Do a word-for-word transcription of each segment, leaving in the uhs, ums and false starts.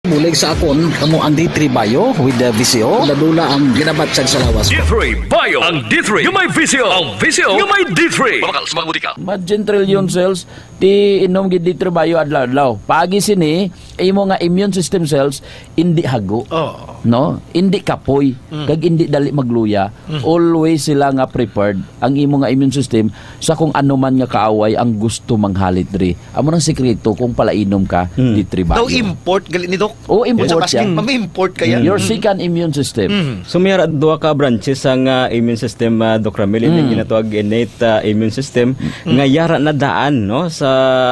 Bulig sa akon, kamo ang D three Bio with the V C O. Dula-dula ang ginabatyag sa lawas. D three Bio, ang D three nga may V C O. Ang V C O nga may D three. Mabakal sa mga butika. Imagine trillion cells, ti inom gid D three Bio adlaw-adlaw. Pagi sini, imo nga immune system cells, indi hago. Oo. No? Indi kapoy, Mm. kag indi dali magluya. Mm. Always sila nga prepared ang imo nga immune system sa kung ano man nga kaaway ang gusto manghalit diri. Amo nang sikreto kung palainom ka, Mm. D three Bio. Daw import gali ni, Doc? Oh, import Sa Baskin, siya. Mami-import kaya? Mm. Your Mm. second immune system. Mm. So, may ara duha ka branches sang, ah, immune system, ah, Doc Ramil, yung Mm. ginatawag innate, ah, immune system, Mm. nga yara na daan, no, sa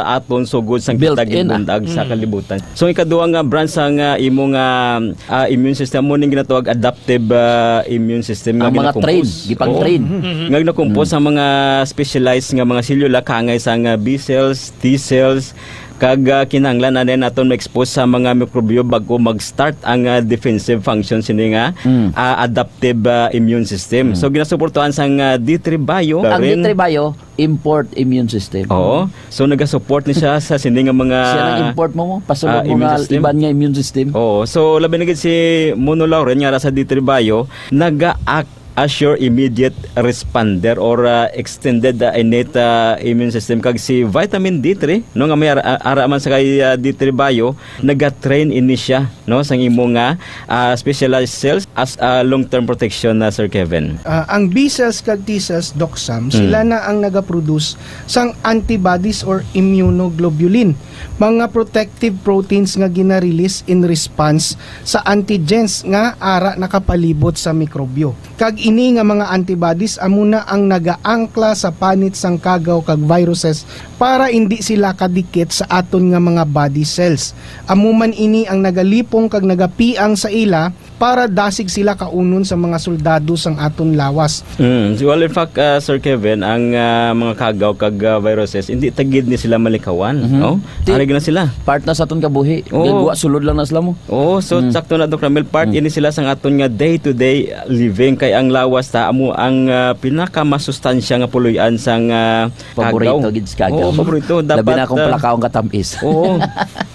aton sugod sang Built kita in, ah. ginbundag sa Mm. kalibutan. So, ikaduha nga branch sang, ah, imo nga, ah, immune system mo ning ginatawag adaptive, ah, immune system nga Ang mga ginakompose. train, gipang-train. Oo. Mm. Nga ginakompose Mm. sa mga specialized nga mga selula, kangay sang, ah, B cells, T cells, kag, ah, kinahanglan anay naton ma-expose sa mga mikrobyo bago mag-start ang, ah, defensive function sini nga, Mm. ah, adaptive, ah, immune system. Mm. So, ginasuportuhan sang, ah, D three Bio. Ang Karen. D three Bio, import immune system. Oo. So, nagasupport ni siya sa sini nga mga, Siya nang import mo mo, pasulod ah, mo immune nga system. Iban nga immune system. Oo. So, labi na gid si Mono Lauren nga ara sa D three Bio, naga-act as your immediate responder or, ah, extended, ah, innate, ah, immune system. Kag si vitamin D three, no, nga may ara, ara man sa kay, ah, D three Bio, naga-train ini siya, no, sang imo nga, ah, specialized cells as a long-term protection na, Sir Kevin. Ah, ang B cells kag T cells, Doc Sam, Mm. sila na ang nagaproduce sang antibodies or immunoglobulin, mga protective proteins nga gina-release in response sa antigens nga ara nakapalibot sa mikrobyo. Kag ini nga mga antibodies amo na ang nagaangkla sa panit sang kagaw kag viruses para indi sila kadikit sa aton nga mga body cells. Amo man ini ang nagalipong kag nagapiang sa ila para dasig sila kaunon sa mga soldado sang aton lawas. Mm. Well, in fact, ah, Sir Kevin, ang, ah, mga kagaw kag, ah, viruses, hindi ta gid ni sila malikawan, Mhm. no? Ti-, Arig na sila. part na sa aton kabuhi. Oo. Gagwa, sulod lang na sila mo. Oo, so Mm. sakto na, Doc Ramil, part Mm. ini sila sang aton nga day-to-day living, kay ang lawas ta amo ang, ah, pinakamasustansya nga puloy-an sang, ah, Paborito kagaw. gid sa kagaw. Oo, paborito. Labi Dapat, na kung ah, palakaw ang katamis. Oo.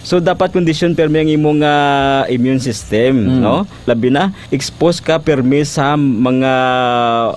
So, dapat kondisyon permi ang imong, ah, immune system, Mm. no? Labi na, expose ka permi sa mga,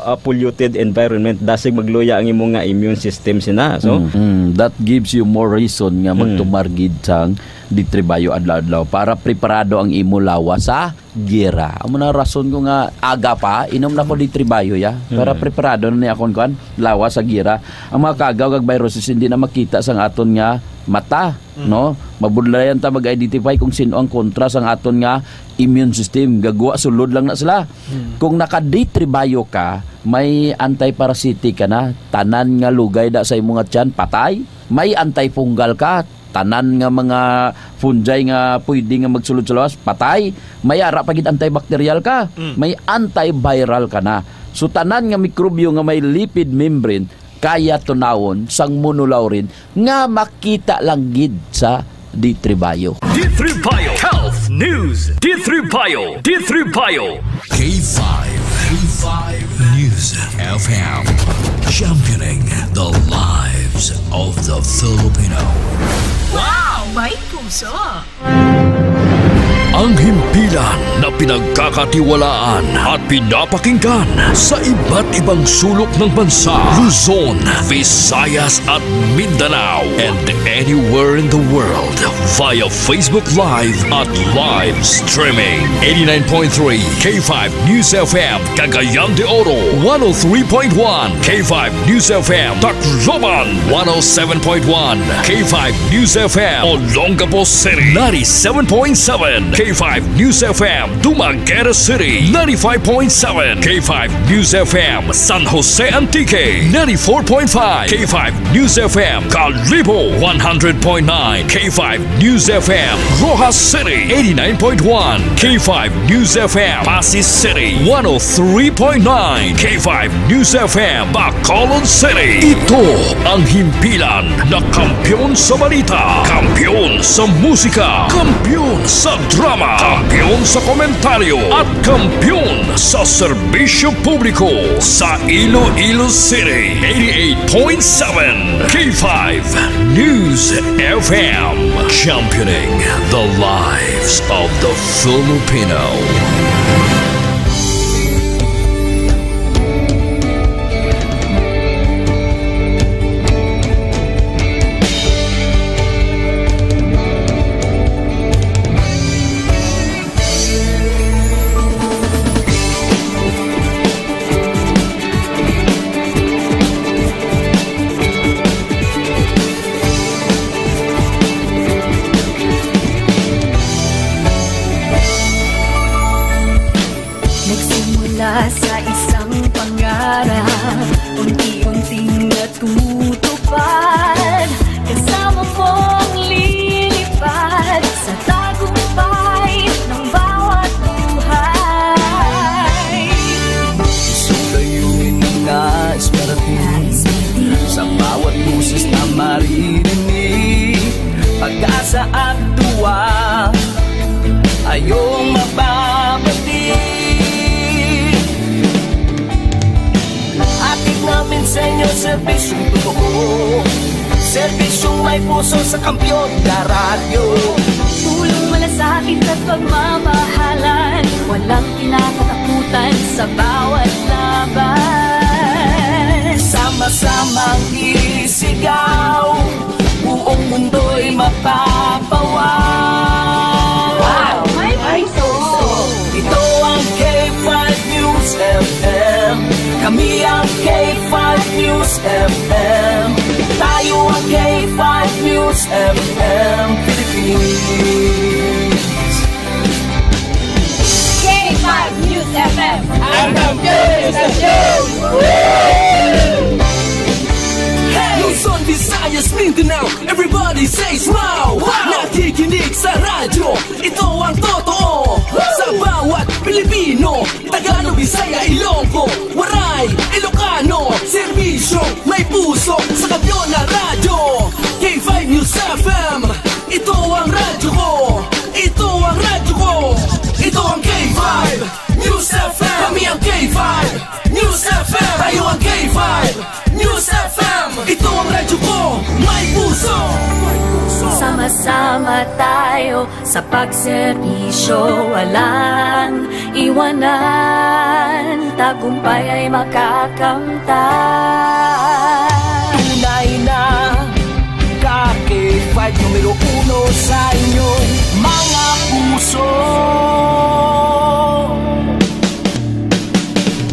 ah, polluted environment. Dasig magluya ang imong nga immune system sina. So, Mm, mm. That gives you more reason nga Mm. magtumar gid sang D three Bio adlaw-adlaw para preparado ang imo lawas sa giyera. Amo na rason ko nga aga pa, inom na ko D three Bio, ya. Para Mm. preparado na ni akon kuan, lawas sa giyera. Ang mga kagaw kag viruses hindi na makita sang aton nga mata, Mm. no? Mabudlayan ta mag-identify kung sino ang kontra sang aton nga immune system. Gagwa, sulod lang na sila. Mm. Kung naka D three Bio ka, may antiparasitic ka na. Tanan nga lugay da sa imo nga tiyan, patay. May antifungal ka. Tanan nga mga fungi nga pwede nga magsulod sa lawas, patay. May ara pa gid antibacterial ka. Mm. May antiviral ka na. So, tanan nga mikrobyo nga may lipid membrane, kaya tunawon sang monolaurin nga makita lang gid sa D three Bio. D three Bio Health News. D three Bio. D three Bio. K five. K five News F M. Championing the lives of the Filipino. Wow! May puso! Ang himpilan na pinagkakatiwalaan at pinapakinggan sa iba't ibang sulok ng bansa, Luzon, Visayas at Mindanao, and anywhere in the world via Facebook Live at live streaming. Eighty-nine point three K five News F M, Cagayan de Oro, one oh three point one K five News F M, Tacloban, one oh seven point one K five News F M, Olongapo City, ninety-seven point seven K five News F M, Dumaguete City, ninety-five point seven K five News F M, San Jose Antique, ninety-four point five K five News F M, Kalibo, one hundred point nine K five News F M, Roxas City, eighty-nine point one K five News F M, Passi City, one oh three point nine K five News F M, Bacolod City. Ito ang himpilan na kampiyon sa balita, kampiyon sa musika, kampiyon sa drama, kampiyon sa komentaryo, at kampiyon sa serbisyo publiko sa Iloilo City. Eighty-eight Point seven K five News F M, championing the lives of the Filipino. Nagsimula sa isang pangarap, unti-unting natutupad. Kasama mong lilipad sa tagumpay ng bawat buhay. Isang layunin na nais marating sa bawat boses na maririnig. Pag-asa at tuwa, ayong mababati. Hatid namin sa inyo serbisyong totoo, serbisyong may puso sa kampiyon na radyo. Tulong, malasakit at pagmamahalan, walang kinakatakutan sa bawat laban. Sama-samang isigaw, buong mundo'y mapapawaw. Wow! May puso! Ito ang K five News F M. Kami ang K five News F M. Tayo ang K five News F M Philippines. K five News F M. Ang kampiyon sa news! Hey! Luzon, Visayas, Mindanao, everybody say smile! Wow! Nakikinig sa radyo, ito ang totoo. Sa bawat Pilipino, Tagalog, Bisaya, Ilonggo, Waray, Ilocano, serbisyo, may puso, sa kampiyon na radyo. K five News F M, ito ang radyo ko. Ito ang radyo ko. Ito ang K five News F M. Kami ang K five News F M. Tayo ang K five News F M. Ito ang radyo ko. May puso. Sama-sama tayo sa pagserbisyo. Walang iwanan. Tagumpay ay makakamtan. Tunay na ka K five numero uno sa inyong mga puso.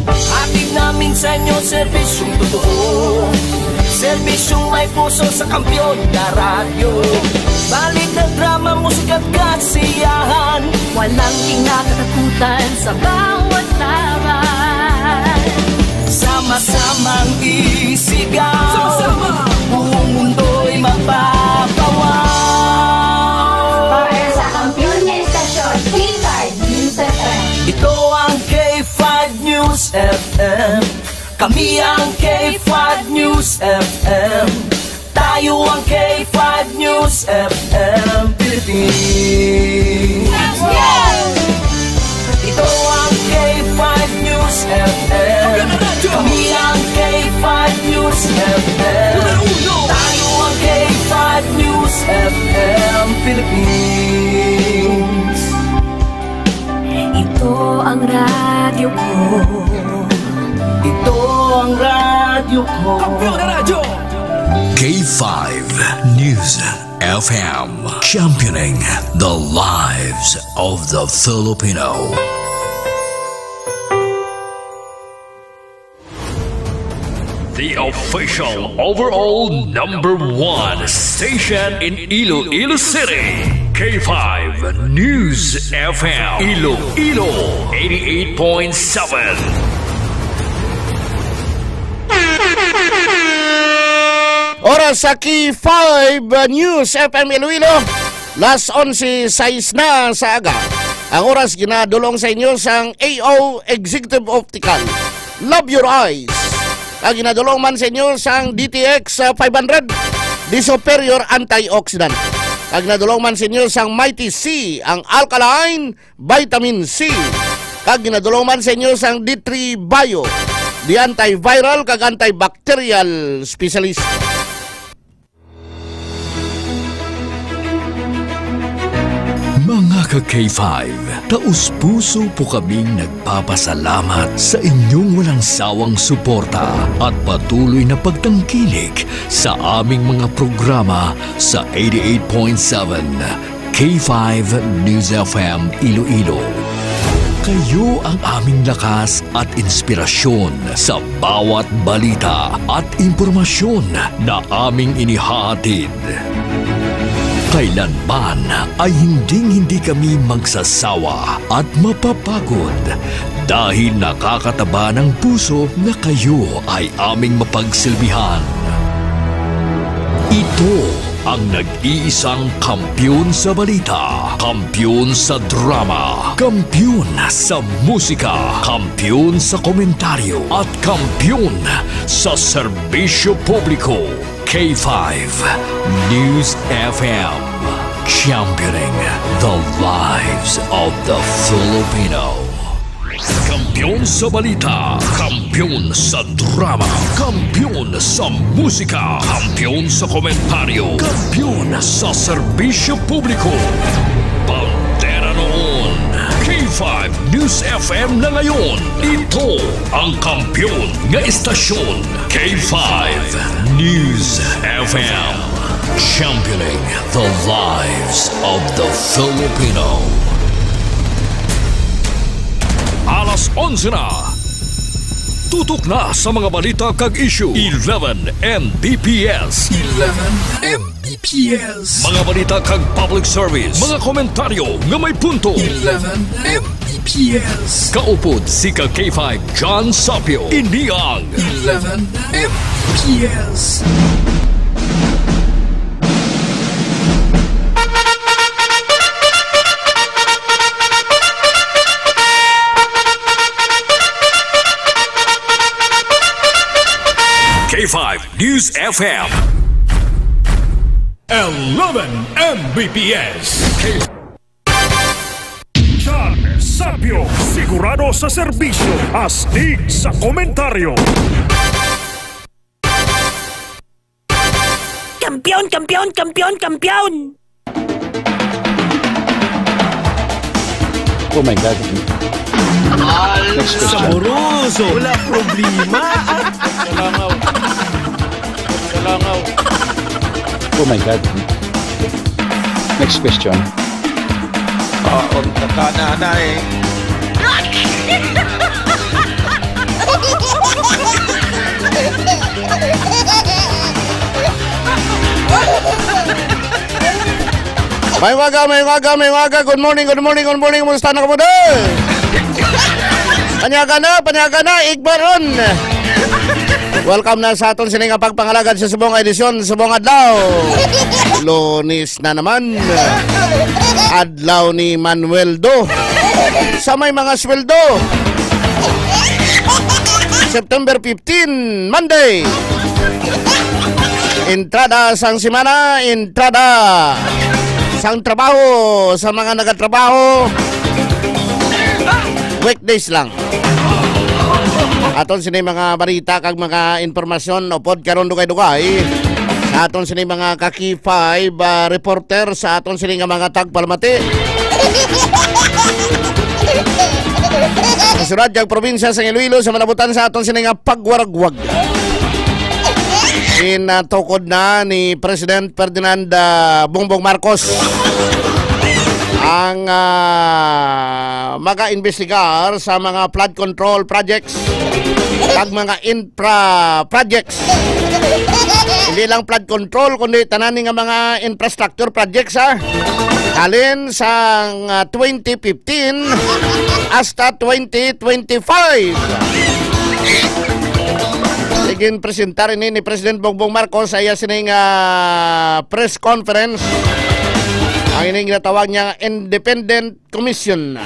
Hatid namin sa inyo serbisyong totoo, serbisyong may puso sa kampiyon na radyo. Balita, drama, musika at kasiyahan. Walang kinakatakutan sa bawat laban. Sama-samang isigaw. Sama-sama. Buong mundo'y mapapawaw. Para sa kampiyon nga istasyon, K five News F M. Ito ang K five News F M. Kami ang K five News F M. Tayo ang K five News F M Philippines. Ito ang K five News F M. Kami ang K five News F M. Tayo ang K five News F M Philippines. Ito ang radyo ko. Ito ang radyo ko. Kampiyon na radyo. K five News F M, championing the lives of the Filipino. The official overall number one station in Iloilo City, K five News F M, Iloilo, eighty-eight point seven. Oras sa K five News F M Iloilo, las onse sais na sa aga. Ang oras ginadulong sa inyo sang A O Executive Optical. Love your eyes. Kag ginadulong man sa inyo sang D T X, ah, five hundred, the superior antioxidant. Kag ginadulong man sa inyo sang Mighty C, ang alkaline vitamin C. Kag ginadulong man sa inyo sang D three Bio. the antiviral kag antibacterial specialist. Mga ka K five, taus-puso po kaming nagpapasalamat sa inyong walang sawang suporta at patuloy na pagtangkilik sa aming mga programa sa eighty-eight point seven K five News F M Iloilo. Kayo ang aming lakas at inspirasyon sa bawat balita at impormasyon na aming inihahatid. Kailanman ay hinding-hindi kami magsasawa at mapapagod dahil nakakataba ng puso na kayo ay aming mapagsilbihan. Ito ang nag-iisang kampiyon sa balita, kampiyon sa drama, kampiyon sa musika, kampiyon sa komentaryo, at kampiyon sa serbisyo publiko. K five News F M, championing the lives of the Filipino. Kampiyon sa balita, kampiyon sa drama, kampiyon sa musika, kampiyon sa komentaryo, kampiyon sa serbisyo publiko. Bandera noon, K five News F M na ngayon. Ito ang kampiyon nga istasyon, K five News F M. Championing the lives of the Filipino. Alas onse na. Tutok na sa mga balita kag issue. Eleven M B P S. Eleven M B P S. Mga balita kag public service. Mga komentaryo nga may punto. Eleven M B P S. Kaupod si ka K five John Sapio. Ini ang Eleven M B P S. K five News F M. Eleven M B P S. John Sapio, sigurado sa serbisyo, astig sa komentaryo. Kampiyon, kampiyon, kampiyon, kampiyon! Oh my God. Next question. Saboroso! Wala problema! Sa langaw. Sa langaw. Oh my God. Next question. Kaon ka, kananay. May umaga, may umaga, may umaga. Good morning, good morning, good morning. Kumusta na kamo, day? Panyaga na, panyaga na, igbaron. Welcome na sa aton sini nga pagpangalagad sa subong nga edisyon, subong adlaw. Lunes na naman. Adlaw ni Manuel Do. Sa may mga sweldo. September fifteen, Monday. Entrada sang semana, entrada sang trabaho, sa mga nagatrabaho. Weekdays lang. Aton sini mga balita kag mga impormasyon upod karon dugay-dugay. Sa aton sini mga ka-K five, ah, reporter, sa aton sini nga mga tagpalamati. Sa syudad kag probinsya sa Iloilo, sa malabutan sa aton sini nga pagwaragwag. Gintukod na ni President Ferdinand, ah, Bongbong Marcos ang, ah, mag-imbestigar sa mga flood control projects kag mga infra projects. Hindi lang flood control, kundi tanan ni nga mga infrastructure projects, ha. Halin sang, ah, twenty fifteen hasta twenty twenty-five. Ginpresentar ini ni President Bongbong Marcos sa iya sining, ah, press conference. Ang ining ginatawag niya Independent Commission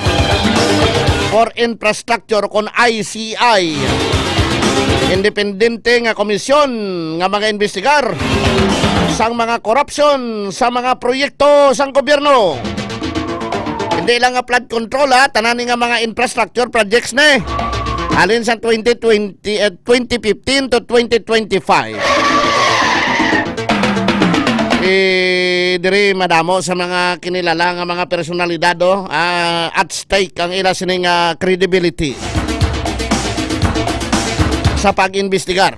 for Infrastructure, kon I C I. Independente nga komisyon nga mag-imbestigar sang mga korupsyon sa mga proyekto sang gobyerno. Hindi lang nga flood control, ha, tanan ni nga mga infrastructure projects ni. Halin sa twenty twenty, eh, twenty fifteen to twenty twenty-five. Eh, diri madamo sa mga kinilala nga mga personalidad, oh, ah, at stake ang ila sining, ah, credibility sa pag-imbestigar.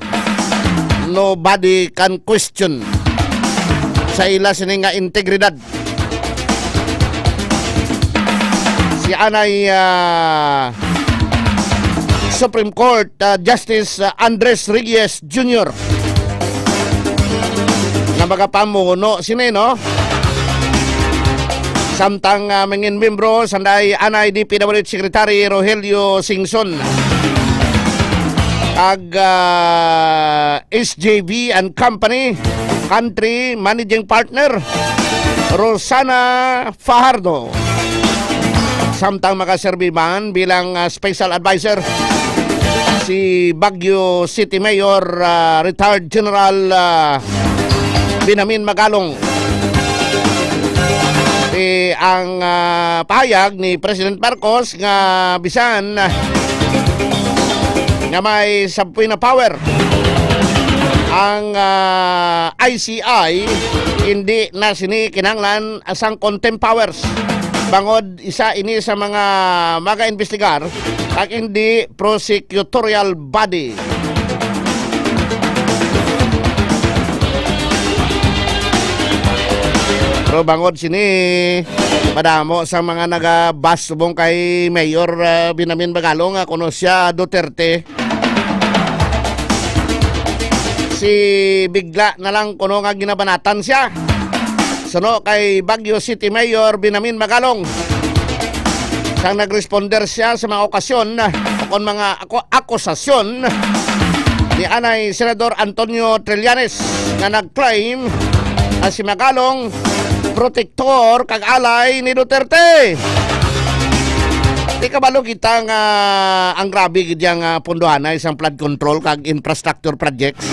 Nobody can question sa ila sini nga integridad. Si anay, ah, Supreme Court, ah, Justice, ah, Andres Reyes Junior nga magapamuno sini, no? Samtang, ah, mangin membro sanday anay D P W H Secretary Rogelio Singson, ag, ah, S J V and Company Country Managing Partner Rosana Fajardo. Samtang makaserbi man bilang, ah, special advisor si Baguio City Mayor, ah, retired General, ah, Binamin Magalong. Eh, ang, ah, pahayag ni President Marcos nga bisan, ah, nga may subpoena power ang, ah, I C I, hindi na sini kinahanglan sang contempt powers. Bangod isa ini sa mga mag-imbestigar, kag hindi prosecutorial body. Pero bangod sini, madamo sa mga nagabas subong kay Mayor, ah, Binamin Magalong nga kuno siya Duterte. Si bigla na lang kuno nga ginabanatan siya. Suno kay Baguio City Mayor Binamin Magalong, sang nagresponder siya sa mga okasyon, ah, o kon mga ako-, akusasyon ni anay Senador Antonio Trillanes nga nag-claim nga si Magalong protektor kag alay ni Duterte. Di kabalo kita nga ang grabe gid yang, ah, pundohanay sang flood control kag infrastructure projects.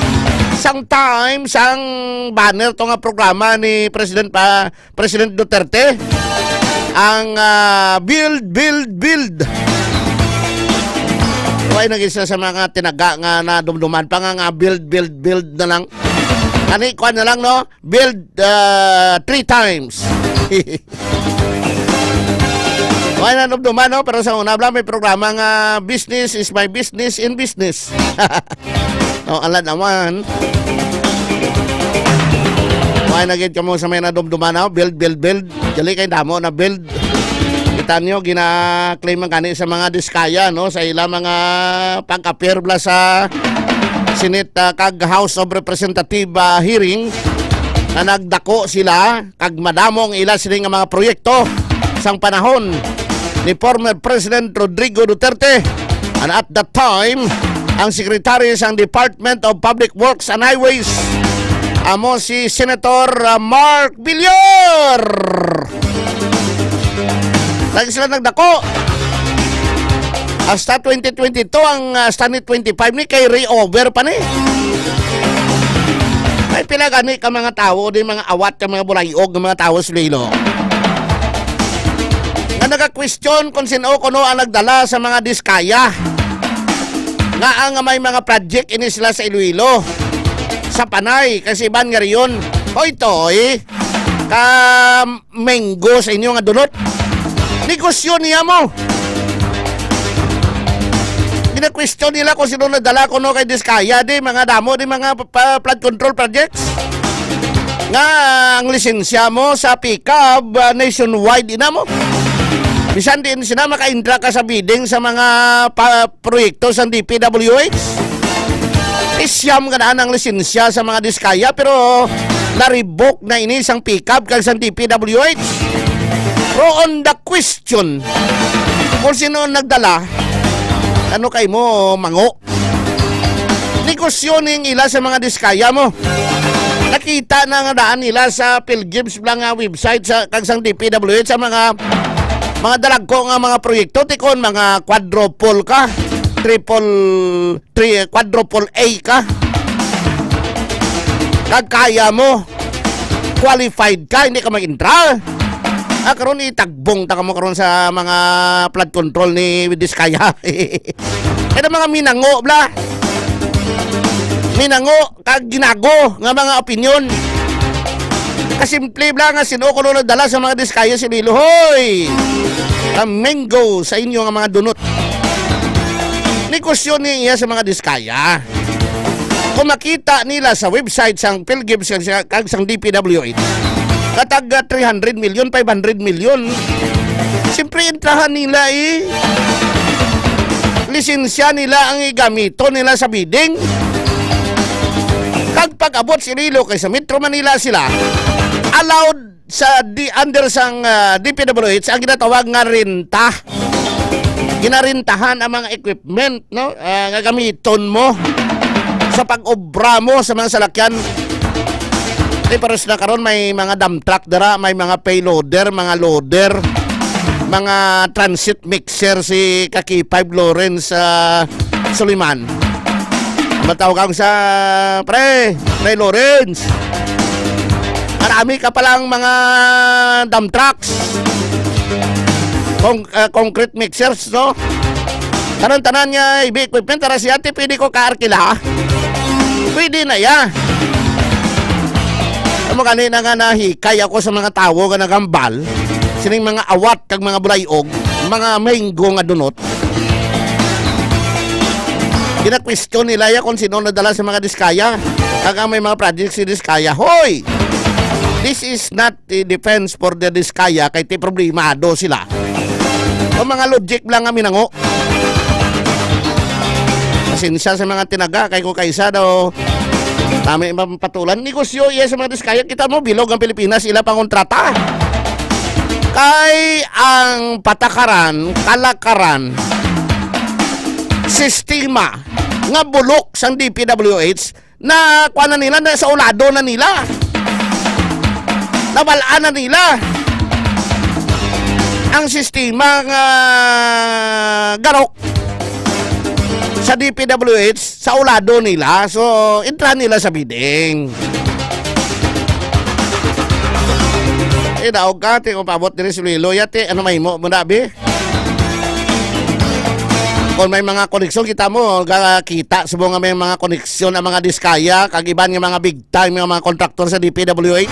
Sang time, sang banner to nga programa ni President pa, President Duterte, ang, ah, build, build, build. Why nag-isa sa mga tinaga nga nadumduman pa nga, nga build, build, build na lang? Kani, kuwan na lang, no? Build, ah, three times. Why na dumduman, no? Pero sa una, bala, may programa nga business is my business in business. No, ala naman. Why na gid kamo sa may nadumduman, no? Build, build, build. Dali kay damo na build. Kita nyo, gina-claim man gani sa mga Diskaya, no? Sa ila mga pag-appear bala sa Senate, ah, kag House of Representative, ah, hearing na nagdako sila kag madamo ang ila sini nga mga proyekto sang panahon ni former President Rodrigo Duterte, and at that time, ang Secretary sang Department of Public Works and Highways amo si Senator, ah, Mark Villar. Lagi sila nagdako. Hasta twenty twenty-two ang, ah, hasta ni twenty-five ni kay carry over pa ni. May pila gani ka mga tawo, di mga awat ka mga bulayog nga mga tawo sa Iloilo. Nga nagakwestiyon kung sino kuno ang nagdala sa mga Diskaya. Nga ang may mga project ini sila sa Iloilo, sa Panay, kag sa iban nga rehiyon. Hoy, Toy, ka mango sa inyo nga dunot. Negosyo niya mo. Ginakwestiyon nila kung sino nagdala kuno kay Diskaya, di mga damo, di mga pa-, pa-, flood control projects. Nga ang lisensya mo sa pickup, ah, nationwide, ina mo. Bisan diin sila makaintra ka sa bidding sa mga pa-, proyekto sa D P W H. Isyam ka na ang lisensya sa mga Diskaya, pero naribok na ini sang pickup kag sang D P W H. Pero on the question, kung sino ang nagdala, ano kay mo, mango? Negosyo ning ila sa mga Diskaya mo. Nakita na nga daan nila sa PhilGIBS lang nga website sa, kag sang D P W H sa mga, mga dalagko nga mga proyekto, tikon mga quadruple ka, triple, tri-, quadruple A ka. Kag kaya mo, qualified ka, hindi ka mag-intra. Ah, karon itagbong ta kamo karon sa mga flood control ni Diskaya. Kaya mga minango, bla. Minango, kag ginago nga mga opinyon. Kasimple, bla, nga sino ko na dala sa mga diskaya si Lilo. Hoy! Kamingo sa inyo nga mga dunot. Negosyo ni iya sa mga diskaya. Kung makita nila sa website sang PhilGIF, sang, kag sang D P W H, katag three hundred million, five hundred million, siyempre, entrahan nila, eh. Lisensya nila ang igamiton nila sa bidding. Kag pag-abot si Lilo, kay sa Metro Manila sila, allowed sa di, under sang, ah, D P W H ang ginatawag nga renta. Ginarentahan ang mga equipment, no? Ah, nga gamiton mo sa pag-obra mo sa mga salakyan. Eh, pares na karon may mga dump truck dira, may mga payloader, mga loader, mga transit mixer si Kaki Five Lawrence, ah, Suliman. Matawag ako sa, pre, pre Lawrence. Marami ka palang mga dump trucks. Con-, ah, concrete mixers, no? Tanan-tanan nga heavy equipment, tara siya, ti, pwede ko kaarkila. Pwede na ya. Amo gani na nga nahikay ako sa mga tawo nga nagambal, sining mga awat kag mga bulayog, mga mainggo nga dunot. Ginakwestiyon nila ya kung sino nadala sa mga diskaya. Kag ang may mga project si diskaya. Hoy! This is not the defense for the diskaya, kay ti problemado sila. Ang mga logic lang nga minango. Pasensya sa mga tinaga, kay ko kaisa daw, tama yung patulan. Negosyo, iya sa mga diskaya. Kita mo, bilog ang Pilipinas, ila pangontrata. Kay ang patakaran, kalakaran, sistema nga bulok sang D P W H, na kuha na nila, na sa ulado na nila. Nabal-an na nila ang sistema nga garok sa D P W H, sa ulado nila. So, entrahan nila sa bidding. Eh, daog ka, ti, kung paabot diri si Lilo, ya, ti, ano mahimo mo na, bi? Kung may mga koneksyon, kita mo, ga-, kita, subong nga may mga koneksyon ang mga diskaya, kag iban nga mga big time nga mga kontraktor sa D P W H.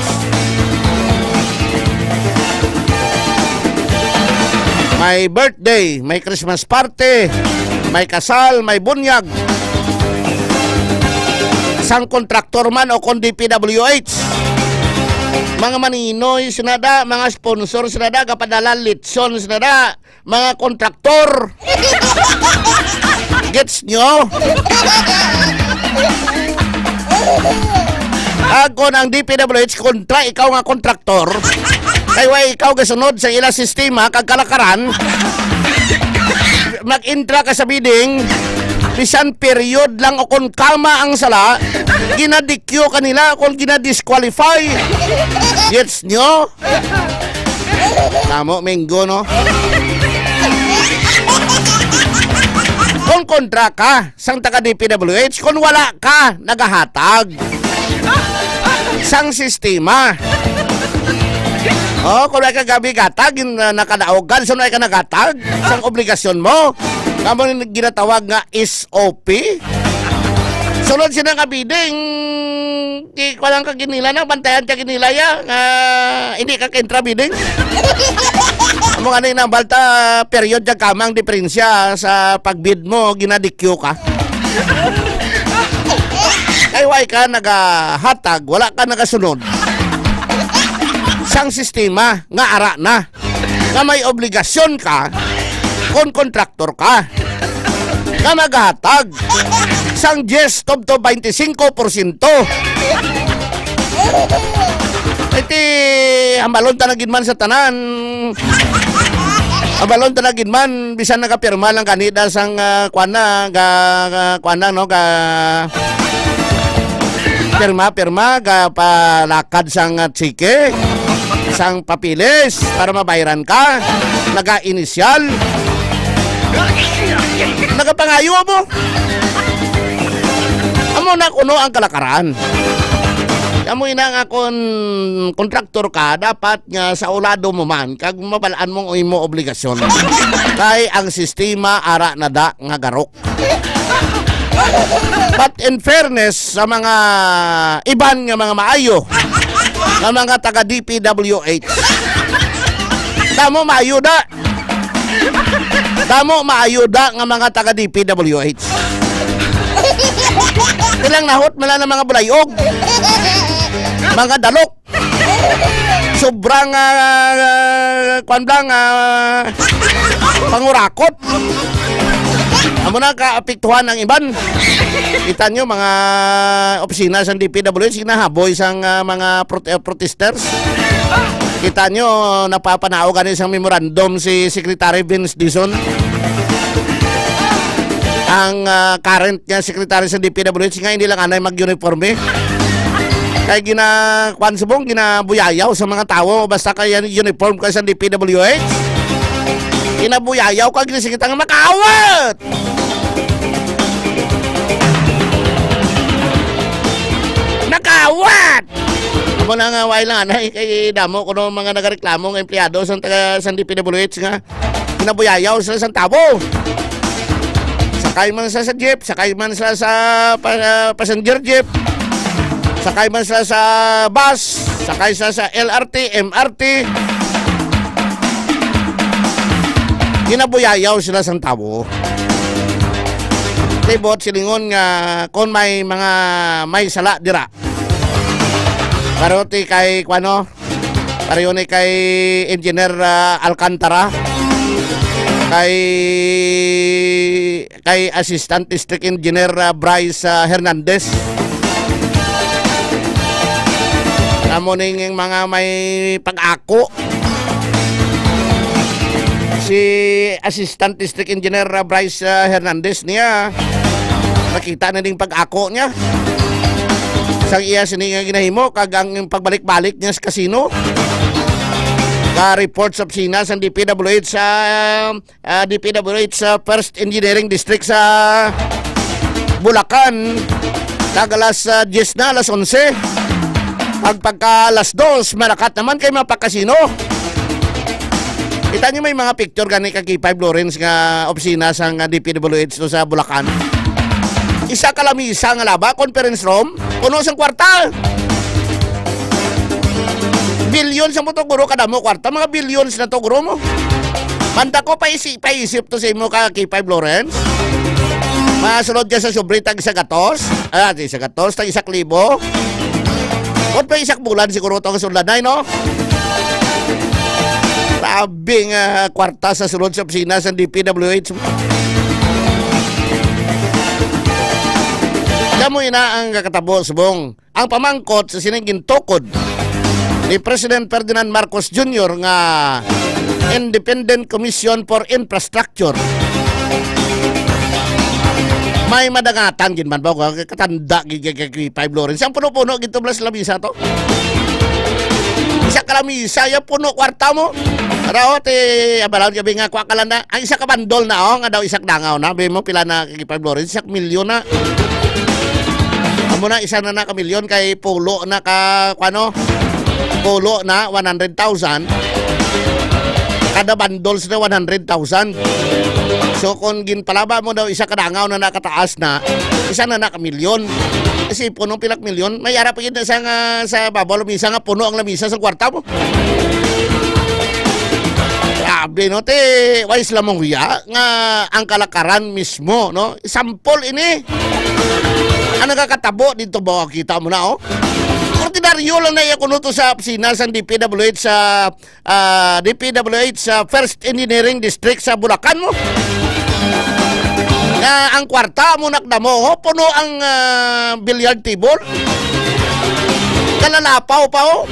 May birthday, may Christmas party, may kasal, may bunyag. Sang kontraktor man o kon D P W H. Mga maninoy, sinada, mga sponsor, sinada, gapadala litson, sinada, mga kontraktor. Gets nyo? Ako ng D P W H kontra ikaw nga kontraktor. Kay wa ikaw gasunod sa ila sistema kag kalakaran. Mag-intra ka sa bidding, bisan period lang o kon kama ang sala, ginadikyo ka nila, kon ginadisqualify. Gets nyo? Tamo, Minggo, no? Kung kontra ka sang taga D P W H, kung wala ka nagahatag sang sistema. Oh, kung wala ka gabi gatag, yun, uh, nakadaog ka, so wala ka nagatag sang obligasyon mo. Kamo ni ginatawag nga S O P. Sunod sila nga bidding, di ko lang ka ginila na, bantayan ka ginila ya, nga hindi ka ka-intra bidding. Amo nga na inambal ta, period ya kamang diferensya sa pag-bid mo, ginadikyo ka. Kay why ka nagahatag, wala ka nagasunod sang sistema nga ara na, nga may obligasyon ka kon kontraktor ka nga maghatag sang diyes tubtob baynte singko porsyento. Iti, hambalon ta na gid man sa tanan. Hambalon ta na gid man, bisan nagapirma lang kanida sang, ah, kuwan na, ga, ga, kuwan na, no, ga, pirma, pirma, ga palakad sang, ah, tsike, sang papilis para mabayaran ka, naga-inisyal. Nagapangayo mo. Amo na kuno ang kalakaran. Amo ina nga kon kontraktor ka, dapat nga sa ulado mo man, kag mabalaan mong imo obligasyon. Kay ang sistema ara na da nga garok. But in fairness sa mga iban nga mga maayo nga mga taga D P W H, damo maayo da. Damo maayo da nga mga taga D P W H. Ilang nahot man lang ng mga bulayog, mga dalok. Sobrang, ah, kwan lang, ah, pangurakot. Amo na kaapektuhan ang iban. Kita nyo, mga opisina sa D P W H, ginahaboy sang, ah, mga prot-, eh, protesters. Kita nyo, napapanaog ani sang memorandum si Secretary Vince Dizon. Ang, ah, current nga secretary sa D P W H nga hindi lang anay mag-uniforme. Kay gina-, kwan subong, ginabuyayaw sa mga tawo basta kay uniform ka sa D P W H. Ginabuyayaw ka, ginasigit ang makaawat! Makaawat! Amo na nga, why lang anay, kay damo kuno mga nagareklamo nga empleyado sa taga, sa D P W H nga ginabuyayaw sila sang tawo. Sakay man sila sa jeep, sakay man sila sa pa-, passenger jeep, sakay man sila sa bus, sakay sila sa L R T, M R T. Ginabuyayaw sila sang tawo. Tibot silingon nga kung may mga may sala dira. Pero ti kay kuano, Pareho ni kay Engineer, ah, Alcantara, kay, kay Assistant District Engineer, ah, Bryce, ah, Hernandez. Amo ning mga may pag-ako. Si Assistant District Engineer, ah, Bryce, ah, Hernandez niya, nakita na ding pag-ako niya. Sang iya sini nga ginahimo kag ang pagbalik-balik niya sa kasino. Ka-report sa opisina sa D P W H sa, ah, D P W H sa First Engineering District sa Bulacan. Kag alas, ah, diyes na, alas onse. Ag pagka alas dos, malakat naman kay mapakasino. Kita niyo may mga picture gani kag K five Lawrence nga opisina sang, ah, D P W H to sa Bulacan. Isa ka lamisa nga laba, conference room, puno sang kwarta. Billions ang mo to, guro, kadamo kwarta. Mga billions na to, guro mo. Banda ko, paisi-, paisip to sa imo ka K five Lawrence. Masulod ka sa sobre tag isa gatos. Ah, di isa gatos, tag isa ka libo. What pa isa ka bulan siguro to ang sulod na, no? Grabe nga kwarta sa sulod sa opisina sa D P W H. Kamo ina ang kakatabo, subong. Ang pamangkot sa sining gintukod ni President Ferdinand Marcos Junior nga Independent Commission for Infrastructure. May madangatan gid man ba, katanda gid kay K five Lawrence. Ang puno-puno gid to, blas lamisa to. Isa ka lamisa, ya puno kwarta mo. Pero, ti, abalan gabi nga, kwa ka lang na. Ang isa ka bandol na, oh, nga daw isa ka dangaw na. Bi mo, pila na, K five Lawrence? Isa ka milyon na. Amo na, isa na na ka milyon kay pulo na ka, kwano? Pulo na, one hundred thousand. Kada bundles na one hundred thousand. So, kung ginpalaba mo daw isa ka dangaw na nakataas na, isa na na ka milyon. Kasi puno pila ka milyon, may ara pa gid na sa nga, sa babaw lamisa nga puno ang lamisa sa kwarta mo. Grabe, no? Te, wais lamang huya nga ang kalakaran mismo, no? Sampol ini. Ang nagakatabo dito ba? Kita mo na, oh. Ordinaryo lang na iya kuno to sa opisina sa D P W H sa, ah, D P W H sa First Engineering District sa Bulacan mo. Nga ang kwarta mo nakdamo, oh, puno ang, ah, billiard table. Kalalapaw pa, oh.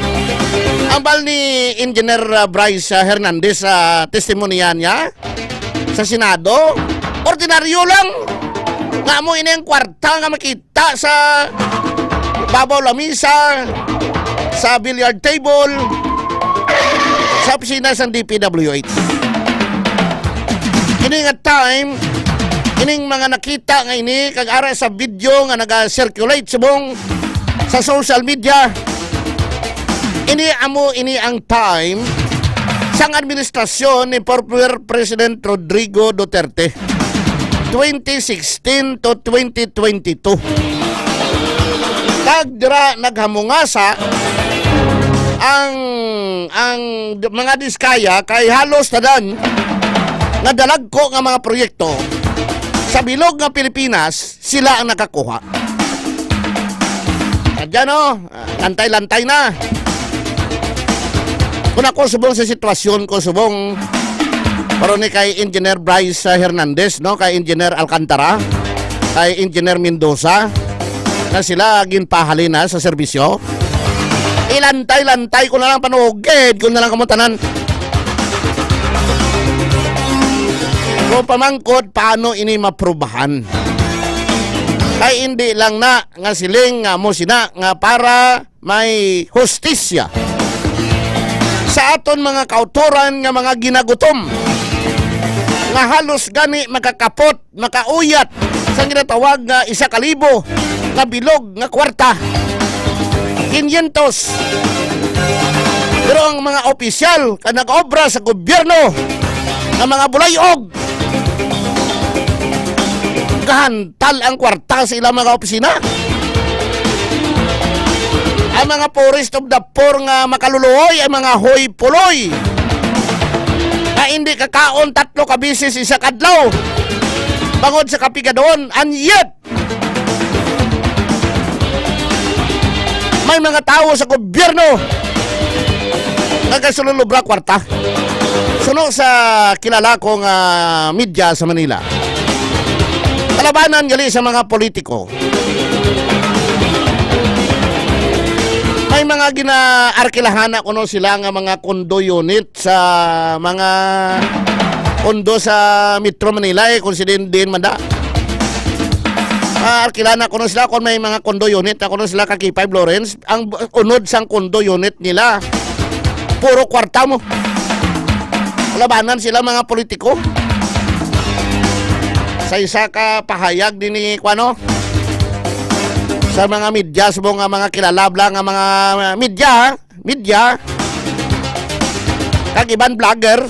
Ang bal ni Engineer, ah, Bryce, ah, Hernandez sa testimonya niya sa Senado, ordinaryo lang. Nga mo ini ang kwarta nga makita sa babaw lamisa, sa billiard table, sa opisina sa D P W H. Ini nga time, ining mga nakita nga ini, kag ara sa video nga naga-circulate subong sa social media, ini amo ini ang time sang administrasyon ni former President Rodrigo Duterte. twenty sixteen to twenty twenty-two. Kag dira naghamungasa ang, ang d-, mga Diskaya kay halos tanan nga dalagko nga mga proyekto sa bilog nga Pilipinas, sila ang nakakuha. Sadya, no? Ah, lantay-lantay na. Kung ako subong sa sitwasyon ko, subong, pero ni kay Engineer Bryce, ah, Hernandez, no? Kay Engineer Alcantara, kay Engineer Mendoza, na sila ginpahalin na sa serbisyo. Ilantay-lantay ko na lang, panugid ko na lang kamo tanan. Kung pamangkot, paano ini maprubahan? Kay hindi lang na nga siling nga mo sina nga para may hustisya sa aton mga kautoran nga mga ginagutom, nga halos gani makakapot, makauyat sa ginatawag nga isa ka libo nga bilog nga kwarta. Kinyentos. Pero ang mga opisyal nga nag-obra sa gobyerno nga mga bulayog, gahantal ang kwarta sa ilang mga opisina. Ang mga poorest of the poor nga makaluluoy, ang mga hoy-puloy nga hindi kakaon tatlo ka bisis isa kadlaw bangod sa kapigadon, and yet may mga tawo sa gobyerno nga gasululubra kwarta. Suno sa kilala ko nga media sa Manila, kalabanan gali sa mga politiko. May mga ginaarkilahan na kuno sila nga mga condo unit sa mga condo sa Metro Manila, eh, kung sinin din man da. Ah, arkila na kuno sila kung may mga condo unit na kuno sila ka K five Lawrence. Ang b-, unod sang condo unit nila, puro kwarta mo. Labanan sila, mga politiko. Sa isa ka pahayag din ni, kuwano, sa mga media, subong nga mga kilala bala nga mga media, ha? Media, kag iban vlogger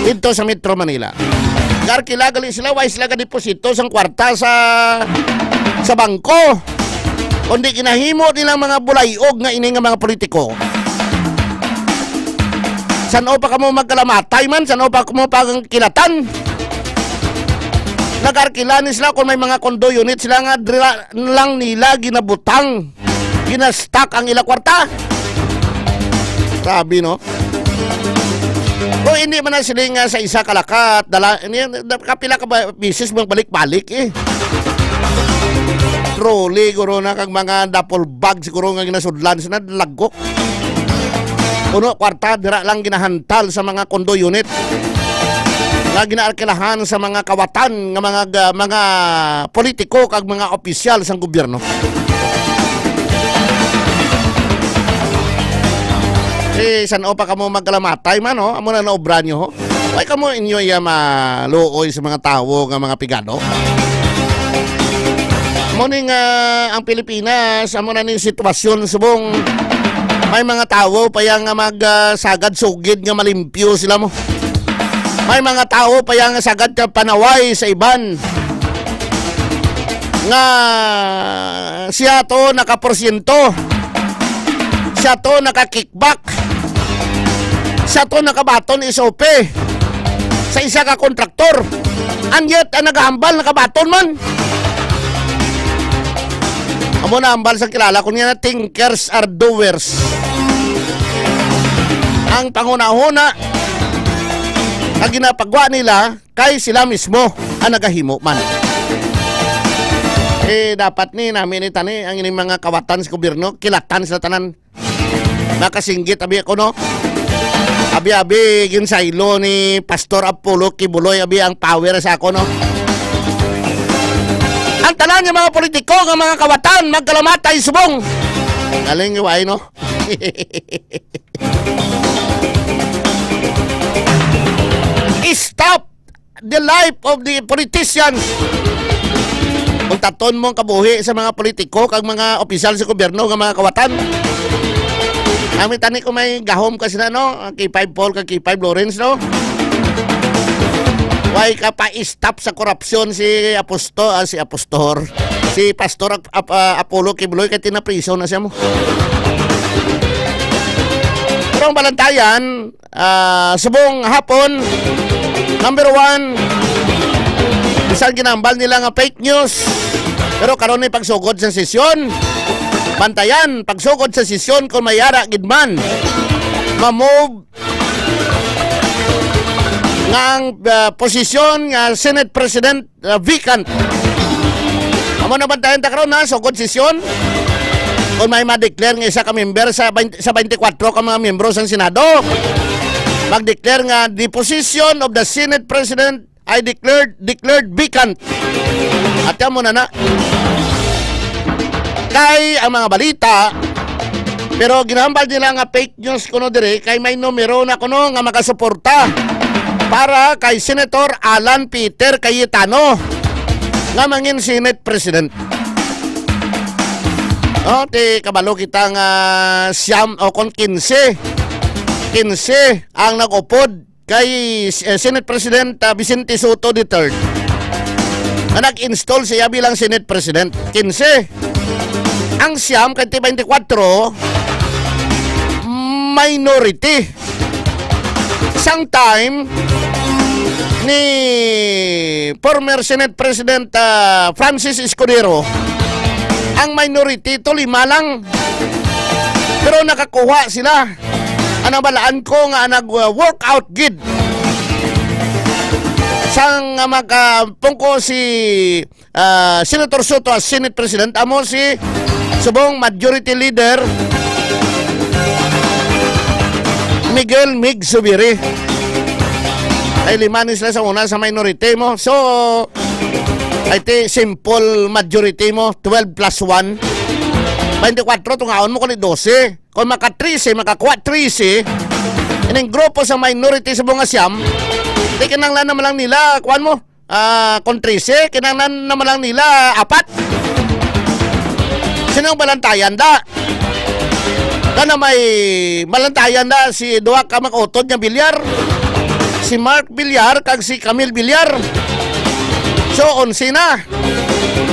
didto sa Metro Manila. Garkila gali sila, way sila gadeposito sang kwarta sa, sa bangko, kundi ginahimo nilang mga bulayog nga ini nga mga politiko. San-o pa kamo magkalamatay man, san-o pa kamo pagkilatan? Nag-arkila ni sila kung may mga condo unit sila nga dira lang nila ginabutang, ginastak ang ila kwarta. Grabe, no? O, hindi man na sila nga sa isa ka lakat, dala, hindi, kapila ka ba, bisis magbalik-balik, eh. Trolley, guro na, kag mga duffel bag, siguro nga ginasudlan, sila lagok. Puno kwarta, dira lang ginahantal sa mga condo unit nga ginaarkilahan sa mga kawatan nga mga ga-, mga politiko kag mga opisyal sang gobyerno. Eh, san-o pa kamo magkalamatay man, ho? Amo na naobra nyo, ho? Way kamo inyo iya maluoy sa mga tawo nga mga pigado? Mo ni nga ang Pilipinas, amo na ning sitwasyon subong may mga tawo pa yang nga mag, ah, sagad sugid nga malimpyo sila mo. May mga tawo pa yang sagad ka panaway sa iban nga siya to nakaporsyento, siya to naka-kickback, siya to nakabaton S O P sa isa ka kontraktor. And yet, ang nagahambal, nakabaton man. Amo na hambal sa kilala ko niya na thinkers are doers. Ang panghunahuna nga ginapagwa nila kay sila mismo ang nagahimo man. Eh, dapat ni nami ni tani ang ining mga kawatan sa gobyerno, kilatan sila tanan. Nakasinggit abi ako, no? Abi-abi, ginsaylo ni Pastor Apollo Kibuloy, abi ang power sa ako, no? Ang tanan nga mga politiko, nga mga kawatan, magkalamatay subong. Galing, way, no? Stop the life of the politicians. Kung taton mo ang kabuhi sa mga politiko kag mga opisyal sa gobyerno nga mga kawatan. Kami tani ko may gahom kasi na, no? Ang K five Paul kag K five Lawrence, no? Ay, kapa-stop sa korupsyon si Aposto-, ah, si Apostor. Si Pastor Ap-, Ap-, ah, Apollo Quibloy kay tinapriso na siya mo. Pero ang balantayan, ah, subong hapon, number one, bisan ginambal nila nga fake news, pero karon ni pagsugod sa sesyon. Bantayan, pagsugod sa sesyon kung may ara gid man, ma-move nga ang, ah, posisyon nga Senate President, ah, vacant. Amo na bantayan ta karon, ha, sugod sesyon. Kung may ma-declare nga isa ka member sa twenty, sa twenty-four ka mga miyembro sang Senado, mag-declare nga the position of the Senate President ay declared, declared vacant. At amo na na. Kay ang mga balita, pero ginahambal nila nga fake news kuno diri, kay may numero na kuno nga makasuporta para kay Senator Alan Peter Cayetano nga mangin Senate President. No, ti kabalo kita nga siyam o kon kinse. Kinse ang nag-upod kay, eh, Senate President, ah, Vicente Sotto the third, nga nag-install siya bilang Senate President. Kinse. Ang siyam kay twenty-four, minority. Sang time ni former Senate President, ah, Francis Escudero, ang minority to lima lang. Pero nakakuha sila. Ang nabalaan ko nga nag-work out gid sang, ah, magpungko si, ah, Senator Sotto as Senate President, amo si subong Majority Leader Miguel Mig Zubiri. Ay, lima ni sila sa una sa minority mo. So, ay, ti simple majority mo, twelve plus one. Twenty-four, tungaon mo kung dose. Kung maka trese, makakuha trese, ining grupo sa minority sa mga siyam, di kinahanglan naman lang nila, kuwan mo, ah, kung trese, kinahanglan naman lang nila apat. Sino ang balantayan da? Kana may balantayan da si duha ka mag-utod nga Villar, si Mark Villar kag si Camille Villar. So, onse na.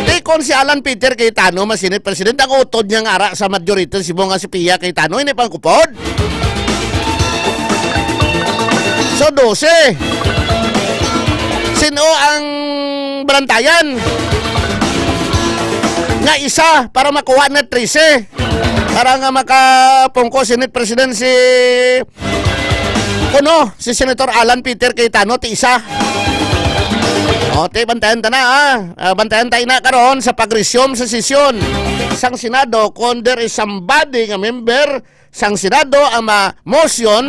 Di kon si Alan Peter Cayetano, mas Senate President, ang utod niya nga ara sa majority, si Bonga, si Pia Cayetano, hindi pa ang kupod. So, dose. Sino ang balantayan nga isa para makuha na trese? Para nga makapungko Senate President si, kuno, si Senator Alan Peter Cayetano, ti isa. O, ti, bantayan ta na, ah. Ah, bantayan ta ina karon sa pag-resume sa sesyon sang Senado kung there is somebody nga member sang Senado ang ma-motion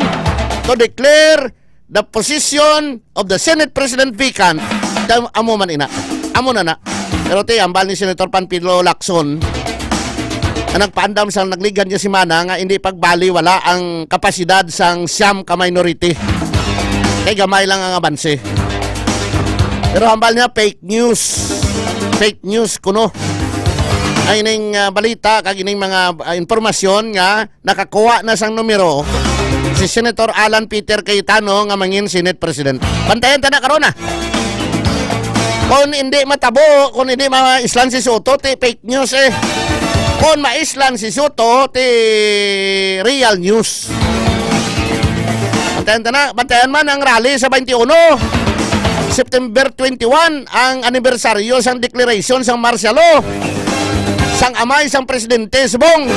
to declare the position of the Senate President vacant. Tam-, amo man ina. Amo na na. Pero ti, ambal ni Senator Panfilo Lacson, ang nagpaandam sang nagligan nga semana nga hindi pagbali wala ang kapasidad sang siyam ka minority. Kay gamay lang ang abanse. Pero hambal niya, fake news. Fake news kuno. Ay ning, ah, balita kag ining mga, ah, impormasyon nga nakakuha na sang numero si Senator Alan Peter Cayetano nga mangin Senate President. Bantayan ta na karon, ah. Kung hindi matabo, kung hindi maislan si Sotto, ti fake news, eh. Kung maislan si Sotto, ti real news. Bantayan ta na, bantayan man ang rally sa twenty-one. September twenty-one, ang anibersaryo sang declaration sang martial law sang amay sang presidente subong,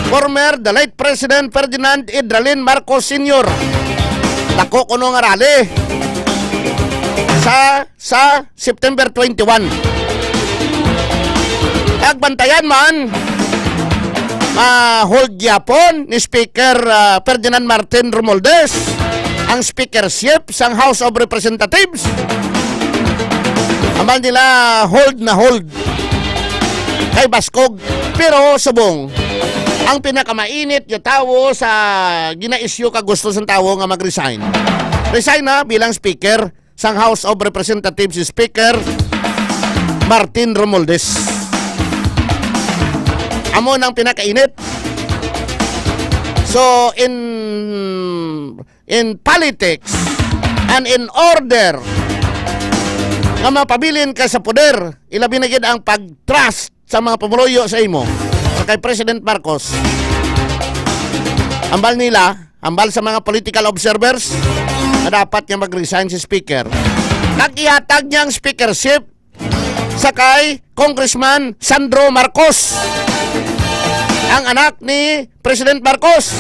former the late President Ferdinand Idralin Marcos Senior. Dako kuno nga rally sa, sa September twenty-one. Kag bantayan man, ah, hold gyapon ni Speaker, ah, Ferdinand Martin Romualdez ang speakership sang House of Representatives. Ambal nila, hold na hold. Kay baskog. Pero subong, ang pinakamainit nga tawo sa ginaisyu ka gusto sang tawo nga mag-resign. Resign na bilang speaker sang House of Representatives, si Speaker Martin Romualdez. Amo nang pinakainit. So, in in politics and in order nga mapabilin ka sa poder, ilabi na gid ang pag-trust sa mga pumuluyo sa imo, sa kay President Marcos. Ambal nila, ambal sa mga political observers, na dapat niya mag-resign si Speaker. Kag ihatag niya ang speakership sa kay Congressman Sandro Marcos, ang anak ni President Marcos,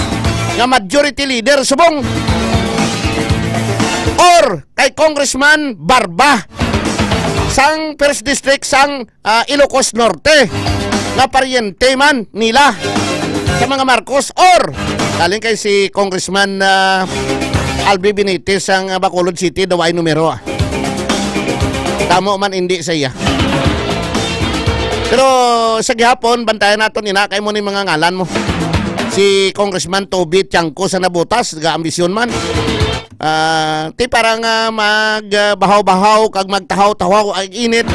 nga majority leader subong, or kay Congressman Barba sang First District sang, ah, Ilocos Norte, nga paryente man nila sa mga Marcos, or galing kay si Congressman, ah, Albi Benitez sang, ah, Bacolod City, daw ay numero, ah. Tamo man indi sa iya. Pero sa gihapon, bantayan naton ina kay mo ni mga ngalan mo. Si Congressman Toby Tiangco sa Nabotas, ga-ambisyon man. Ah, ti parang, ah, mag, ah, bahaw-bahaw kag magtahaw-tahaw ang init.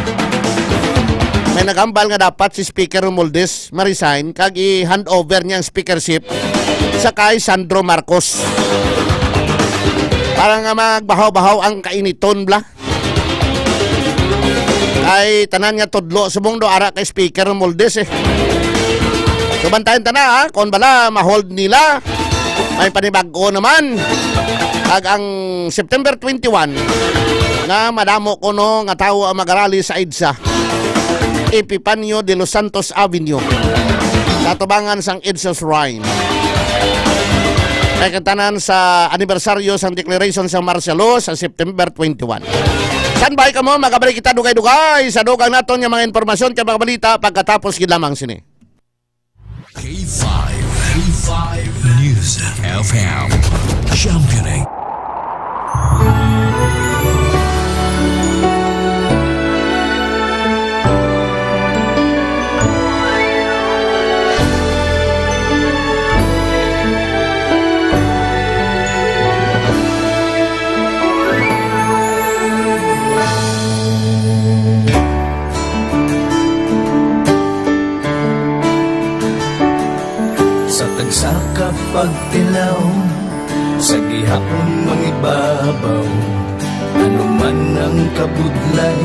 May nagambal nga dapat si Speaker Romualdez ma-resign kag i-hand over niya ang speakership sa kay Sandro Marcos. Parang nga magbahaw-bahaw ang kainiton, bla. Ay, tanan nga tudlo, subong do ara kay Speaker Romualdez, eh. So, bantayan ta na, ha? Kung bala, ma-hold nila, may panibag-o naman. Kag ang September twenty-one, nga madamo kuno nga tawo ang magarali sa EDSA, Epifanio de los Santos Avenue, sa tubangan sang EDSA Shrine. Kay katanan sa anibersaryo sang declaration sa martial law sa September twenty-one. Standby kamo, magabalik kita dugay-dugay sa dugang naton nga mga impormasyon kag mga balita pagkatapos gid lamang sini. K five, K five News F M. Championing. Sa tagsa ka pagtilaw, sa gihapon mangibabaw, ano man ang kabudlay,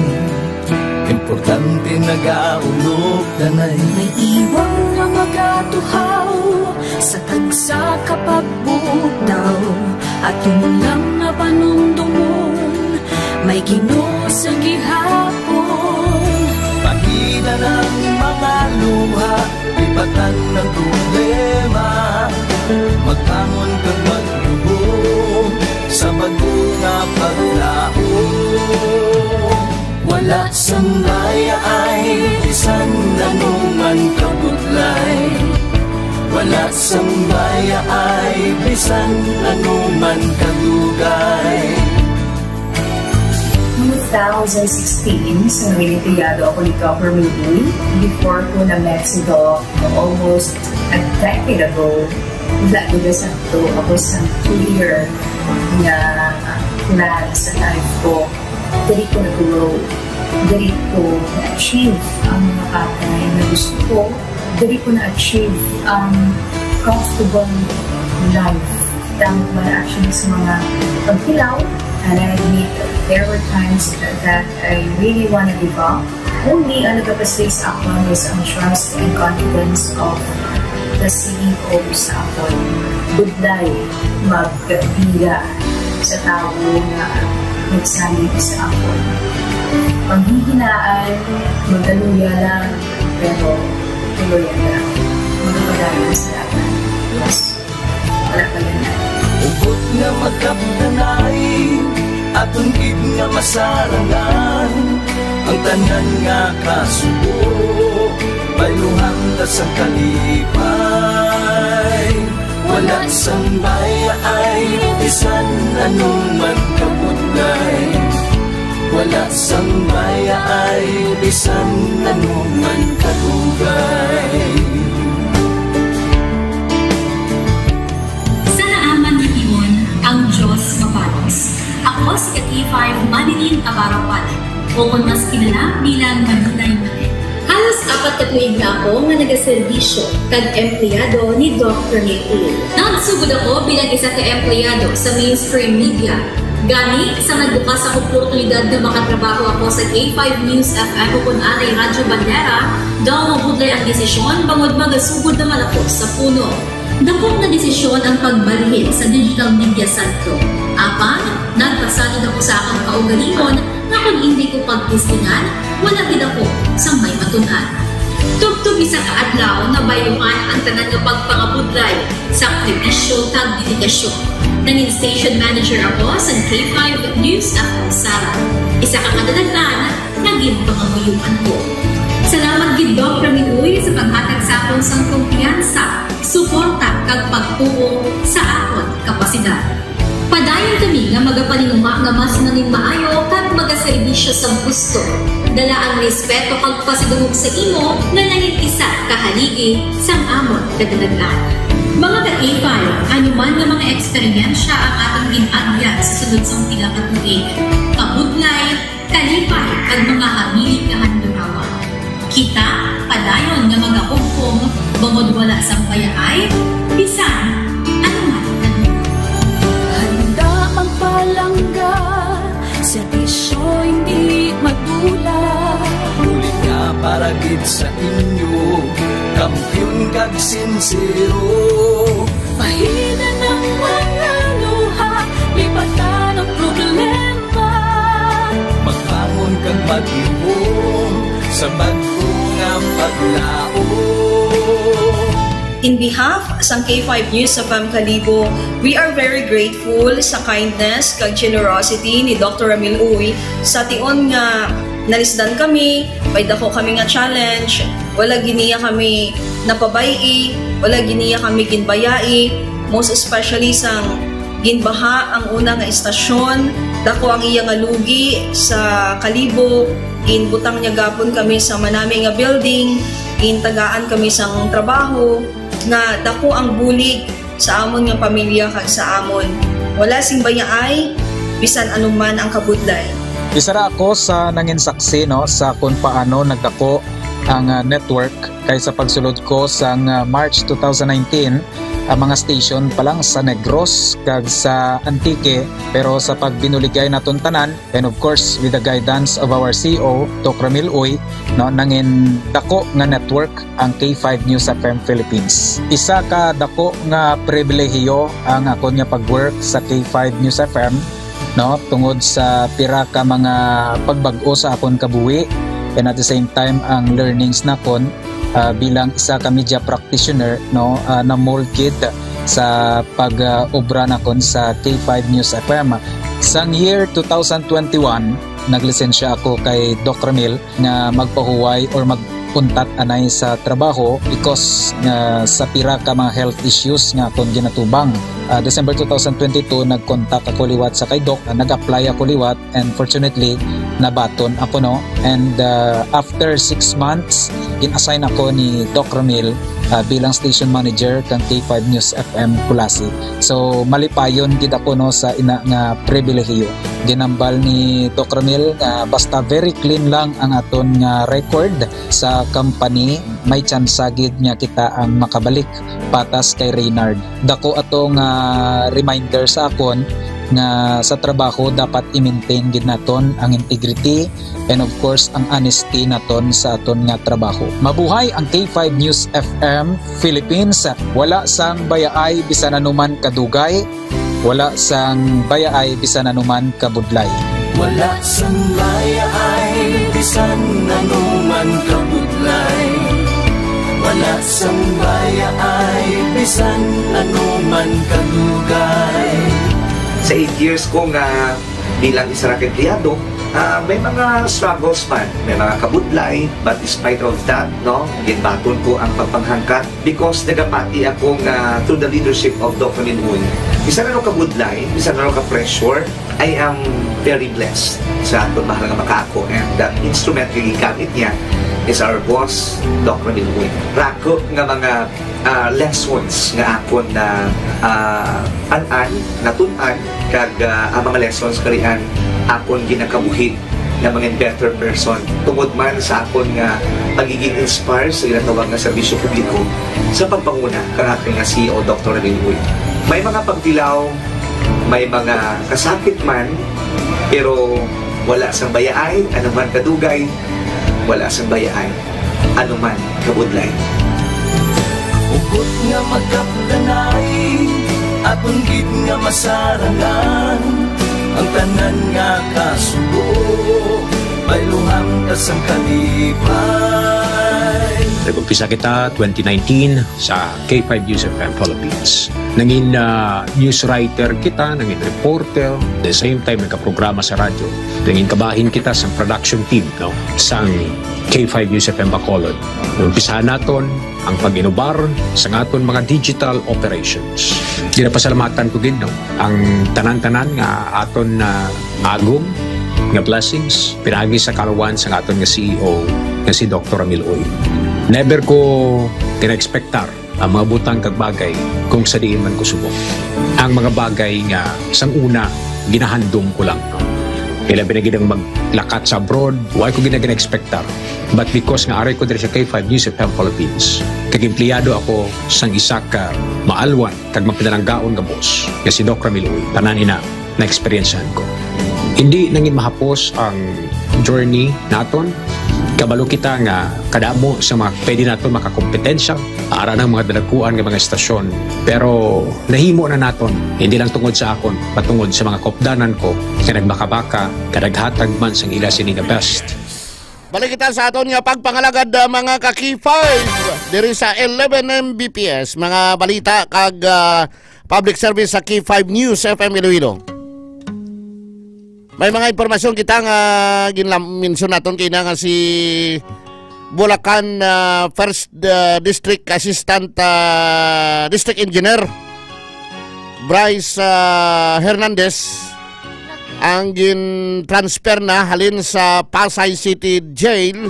importante nagaulog danay. May iwang nga magatuhaw sa tagsa ka pagbugtaw, aton lang nga panumdomon, may Ginoo sa gihapon. Pahida ang mga luha, lipatan ang problema, magbangon kag magluhod sa bag-o nga paglaom. Wala sang mayaay bisan ano man kabudlay. Wala sang mayaay bisan ano man kadugay. Two thousand sixteen, sa Noyenteyado ako ni Governor Lee. Before ko na met si Doc almost a decade ago, wala ko sa to. Ako sa two-year nga plan sa life ko. Diri ko nag-grow. Diri ko na-achieve ang mga bagay na gusto ko. Diri ko na-achieve ang comfortable life. Tama ko na actually sa mga pagkilaw. And I admit, there were times that I really wanna give up. Only ang nagapasig sa akon is ang trust and confidence of the C E O sa akon. Budlay magpila sa tawo nga nagsalig sa akon. Panghihinaan, magkaluya lang, pero tuloy lang. Magpadayon sa dagan. Yes. Wala pa yan. Hugot nga magkapdanay, aton gid nga masarangan ang tanan nga kasubo, bayluhan ta sang kalipay. Wala sang mayaay, bisan ano man kabudlay. Wala sang mayaay, bisan ano man kadugay. Sa naaman nga timon, ang Dios mapanos. Ako si K five Manilin Abarapan, o kon mas kilala bilang Maninay Manay. Halos apat ka tuig na ako nga nagaserbisyo kag empleyado ni Doc Rene Tulfo. Nagsugod ako bilang isa ka empleyado sa mainstream media. Gani, sa nagbukas ang oportunidad nga makatrabaho ako sa K five News F M ukon anay Radyo Bandera, daw mabudlay ang desisyon bangod magasugod naman ako sa puno. Dako nga desisyon ang pagbalhin sa digital media sentro. Apan, nagpasalig ako sa akon kaugalingon nga kon indi ko pagtestingan, wala gid ako sang may matun-an. Tubtob isa ka adlaw, nabayluhan ang tanan nga pagpangabudlay, sakripisyo, kag dedikasyon. Nangin station manager ako sa K five News F M Sara. Isa ka kadalagan nga ginpangamuyoan ko. Salamat gid, Doc Ramil Uy, sa paghatag sa akon sang kumpiyansa, suporta, kag pagtuo sa akon kapasidad. Padayon kami nga magapaninguha nga mas nangin maayo kag magaserbisyo sang husto. Dala ang respeto kag pasidungog sa imo nga nangin isa ka haligi sang amon kadalagan. Mga ka-K five, ano man nga mga eksperyensya ang aton gin-agyan sa sulod sang pila ka tuig, kabudlay, kalipay, kag mga habilin nga handurawa. Kita padayon nga magahugpong bangod wala sang bayaay bisan ano man. Handa magpalangga, serbisyo hindi magdula. Bulig nga para gid sa inyo, kampiyon kag sinsero. Bahinan ang mga luha, lipatan ang problema. Magbangon kag mag-ihom sa bag-o nga paglaom. In behalf sang K five News F M Kalibo, we are very grateful sa kindness kag generosity ni Doctor Ramil Uy sa tion nga nalisdan kami, may dako kami nga challenge, wala gid niya kami napabay-i, wala gid niya kami ginbayai, most especially sang ginbaha ang una nga istasyon, dako ang iya nga lugi sa Kalibo, ginbutang niya gapon kami sa manami nga building, gintagaan kami sang trabaho, nga dako ang bulig sa amon nga pamilya kag sa amon. Wala sing bayaay, bisan anuman ang kabudlay. Isa ra ako sa nangin saksi, no, sa kung paano nagdako ang, ah, network, kay sa pagsulod ko sang, ah, March two thousand nineteen, ang mga station pa lang sa Negros kag sa Antique, pero sa pagbinuligay naton tanan, and of course, with the guidance of our C E O, Doc Ramil Uy, no, nangin dako nga network ang K five News F M Philippines. Isa ka dako nga pribilehiyo ang akon nga pag-work sa K five News F M, no, tungod sa pira ka mga pagbag-o sa akon kabuhi, and at the same time ang learnings nakon, ah, bilang isa ka media practitioner, no, ah, na-mold gid sa pag, ah, obra nakon sa K five News F M. Sang year two thousand twenty-one, naglisensya ako kay Doc Ramil nga magpahuway or mag-untat anay sa trabaho because nga sa pira ka mga health issues nga akon ginatubang. Ah, December two thousand twenty-two, nag-contact ako liwat sa kay Doc, ah, nag-apply ako liwat, and fortunately, nabaton ako, no? And, ah, after six months, gin-assign ako ni Doc Ramil, ah, bilang station manager kang K five News F M Culasi. So, malipayon gid ako, no, sa ina nga pribilehiyo. Ginambal ni Doc Ramil nga basta very clean lang ang aton nga record sa company, may tsansa gid nga kita ang makabalik patas kay Reynard. Dako ato nga reminder sa akon nga sa trabaho dapat i-maintain gid naton ang integrity and of course ang honesty naton sa aton nga trabaho. Mabuhay ang K five News F M Philippines. Wala sang bayaay bisan anuman kadugay, wala sang bayaay bisan anuman kabudlay. Wala sang bayaay bisan anuman kabudlay. Wala sang bayaay bisan anuman kadugay. Sa eight years ko nga bilang isa ra ka empleyado, ah, may mga struggles man, may mga kabudlay, but despite of that, no, ginbaton ko ang pagpanghangkat because nagapati ako nga through the leadership of Doc Ramil Uy, bisan ano ka budlay, bisan ano ka pressure, I am very blessed sa akong mahal nga makaako, and the instrument nga gigamit niya is our boss, Doc Ramil Uy. Rako nga mga, ah, lessons nga akon na, ah, an-an, natun-an, kag, ah, ang mga lessons karian akon ginakabuhi na mga better person tungod man sa akon nga pagiging inspire sa ginatawag nga serbisyo publiko sa pagpanguna kang aton nga C E O, Doctor Ramil Uy. May mga pagtilaw May mga kasakit man, pero wala sang bayaay, anuman kadugay, wala sang bayaay, anuman kabudlay. Ukot nga magkapdanay, aton gid nga masarangan, ang tanan nga kasubo, bayluhan ta sang kalipay. Nag-umpisa kita twenty nineteen sa K five News F M Philippines. Nangin ah, news writer kita, nangin reporter, the same time nagkaprograma sa radyo. Nangin kabahin kita sa production team, no, sang K five News F M Bacolod. Umpisahan naton ang pag-inubar sa aton mga digital operations. Ginapasalamatan ko gid, no, ang tanan-tanan nga aton na agom nga blessings pinaagi sa kaluwan sa aton nga C E O nga si Doktor Ramil Uy. Never ko gina-expectar ang mga butang kag bagay kung sa diin man ko subong. Ang mga bagay nga sang una ginahandom ko lang. Kailan pinagid ang maglakat sa abroad, wala ko gina-expectar. But because nga aray ko diri sa K five News F M Philippines, kag empleyado ako sang isa ka maalwan kag mapinalanggaon nga boss nga si Doc Ramil Uy, tanan ina na-eksperyensyahan ko. Hindi nangin mahapos ang journey naton. Kabalo kita nga kadamo sa mga pwede naton makakompetensya ara ng mga dalaguan nga mga estasyon. Pero nahimo na naton, hindi lang tungod sa akon, patungod sa mga kopdanan ko nga nagbakabaka, kadaghatag man sang ila sini nga best. Balik kita sa aton nga pagpangalagad, ah, mga ka-K five, diri sa eleven M B P S, mga balita kag ah, public service sa K five News F M Iloilo. May mga impormasyon kita nga ginlam-, mention naton kina nga si Bulacan ah, First ah, District Assistant ah, District Engineer Bryce ah, Hernandez ang gin-transfer na halin sa Pasay City Jail.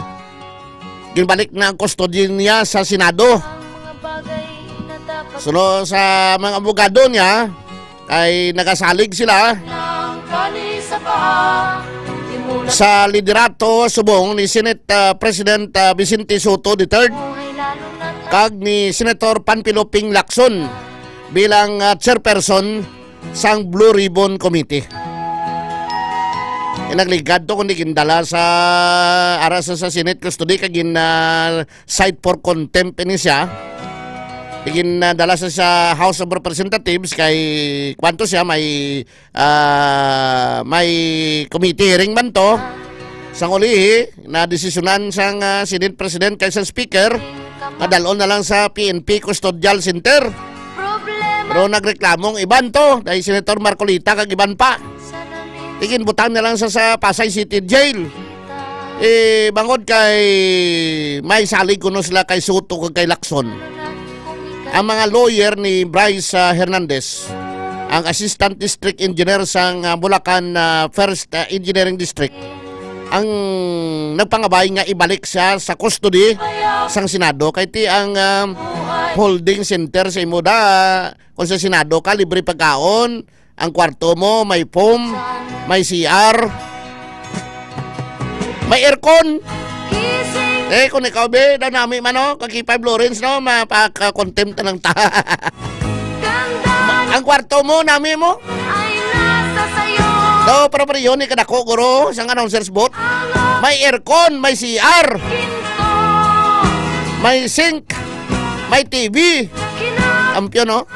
Ginbalik na ang kustodiya niya sa Senado. Suno sa mga abogado niya, kay nagasalig sila sa liderato subong ni Senate ah, President ah, Vicente Sotto the third kag ni Senator Panfilo Ping Lacson bilang ah, chairperson sang Blue Ribbon Committee. Inagligad to kundi gindala sa ara sa, sa Senate custody kag gin ah, cite for contempt ini siya. Gin ah, dala sa, sa House of Representatives kay kwanto siya may ah, may committee hearing man to. Sang ulihi, na desisyonan sang ah, Senate President kay sa Speaker, madalon na lang sa P N P Custodial Center. Pero nagreklamong iban to, dahil Senator Marcolita kag iban pa. Iginbutang na lang sa, sa Pasay City Jail. Eh, bangod kay may salig kuno sila kay Sotto kag kay Lacson. Ang mga lawyer ni Bryce ah, Hernandez, ang Assistant District Engineer sang ah, Bulacan ah, First ah, Engineering District, ang nagpangabay nga ibalik siya sa custody sang Senado kay ti ang ah, holding center sa imo da kung sa Senado ka libre pagkaon, ang kwarto mo may foam, may C R, may aircon. Eh, kung ikaw, be, daw nami man, no? Kag K five Lawrence, no? Mapaka-contempt na lang ta. Ang kwarto mo, nami mo? Do, pero, pero yun, kadako, guro, sang announcer's booth. May aircon, may C R, may sink, may T V. Kampiyon, no?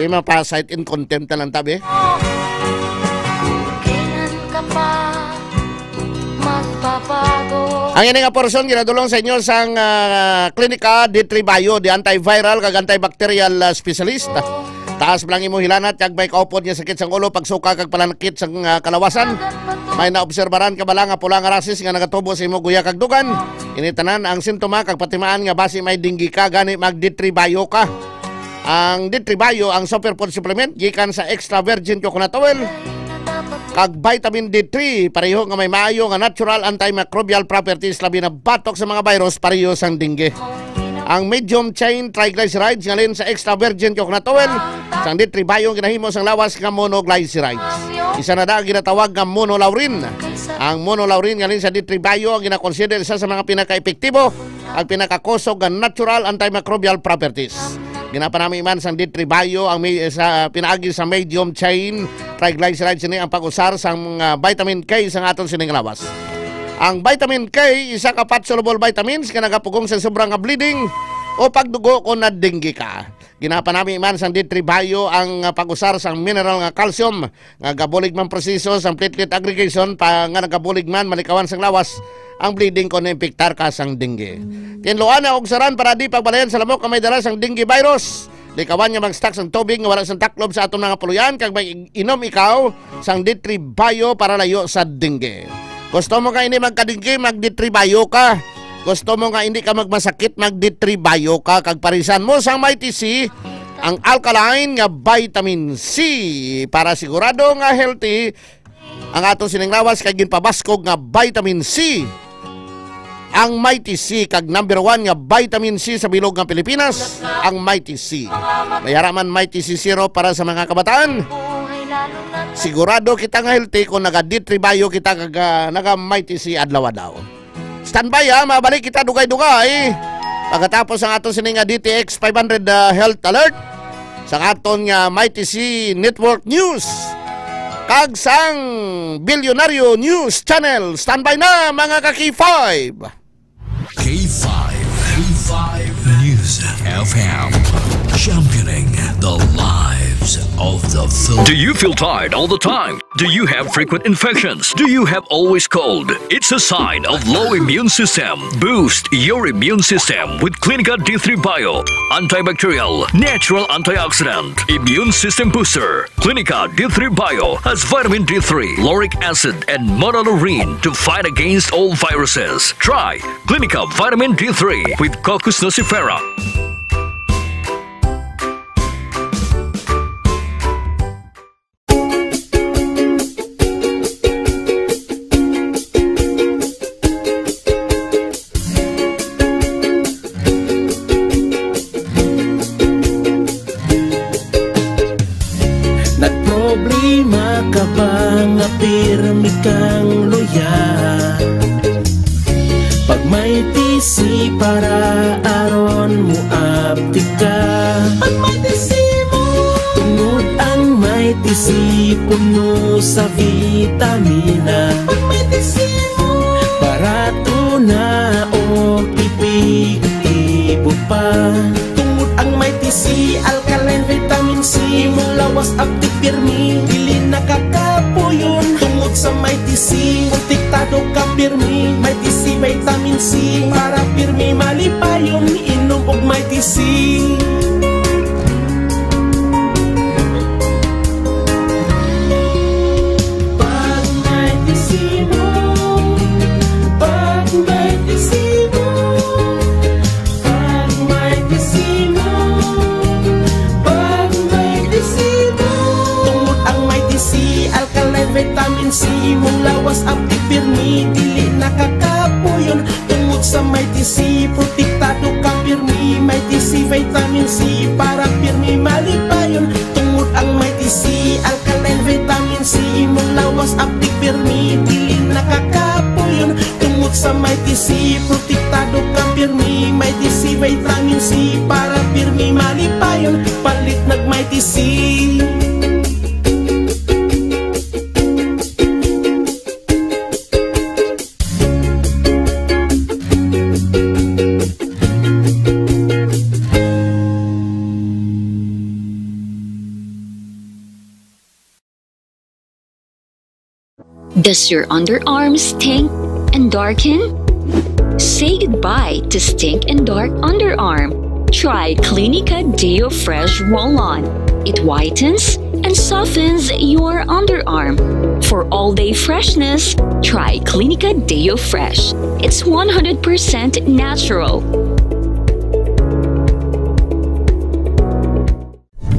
Di mapasite in contempt na lang tabi. Kailan ka pa magbabago? Ang ini nga porsyon ginadulong sa inyo sang ah, Klinika D three Bio, the antiviral kag antibacterial ah, specialist. Taas pa lang imo hilanat kag may kaupod nga sakit sang ulo, pagsuka kag pananakit sang ah, kalawasan. May naobserbaran ka bala nga pula nga rasis nga nagatubo sa imo guya kag dugan? Ini tanan ang sintoma kag patimaan nga basi may dengue ka, gani mag D three Bio ka. Ang D three Bio ang superfood supplement gikan sa extra virgin coconut oil kag vitamin D three, pareho nga may maayo nga natural antimicrobial properties, labi na batok sa mga virus pareho sang dengue. Ang medium chain triglycerides ngalin sa extra virgin coconut oil sang D three Bio ang ginahimo sang lawas nga monoglycerides. Isa na da ang ginatawag nga monolaurin. Ang monolaurin ngalin sa D three Bio ang ginakonsider isa sa mga pinakaepektibo ang pinakakusog nga natural antimicrobial properties. Ginapanami man sang D three Bio ang may, sa pinaagi sa medium chain triglycerides sini ang pag-usar sang, ah, vitamin K sang aton sining lawas. Ang vitamin K, isa ka fat-soluble vitamins nga nagapugong sa sobra nga bleeding o pagdugo kon na-dengue ka. Ginapanami man sang D three Bio ang, ah, pag-usar sang mineral nga calcium nga gabulig man proseso sang platelet aggregation pa nga nagabulig man malikawan sang lawas ang bleeding kon nainfektar ka sang dengue. Tinluan na og saran para di pagbalayan sa lamok ang may dala sang dengue virus. Likawan nga mag-stock sang tubig nga wala sang taklob sa aton mga puloy-an kag mag-inom ikaw sang D three Bio para layo sa dengue. Gusto mo nga hindi magka-dengue, mag-D three Bio ka. Gusto mo nga hindi ka magmasakit, mag-D three Bio ka kag parisan mo sang Mighty C, ang alkaline nga vitamin C para sigurado nga healthy ang aton sining lawas kay ginpabaskog nga vitamin C. Ang Mighty C kag number one nga vitamin C sa bilog nga Pilipinas, ang Mighty C. May ara man Mighty C Syrup para sa mga kabataan. Sigurado kita nga healthy kung naga-D three Bio kita kag, ah, naga-Mighty C adlaw-adlaw. Standby, ha, mabalik kita dugay-dugay pagkatapos ang aton sini nga D T X five hundred, ah, Health Alert sa aton nga Mighty C Network News kag sang Bilyonaryo News Channel. Standby na, mga ka K five. K five, K five News F M, championing the lives of the Philippines. Do you feel tired all the time? Do you have frequent infections? Do you have always cold? It's a sign of low immune system. Boost your immune system with Clinica D three Bio, antibacterial, natural antioxidant, immune system booster. Clinica D three Bio has vitamin D three, lauric acid, and monolaurin to fight against all viruses. Try Clinica Vitamin D three with Cocos nucifera. Nagproblema ka ba nga pirmi kang luya? Pag may T C para aron moaptik ka. Pag may T C mo. Tungod ang may T C puno sa vitamina. Pag may T C mo. Barato na o epektibo pa. Tungod ang may T C, alkaline vitamin C, imong lawas aptik pirmi, dili nakakapuyon. Tungod sa may T C, protektado ka pirmi, may T C vitamin C, para pirmi malipayon, inom og may T C. Pag may T C mo, pag may T C mo, pag may T C mo, pag may T C mo. Tungod ang may T C, alkaline vitamin C, imong lawas aptik pirmi, dili nakakapuyon. Tungod sa may T C, protektado ka pirmi, may T C vitamin C, para pirmi malipayon. Tungod ang may T C, alkaline vitamin C, imong lawas aptik pirmi, dili nakakapuyon. Tungod sa may T C, protektado ka pirmi, may T C vitamin C, para pirmi malipayon. Palit nag may T C. Does your underarm stink and darken? Say goodbye to stink and dark underarm. Try Clinica Deo Fresh Roll-On. It whitens and softens your underarm. For all-day freshness, try Clinica Deo Fresh. It's one hundred percent natural.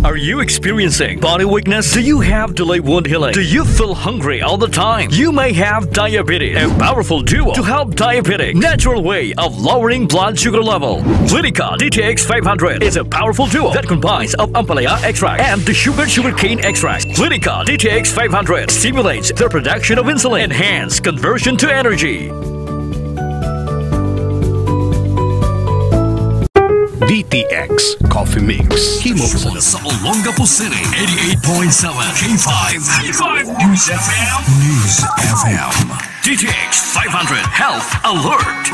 Are you experiencing body weakness? Do you have delayed wound healing? Do you feel hungry all the time? You may have diabetes. A powerful duo to help diabetic. Natural way of lowering blood sugar level. Clinica D T X five hundred is a powerful duo that combines of ampalaya extract and the sugar sugarcane extract. Clinica D T X five hundred stimulates the production of insulin, enhance conversion to energy. D T X Coffee Mix. Himo sa Sa Olongapo City, eighty-eight point seven K five. K five News F M. News F M. D T X five hundred Health Alert.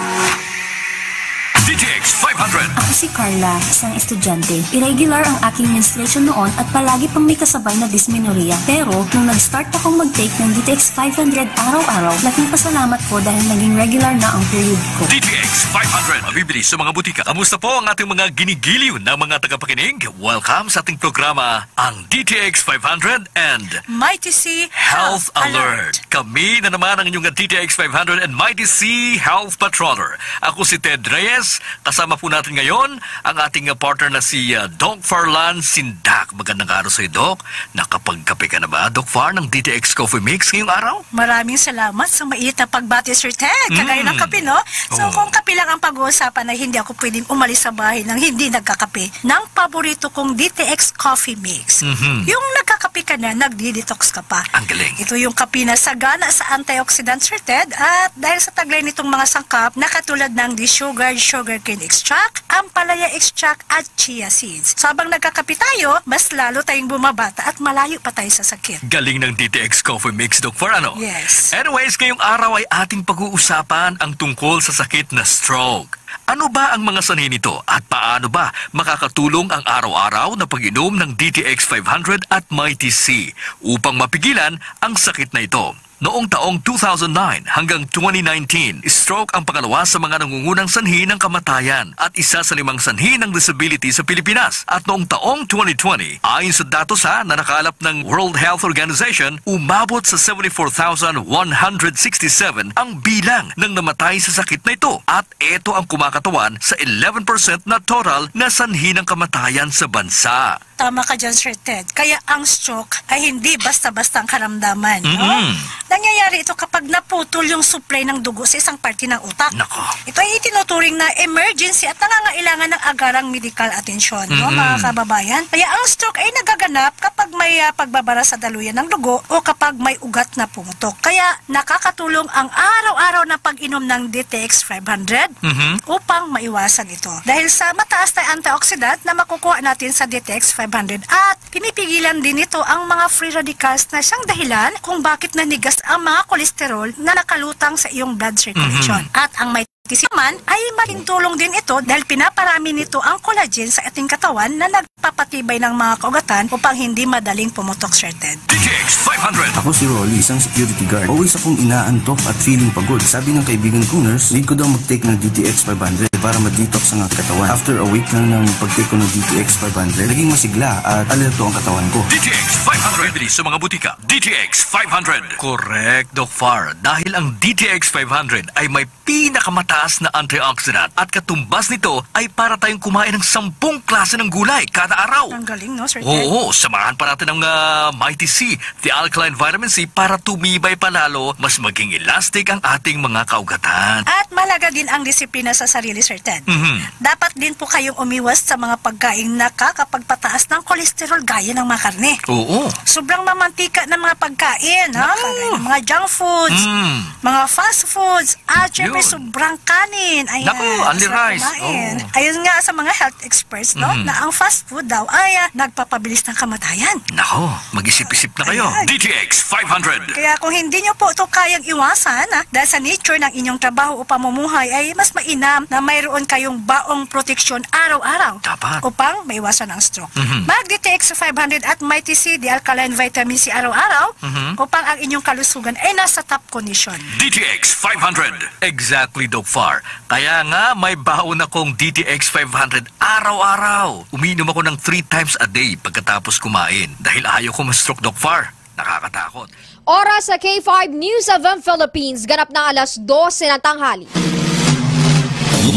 D T X five hundred. Ako si Carla, isang estudyante. Irregular ang aking menstruation noon at palagi pang may kasabay na dysmenorrhea. Pero nung nag-start akong mag-take ng D T X five hundred araw-araw, laking pasalamat ko dahil naging regular na ang period ko. D T X five hundred. Mabibili sa mga butika. Kamusta po ang ating mga ginigiliw na mga tagapakinig? Welcome sa ating programa, ang D T X five hundred and Mighty C Health Alert. Kami na naman ang inyong D T X five hundred and Mighty C Health Patroller. Ako si Ted Reyes. Kasama po natin ngayon ang ating, uh, partner na si, uh, Doc Farlan Sindak. Magandang araw sa iyo, Doc. Nakapagkape ka na ba, Doc Far, ng D T X Coffee Mix ngayong araw? Maraming salamat sa mainit na pagbati, Sir Ted. Kagaya ng Mm. kape, no? So, Oo. kung kape lang ang pag-uusapan, ay hindi ako pwedeng umalis sa bahay nang hindi nagkakape ng paborito kong D T X Coffee Mix. Mhm. Yung nagkakape ka na, nagdi-detox ka pa. Ang galing. Ito yung kape na sagana sa antioxidant, Sir Ted. At dahil sa taglay nitong mga sangkap na katulad ng desugared sugarcane extract, ampalaya extract, at chia seeds. So, habang nagkakape tayo, mas lalo tayong bumabata at malayo pa tayo sa sakit. Galing ng D T X Coffee Mix, Doc Far, ano? Yes. Anyways, ngayong araw ay ating pag-uusapan ang tungkol sa sakit na stroke. Ano ba ang mga sanhi nito at paano ba makakatulong ang araw-araw na pag-inom ng D T X five hundred at Mighty C upang mapigilan ang sakit na ito? Noong taong two thousand nine hanggang twenty nineteen, stroke ang pangalawa sa mga nangungunang sanhi ng kamatayan at isa sa limang sanhi ng disability sa Pilipinas. At noong taong twenty twenty, ayon sa datos ha na nakalap ng World Health Organization, umabot sa seventy-four thousand one hundred sixty-seven ang bilang ng namatay sa sakit na ito. At ito ang kumakatawan sa eleven percent na total na sanhi ng kamatayan sa bansa. Tama ka dyan, Sir Ted. Kaya ang stroke ay hindi basta-basta ang karamdaman, no? Mm-mm. Nangyayari ito kapag naputol yung supply ng dugo sa isang parte ng utak. Nako. Ito ay itinuturing na emergency at nangangailangan ng agarang medical atensyon, no, Mm-mm. mga kababayan? Kaya ang stroke ay nagaganap kapag may, ah, pagbabara sa daluyan ng dugo o kapag may ugat na pumutok. Kaya nakakatulong ang araw-araw na pag-inom ng D T X five hundred Mhm. upang maiwasan ito. Dahil sa mataas na antioxidant na makukuha natin sa D T X five hundred at pinipigilan din nito ang mga free radicals na siyang dahilan kung bakit nanigas ang mga kolesterol na nakalutang sa iyong blood circulation. Mhm. At ang may tisi naman ay malaking tulong din ito dahil pinaparami nito ang collagen sa ating katawan na nagpapatibay ng mga kaugatan upang hindi madaling pumutok, Sir Ted. D T X five hundred. Ako si Rolly, isang security guard. Always akong inaantok at feeling pagod. Sabi ng kaibigan kong nurse, need ko daw mag-take ng D T X five hundred para ma-detox ang aking katawan. After a week lang ng pag-take ko ng D T X five hundred, naging masigla at alerto ang katawan ko. D T X five hundred. Bibili sa mga butika. D T X five hundred. Correct, Doc Far. Dahil ang D T X five hundred ay may pinakamataas na antioxidant at katumbas nito ay para tayong kumain ng sampung klase ng gulay kada araw. Ang galing, no, Sir Ted? Oo, samahan pa natin ng, ah, Mighty C, the alkaline vitamin C, para tumibay pa lalo, mas maging elastic ang ating mga kaugatan. At mahalaga din ang disiplina sa sarili, Sir Ted. Mhm. Dapat din po kayong umiwas sa mga pagkaing nakakapagpataas ng kolesterol gaya ng mga karne. Oo. Sobrang mamantika ng mga pagkain, ha? Naku. Kagaya ng mga junk foods, Mm. mga fast foods, at syempre Yun. sobrang kanin. Ayan, Naku, only sarap rice. kumain. Oo. Ayun nga sa mga health experts, no, Mhm. na ang fast food daw ay, ah, nagpapabilis ng kamatayan. Nako, mag-isip-isip na kayo. Ayan. D T X five hundred. Kaya kung hindi nyo po ito kayang iwasan, ah, dahil sa nature ng inyong trabaho o pamumuhay, ay mas mainam na mayroon kayong baong proteksyon araw-araw Dapat. upang maiwasan ang stroke. Mhm. Mag D T X five hundred at Mighty C, the alkaline vitamin C araw-araw Mhm. upang ang inyong kalusugan ay nasa top condition. D T X five hundred. Exactly, Doc Far. Kaya nga, may baon akong D T X five hundred araw-araw. Umiinom ako ng three times a day pagkatapos kumain dahil ayaw ko ma-stroke, Doc Far. Nakakatakot. Oras sa K five News F M Philippines, ganap na alas dose ng tanghali.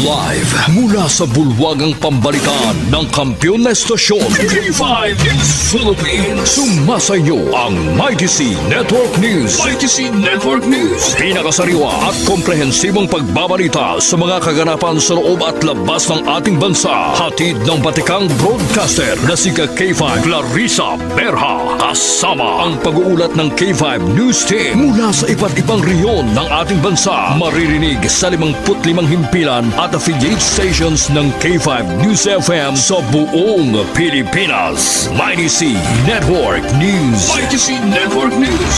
Live mula sa bulwagang pambalitaan ng kampiyon na estasyon, K five News Philippines. Sumasa inyo ang Mighty C Network News. Mighty C Network News. Pinakasariwa at komprehensibong pagbabalita sa mga kaganapan sa loob at labas ng ating bansa. Hatid ng batikang broadcaster na si ka K five Clarissa Berha. Kasama ang pag-uulat ng K five News Team mula sa iba't ibang rehiyon ng ating bansa. Maririnig sa limangput limang himpilan at affiliate stations ng K five News F M sa buong Pilipinas. Mighty C Network News. Mighty C Network News.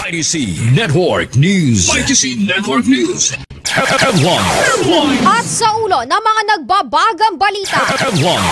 Mighty C Network News. Mighty C Network News. Headline. At sa ulo ng mga nagbabagang balita, Headline.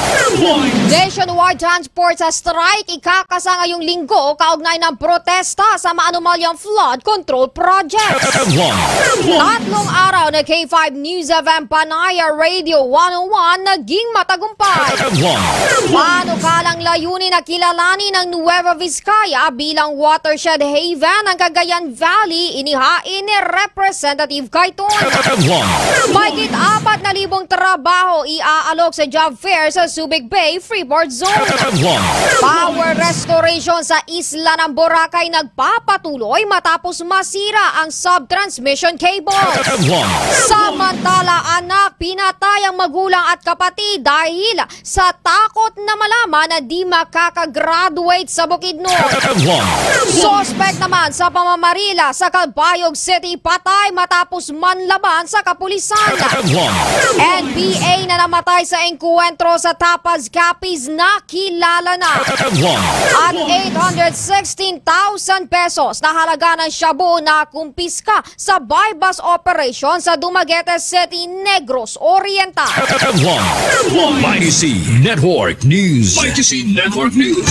Nationwide transport sa strike ikakasa ngayong linggo kaugnay ng protesta sa maanumalyang flood control projects. Headline. Tatlong araw na K five News F M Panay Radio one oh one naging matagumpay. Headline. Panukalang layunin na kilalanin ang Nueva Vizcaya bilang watershed haven ang Cagayan Valley, inihain ni Representative Cayton. Headline. Mahigit apat na libong trabaho iaalok sa job fair sa Subic Bay Freeport Zone. Headline. Power restoration sa isla ng Boracay nagpapatuloy matapos masira ang subtransmission cable. Headline. Samantala, anak, pinatay ang magulang at kapatid dahil sa takot na malaman na di makakagraduate sa Bukidnon. Headline. Suspek naman sa pamamarila sa Calbayog City patay matapos manlaban sa kapulisan. Headline. N P A na namatay sa engkwentro sa Tapaz, Capiz na kilala na. Headline. At eight hundred sixteen thousand pesos na halaga ng shabu na kumpiska sa buy-bust operation sa Dumaguete City, Negros Oriental. Headline. Mighty C Network News. Mighty C Network News.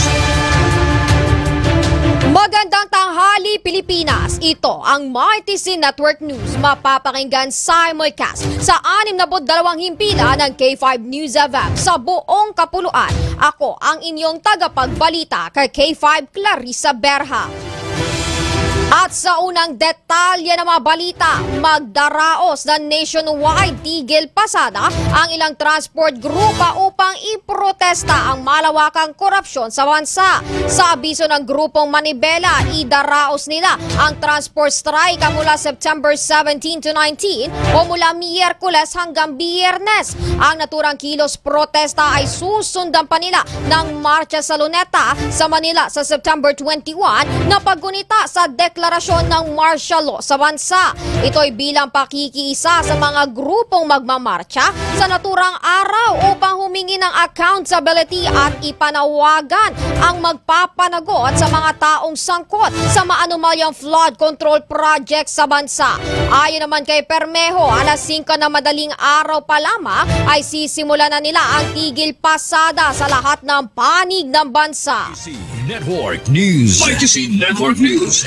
Magandang tanghali, Pilipinas. Ito ang Mighty C Network News. Mapapakinggan simulcast sa anim na dalawang himpilan ng K five News F M sa buong kapuluan. Ako ang inyong tagapagbalita kay K five Clarissa Berha. At sa unang detalye ng mga balita, magdaraos na nationwide tigil pasada ang ilang transport grupa upang iprotesta ang malawakang korupsyon sa bansa. Sa abiso ng grupong Manibela, idaraos nila ang transport strike mula September seventeen to nineteen o mula Miyerkules hanggang Biyernes. Ang naturang kilos protesta ay susundan pa nila ng marcha sa Luneta sa Manila sa September twenty-one na paggunita sa deklarasyon ng martial law sa bansa. Ito'y bilang pakikiisa sa mga grupong magmamarcha sa naturang araw upang humingi ng accountability at ipanawagan ang magpapanagot sa mga taong sangkot sa maanumalyang flood control project sa bansa. Ayon naman kay Permejo, alas singko na madaling araw pa lamang ay sisimulan na nila ang tigil pasada sa lahat ng panig ng bansa. Mighty C Network News. Mighty C Network News.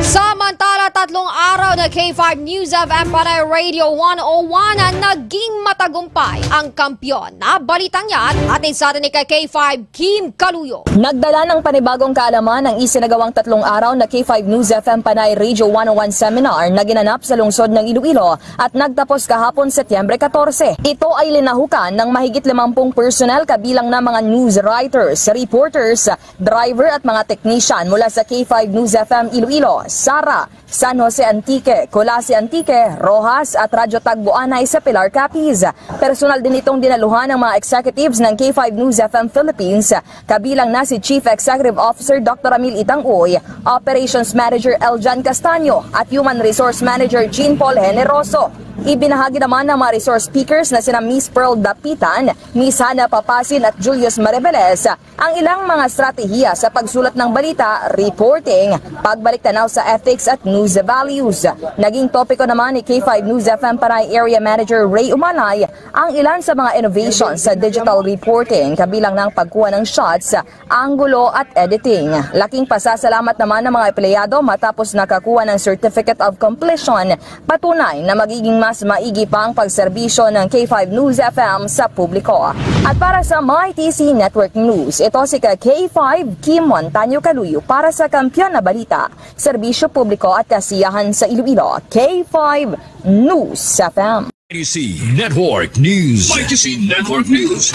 Samantala, tatlong araw na K five News F M Panay Radio one oh one ang naging matagumpay ang kampiyon. Na balitang yan, atin sa atin ni kay K five Kim Kaluyo. Nagdala ng panibagong kaalaman ang isinagawang tatlong araw na K five News F M Panay Radio one oh one seminar na ginanap sa lungsod ng Iloilo at nagtapos kahapon, Setyembre katorse. Ito ay linahukan ng mahigit limampung personnel kabilang na mga news writers, reporters, driver at mga technician mula sa K five News F M Iloilo, Sara, San Jose Antique, Culasi Antique, Roxas at Radyo Tagbo Anay sa Pilar, Capiz. Personal din itong dinaluhan ng mga executives ng K five News F M Philippines, kabilang na si Chief Executive Officer Doctor Ramil Itang Uy, Operations Manager Eljan Castaño at Human Resource Manager Jean Paul Generoso. Ibinahagi naman ng mga resource speakers na sina Miss Pearl Dapitan, Miss Hannah Papasin at Julius Marebeles ang ilang mga estratehiya sa pagsulat ng balita, reporting, pagbalik tanaw sa ethics at news values. Naging topiko naman ni K five News F M Panay Area Manager Ray Umalay ang ilan sa mga innovations sa digital reporting, kabilang ng pagkuha ng shots, anggulo at editing. Laking pasasalamat naman ng mga empleyado matapos nakakuha ng Certificate of Completion, patunay na magiging mas maigi pa ang pagserbisyo ng K five News F M sa publiko. At para sa Mighty C Network News, ito si ka K five Kim Montaño Kaluyo para sa Kampiyon na Balita, Serbisyo Publiko at Kasiyahan sa Iloilo, K five News F M. Mighty C Network News. Mighty C Network News.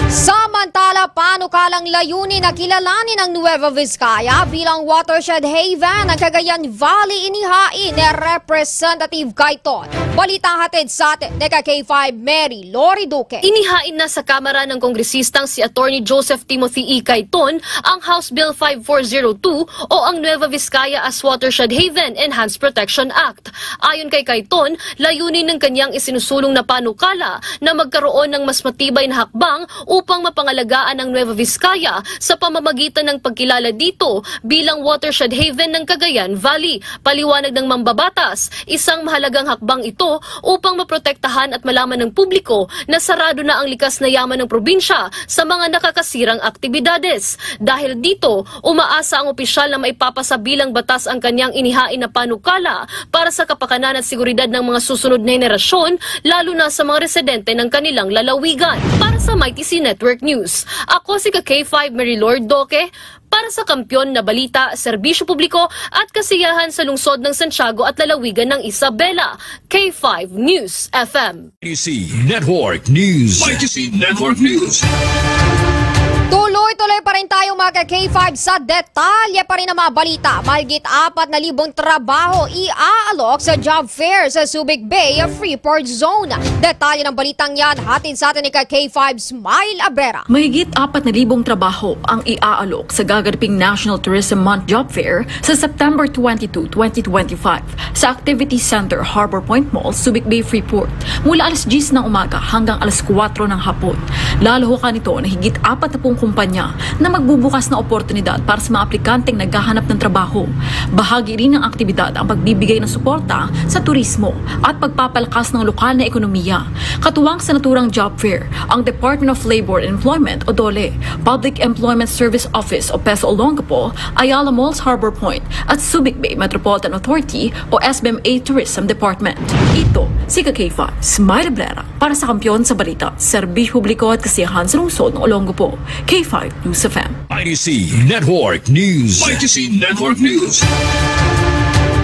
Sa Samantala, panukalang layunin na kilalanin ang Nueva Vizcaya bilang watershed haven ang Cagayan Valley, inihain ni Representative Cayton. Balita hatid sa atin ni ka K five Mary Lori Duque. Inihain na sa Kamara ng Kongresistang si Attorney Joseph Timothy E. Cayton ang House Bill five four zero two o ang Nueva Vizcaya as Watershed Haven Enhanced Protection Act. Ayon kay Cayton, layunin ng kanyang isinusulong na panukala na magkaroon ng mas matibay na hakbang upang mapangalagaan ang Nueva Vizcaya sa pamamagitan ng pagkilala dito bilang watershed haven ng Cagayan Valley. Paliwanag ng mambabatas, isang mahalagang hakbang ito upang maprotektahan at malaman ng publiko na sarado na ang likas na yaman ng probinsya sa mga nakakasirang aktibidades. Dahil dito, umaasa ang opisyal na maipapasa bilang batas ang kanyang inihain na panukala para sa kapakanan at seguridad ng mga susunod na henerasyon, lalo na sa mga residente ng kanilang lalawigan. Para sa Mighty C Network News, ako si ka K five Mary Lord Doque para sa Kampiyon na Balita, Serbisyo Publiko at Kasiyahan sa Lungsod ng Santiago at Lalawigan ng Isabela, K five News F M. Mighty C Network News. Mighty C Network News. Tuloy-tuloy pa rin tayo, mga ka K five, sa detalye pa rin ng mga balita. Mahigit apat na libong trabaho iaalok sa job fair sa Subic Bay Freeport Zone. Detalye ng balitang yan, hatid sa atin ni ka K five Smile Abrera. Mahigit apat na libong trabaho ang iaalok sa gaganaping National Tourism Month Job Fair sa September twenty-two, twenty twenty-five sa Activity Center, Harbor Point Mall, Subic Bay, Freeport, mula alas diyes ng umaga hanggang alas kuwatro ng hapon. Lalahukan nito na higit apat na pung kumpanya na magbubukas na oportunidad para sa mga aplikanteng naghahanap ng trabaho. Bahagi rin ng aktibidad ang pagbibigay ng suporta sa turismo at pagpapalakas ng lokal na ekonomiya. Katuwang sa naturang job fair, ang Department of Labor and Employment o DOLE, Public Employment Service Office o PESO Olongapo, Ayala Malls Harbor Point, at Subic Bay Metropolitan Authority o S B M A Tourism Department. Ito si ka K five Smile Abrera para sa Kampiyon sa Balita, Serbisyo Publiko at Kasiyahan sa Lungsod ng Olongapo, K five News F M. Mighty C Network News. Mighty C Network News.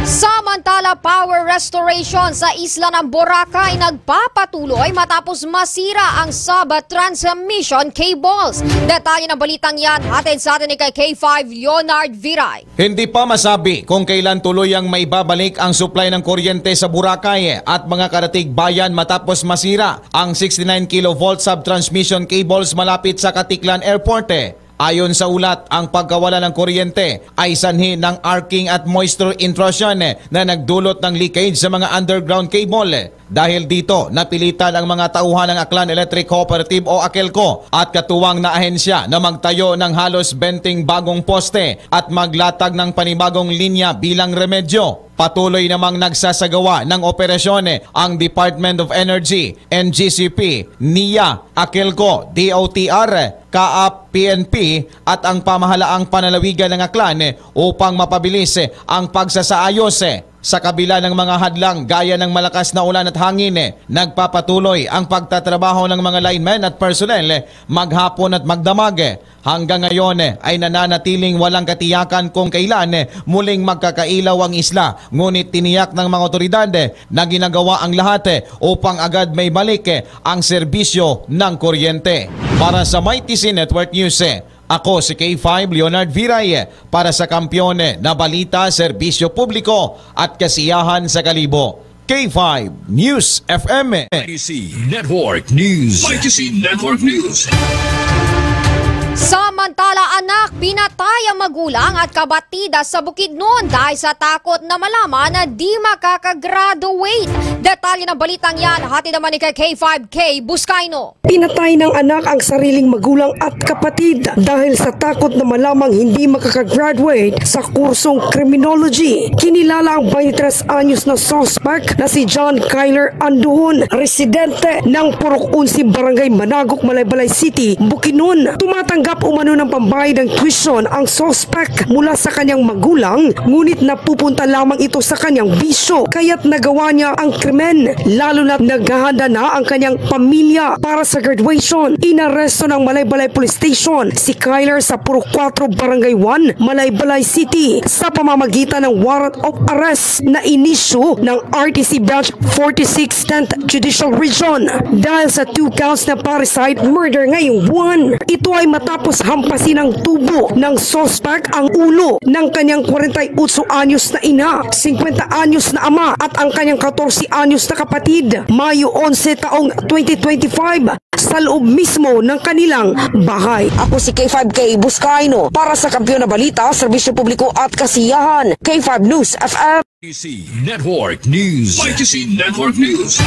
Samantala, power restoration sa isla ng Boracay nagpapatuloy matapos masira ang sub-transmission cables. Detalye ng balitang yan, hatid sa atin ni kay K five Leonard Viray. Hindi pa masabi kung kailan tuluyang maibabalik ang supply ng kuryente sa Boracay at mga karatig bayan matapos masira ang sixty-nine kilovolt subtransmission cables malapit sa Caticlan Airport. Ayon sa ulat, ang pagkawala ng kuryente ay sanhi ng arcing at moisture intrusion na nagdulot ng leakage sa mga underground cable. Dahil dito, napilitan ang mga tauhan ng Aklan Electric Cooperative o AKELCO at katuwang na ahensya na magtayo ng halos benteng bagong poste at maglatag ng panibagong linya bilang remedyo. Patuloy namang nagsasagawa ng operasyon ang Department of Energy, N G C P, NIA, AKELCO, D O T R, CAAP, P N P at ang pamahalaang panlalawigan ng Aklan upang mapabilis ang pagsasaayos. Sa kabila ng mga hadlang gaya ng malakas na ulan at hangin, nagpapatuloy ang pagtatrabaho ng mga linemen at personnel maghapon at magdamag. Hanggang ngayon ay nananatiling walang katiyakan kung kailan muling magkakailaw ang isla, ngunit tiniyak ng mga otoridad na ginagawa ang lahat upang agad maibalik ang serbisyo ng kuryente. Para sa Mighty C Network News, ako si K five Leonard Viray para sa Kampiyon na Balita, Serbisyo Publiko at Kasiyahan sa Kalibo. K five News F M. Mighty C Network News. Mighty C Network News. Samantala, anak, pinatay ang magulang at kabatida sa Bukidnon dahil sa takot na malaman na di makakagraduate. Detalye ng balitang yan, hatid naman ni kay K five K Buscaino. Pinatay ng anak ang sariling magulang at kapatid dahil sa takot na malamang hindi makakagraduate sa kursong criminology. Kinilala ang twenty-three anyos na suspect na si John Kyler Anduhon, residente ng Purok Onse, Barangay Managok, Malaybalay City, Bukidnon. Tumatang Nagtanggap umano ng pambayad ng tuition ang suspek mula sa kanyang magulang, ngunit napupunta lamang ito sa kanyang bisyo, kaya't nagawa niya ang krimen, lalo na't naghahanda na ang kanyang pamilya para sa graduation. Inaresto ng Malaybalay Police Station si Kyler sa Purok Cuatro, Barangay One, Malaybalay City, sa pamamagitan ng warrant of arrest na inisyu ng R T C Branch forty-six, tenth Judicial Region dahil sa two counts na parricide murder ngayong buwan. Ito ay matapos hampasin ng tubo ng suspek ang ulo ng kanyang forty-eight anyos na ina, fifty anyos na ama, at ang kanyang fourteen anyos na kapatid, Mayo onse taong twenty twenty-five, sa loob mismo ng kanilang bahay. Ako si K five K Buscaino para sa Kampiyon na Balita, Serbisyo Publiko at Kasiyahan, K five News F M. Y T C Network News. Y T C Network News.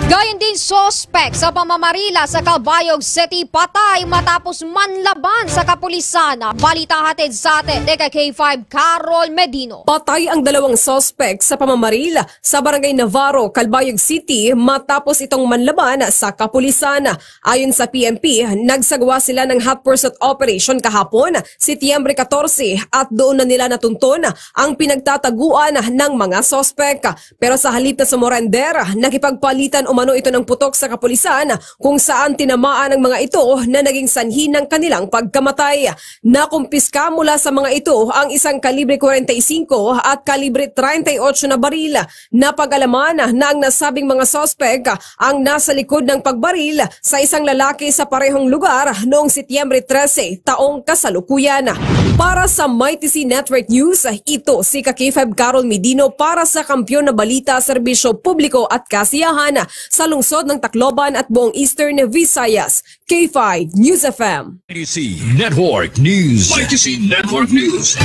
Gayon din, suspek sa pamamarila sa Calbayog City patay matapos manlaban sa kapulisan. Balita hatid sa atin ni ka K five Carol Medino. Patay ang dalawang suspek sa pamamaril sa Barangay Navarro, Calbayog City matapos itong manlaban sa kapulisan. Ayon sa P N P, nagsagawa sila ng hot pursuit operation kahapon, Setyembre katorse, at doon na nila natunton ang pinagtataguan ng mga suspek. Pero sa halip na sumurender, nakipagpalitan umano ito ng putok sa kapulisan, kung saan tinamaan ang mga ito na naging sanhi ng kanilang pagkamatay. Nakumpiska mula sa mga ito ang isang kalibre forty-five at kalibre thirty-eight na baril. Napag-alaman na ang nasabing mga suspek ang nasa likod ng pagbaril sa isang lalaki sa parehong lugar noong Setyembre trese taong kasalukuyan. Para sa Mighty C Network News, ito si ka K five Carol Medino para sa Kampiyon na Balita, Serbisyo Publiko at Kasiyahan sa lungsod ng Tacloban at buong Eastern Visayas. K five News F M. Mighty C Network News. Mighty C Network News.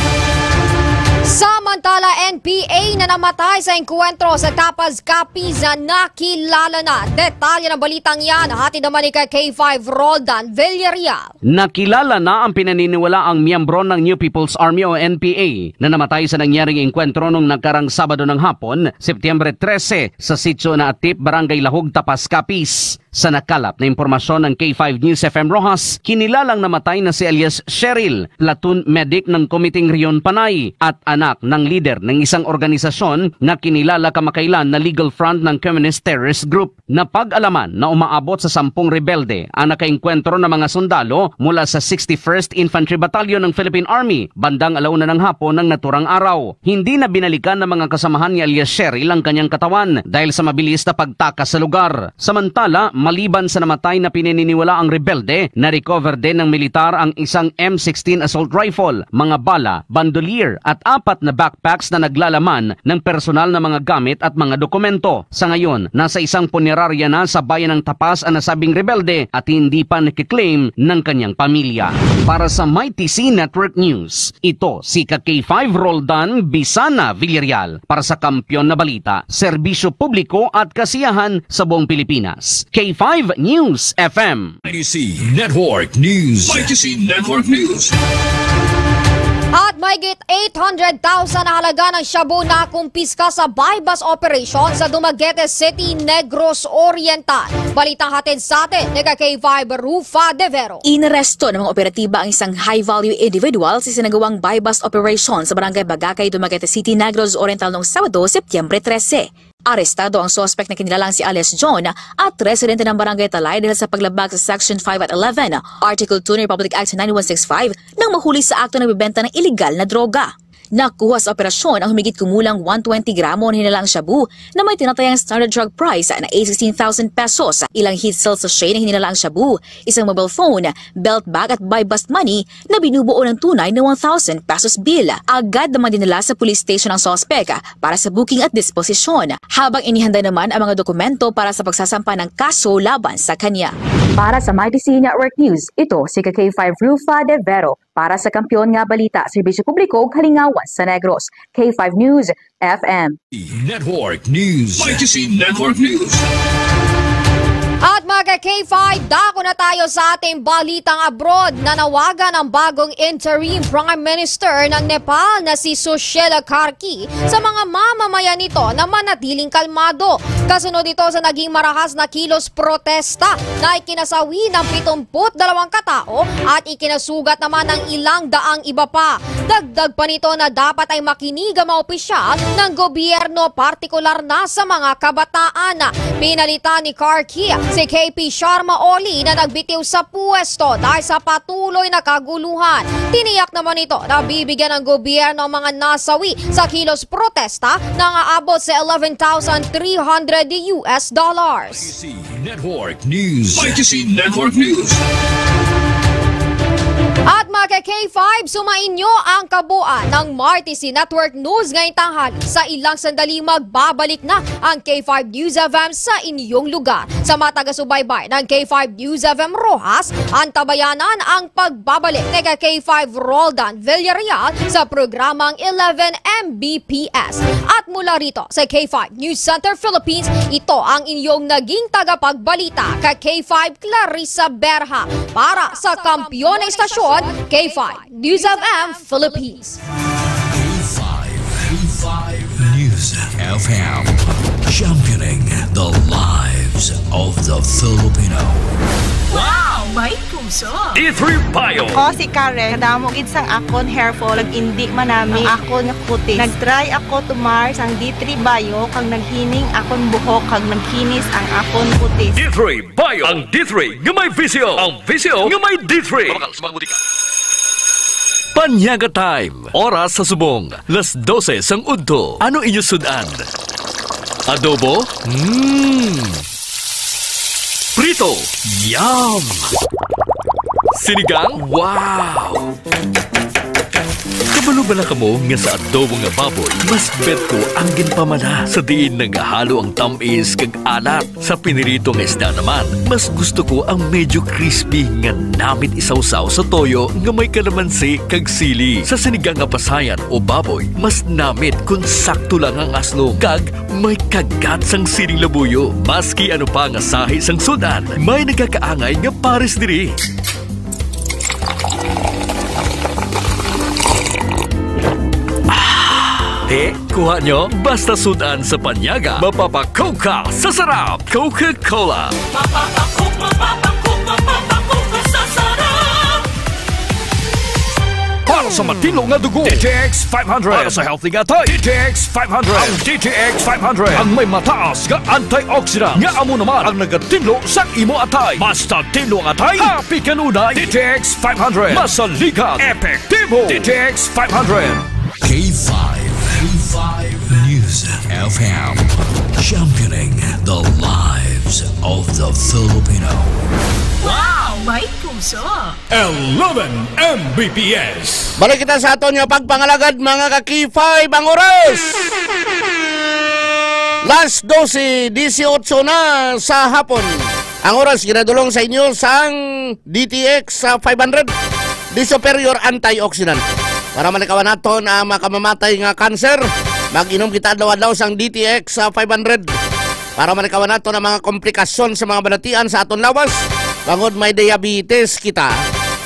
Samantala, N P A na namatay sa engkwentro sa Tapas, Capiz, nakilala na. Detalye ng balitang yan, hatid naman ni ka K five Roldan Villarreal. Nakilala na ang pinaniniwalaang miyembro ng New People's Army o N P A na namatay sa nangyaring engkwentro nung nagkarang Sabado ng hapon, Setyembre trese, sa Sitio Naatip, Barangay Lahog, Tapas, Capiz. Sa nakalap na impormasyon ng K five News F M Roxas, kinilalang namatay na si alias Cheryl, platoon medic ng Komiteng Riyon Panay at anak ng lider ng isang organisasyon na kinilala kamakailan na Legal Front ng Communist Terrorist Group. Napag-alaman na umaabot sa sampung rebelde ang nakaengkwentro na mga sundalo mula sa sixty-first Infantry Battalion ng Philippine Army bandang alauna ng hapon ng naturang araw. Hindi na binalikan ng mga kasamahan ni alias Cheryl ang kanyang katawan dahil sa mabilis na pagtakas sa lugar. Samantala, maliban sa namatay na pinaniniwalaang rebelde, na-recover din ng militar ang isang M sixteen assault rifle, mga bala, bandolier, at apat na backpacks na naglalaman ng personal na mga gamit at mga dokumento. Sa ngayon, nasa isang punerarya na sa bayan ng Tapas ang nasabing rebelde at hindi pa nakiklaim ng kanyang pamilya. Para sa Mighty C Network News, ito si ka K five Roldan Bisana Villarreal para sa Kampiyon na Balita, Serbisyo Publiko at Kasiyahan sa buong Pilipinas. K five News F M. Mighty C Network News. Mighty C Network News. At mahigit eight hundred thousand na halaga ng shabu na kumpiska sa buy-bust operation sa Dumaguete City, Negros Oriental. Balita hatid sa atin ni ka K five Rufa De Vero. Inaresto ng mga operatiba ang isang high-value individual sa isinagawang buy-bust operation sa Barangay Bagakay, Dumaguete City, Negros Oriental noong Sabado, Setyembre trese. Arestado ang suspect na kinilalang si alias John at residente ng Barangay Talay dahil sa paglabag sa Section five at eleven, Article two ng Republic Act nine one six five nang mahuli sa akto ng pagbebenta ng iligal na droga. Nakuha sa operasyon ang humigit kumulang one twenty gramo na hinalaang shabu na may tinatayang standard drug price na eight sixteen thousand pesos, ilang heat cell sachet na hinalaang shabu, isang mobile phone, belt bag at buy-bust money na binubuo ng tunay na one thousand pesos bill. Agad naman dinala sa police station ang suspek para sa booking at disposisyon, habang inihanda naman ang mga dokumento para sa pagsasampa ng kaso laban sa kanya. Para sa Mighty C Network News, ito si ka K five Rufa De Vero para sa Kampiyon nga Balita, Serbisyo Publiko ug Kalingawan sa Negros, K five News F M. Network News. Mighty C Network News. At mga ka-K five, dako na tayo sa ating balitang abroad. Nanawagan ang bagong interim Prime Minister ng Nepal na si Sushil Karki sa mga mamamayan nito na manatiling kalmado. Kasunod ito sa naging marahas na kilos protesta na ikinasawi ng pitungput dalawang katao at ikinasugat naman ang ilang daang iba pa. Dagdag pa nito na dapat ay makinig ang mga opisyal ng gobyerno, partikular na sa mga kabataan. Pinalitan ni Karki si K P Sharma Oli na nagbitiw sa pwesto dahil sa patuloy na kaguluhan. Tiniyak naman nito na bibigyan ng gobyerno ang mga nasawi sa kilos protesta na aabot sa eleven thousand three hundred U S dollars. Network News. May Kisin Network News. At mga ka-K five, sumainyo ang kabuuan ng Martes Network News ngayong tanghali. Sa ilang sandali, magbabalik na ang K five News F M sa inyong lugar. Sa mga taga-subaybay ng K five News F M Roxas, antabayanan ang pagbabalik ni ka-K five Roldan Villarreal sa programang eleven M B P S. At mula rito sa K five News Center Philippines, ito ang inyong naging tagapagbalita, ka-K five Clarissa Berha. Para sa Kampiyon na Istasyon, K five News F M Philippines. K five, K five News F M, championing the lives of the Filipino. Wow! May puso! D three Bio. Ako si Karen. Kadamo gid sang akon hair fall, nag-indi manami ang akon nga kutis. Nag-try ako tumar sang D three Bio, kag naghining akon buhok, kag nagkinis ang akon kutis. D three Bio. Ang D three nga may visyo. Ang visyo nga may D three. Mabakal sa mga butika. Panyaga Time. Oras sa subong, las dose sang udto. Ano inyo sud-an? Adobo? Mm. Prito? Yum! Sinigang? Wow! Kabalo bala kamo nga sa adobo nga baboy, mas bet ko ang ginpamana sa diin nagahalo ang tamis kag alat. Sa pinirito nga isda naman, mas gusto ko ang medyo crispy nga namit isawsaw sa toyo nga may kalamansi kag sili. Sa sinigang nga pasayan o baboy, mas namit kon sakto lang ang aslom kag may kagat sang siling labuyo. Maski ano pa nga sahi sang sud-an, may nagakaangay nga pares diri. Ah, eh, kuha nyo? Basta sud-an sa panyaga, mapapakoka sa sarap. Coca-Cola. Mapapakoka, mapapakoka, mapapakoka sa sarap. Para sa matinlo nga dugo, D T X five hundred. Para sa healthy nga atay, D T X five hundred. Ang D T X five hundred ang may mataas nga antioxidant nga amo naman ang nagatinlo sa imo atay. Basta tinlo ang atay, happy kanunay. D T X five hundred. Masaligan, epektibo. D T X five hundred. K five, K five News F M, championing the lives of the Filipino. Wow! May puso! Eleven M B P S. Balik kita sa aton nga pagpangalagad, mga ka-K five, ang oras. Las dose, disiotso na sa hapon. Ang oras ginadulong sa inyo sang D T X sa five hundred, the superior antioxidant. Para malikawan naton ang makamamatay nga cancer, mag-inom kita adlaw-adlaw sang D T X sa five hundred. Para malikawan naton ang mga komplikasyon sa mga balatian sa aton lawas, bangod may diabetes kita,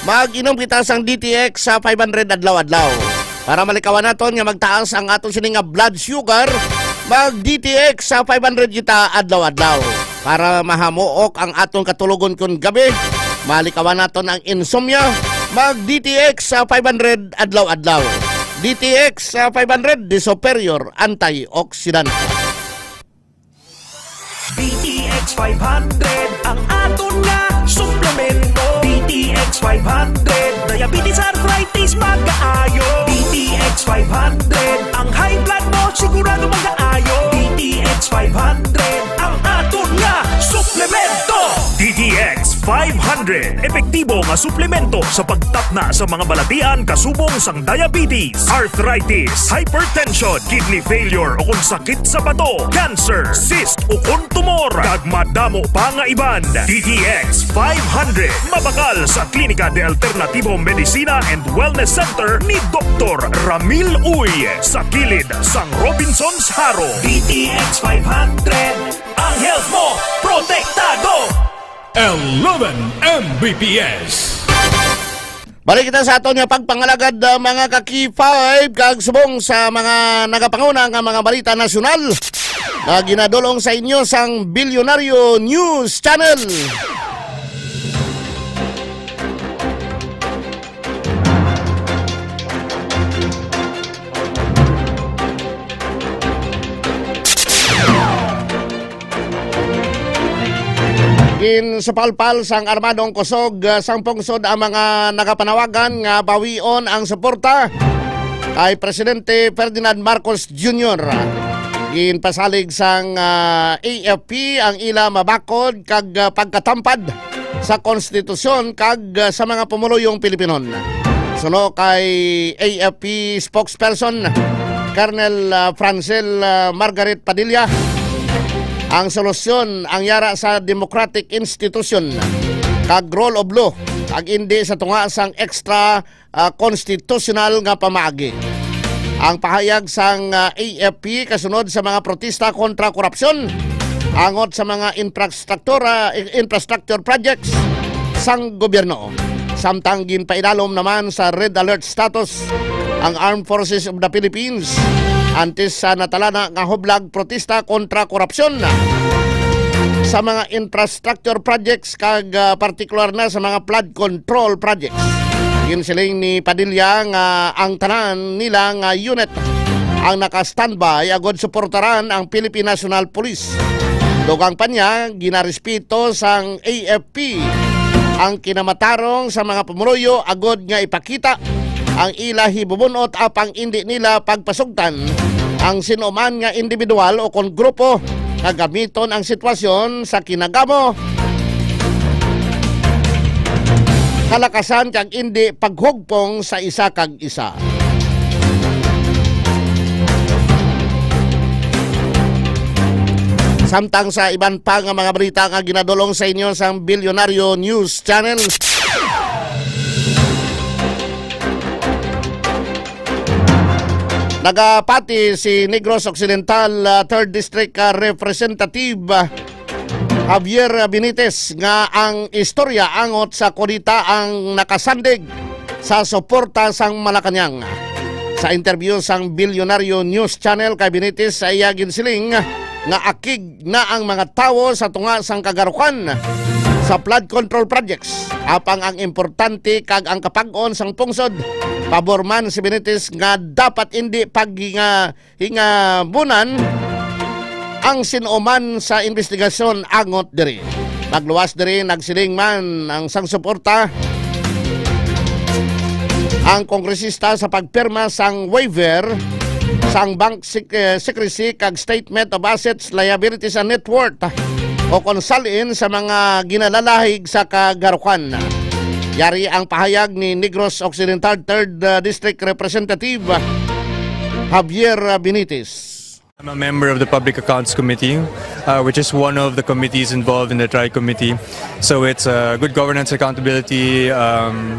mag-inom kita sang D T X sa five hundred adlaw-adlaw. Para malikawan naton nga magtaas ang aton sini nga blood sugar, mag D T X sa five hundred kita adlaw-adlaw. Para mahamuok ang aton katulogon kon gabi, malikawan naton ang insomnia, mag D T X sa five hundred adlaw-adlaw. D T X sa five hundred, the superior antioxidant. D T X five hundred ang aton nga suplemento. D T X five hundred, diabetes, arthritis, magaayo. D T X five hundred, ang high blood mo sigurado magaayo. D T X five hundred ang aton nga suplemento. D T X five hundred, epektibo nga suplemento sa pagtapna sa mga balatian kasubong sang diabetes, arthritis, hypertension, kidney failure, o kon sakit sa bato, cancer, cyst, o kon tumor, kag madamo pa nga iban. D T X five hundred, mabakal sa Klinika de Alternativo Medicina and Wellness Center ni Doktor Ramil Uy, sa kilid sang Robinsons Jaro. D T X five hundred, ang health mo, protektado! Eleven M B P S. Balik kita sa aton nga pagpangalagad, ah, mga ka-K five, kag subong sa mga nagapanguna nga mga balita nasyonal nga ginadulong sa inyo sang Bilyonaryo News Channel. Ginsupalpal sang armadong kusog, ah, sang pungsod ang mga nagapanawagan nga bawion ang suporta kay Presidente Ferdinand Marcos Junior. Ginpasalig sang, ah, A F P ang ila mabakod kag, ah, pagkatampad sa konstitusyon kag, ah, sa mga pumuluyong Pilipinon. Suno kay A F P spokesperson Colonel, ah, Francel, ah, Margaret Padilla, ang solusyon ang yara sa democratic institution kag rule of law, kag indi sa tunga sang extra, ah, konstitusyonal nga pamaagi. Ang pahayag sang, ah, A F P kasunod sa mga protesta kontra korupsyon angot sa mga infrastruktura, infrastructure projects sang gobyerno. Samtang ginpaidalom naman sa red alert status ang Armed Forces of the Philippines antes sa natalana nga hublag protesta kontra korupsyon sa mga infrastructure projects kag, ah, partikular na sa mga flood control projects. Ginsiling ni Padilla nga ang tanan nila nga unit ang naka-standby agud suportaran ang Philippine National Police. Dugang pa niya, ginarespeto sang A F P ang kinamatarong sa mga pumuluyo agud nga ipakita ang ila hibubun-ot apang indi nila pagpasugtan ang sin-o man nga individual o kon grupo nga gamiton ang sitwasyon sa kinagamo, kalakasan kag indi paghugpong sa isa kag isa. Samtang sa iban pa nga mga balita nga ginadulong sa inyo sang Bilyonaryo News Channel, nagapati si Negros Occidental, ah, Third District, ah, Representative, ah, Javier Benitez nga ang istorya angot sa kudeta ang nakasandig sa suporta sang Malacañang. Sa interview sang Bilyonaryo News Channel kay Benitez, sa iya ginsiling nga akig na ang mga tawo sa tunga sang kagarukan sa flood control projects. Apang ang importante kag ang kapag-on sang pungsod, pabor man si Benitez nga dapat indi paghinga-, hingabunan ang sin-o man sa investigasyon angot diri. Pagluwas diri, nagsiling man ang sang suporta ang kongresista sa pagpirma sang waiver sang bank sec-, eh, secrecy kag statement of assets, liabilities, and net worth, o kon salin sa mga ginalalahig sa kagarukan. Yari ang pahayag ni Negros Occidental Third, uh, District Representative Javier Benitez. I'm a member of the Public Accounts Committee, uh, which is one of the committees involved in the Tri-Committee. So it's, uh, good governance, accountability, um,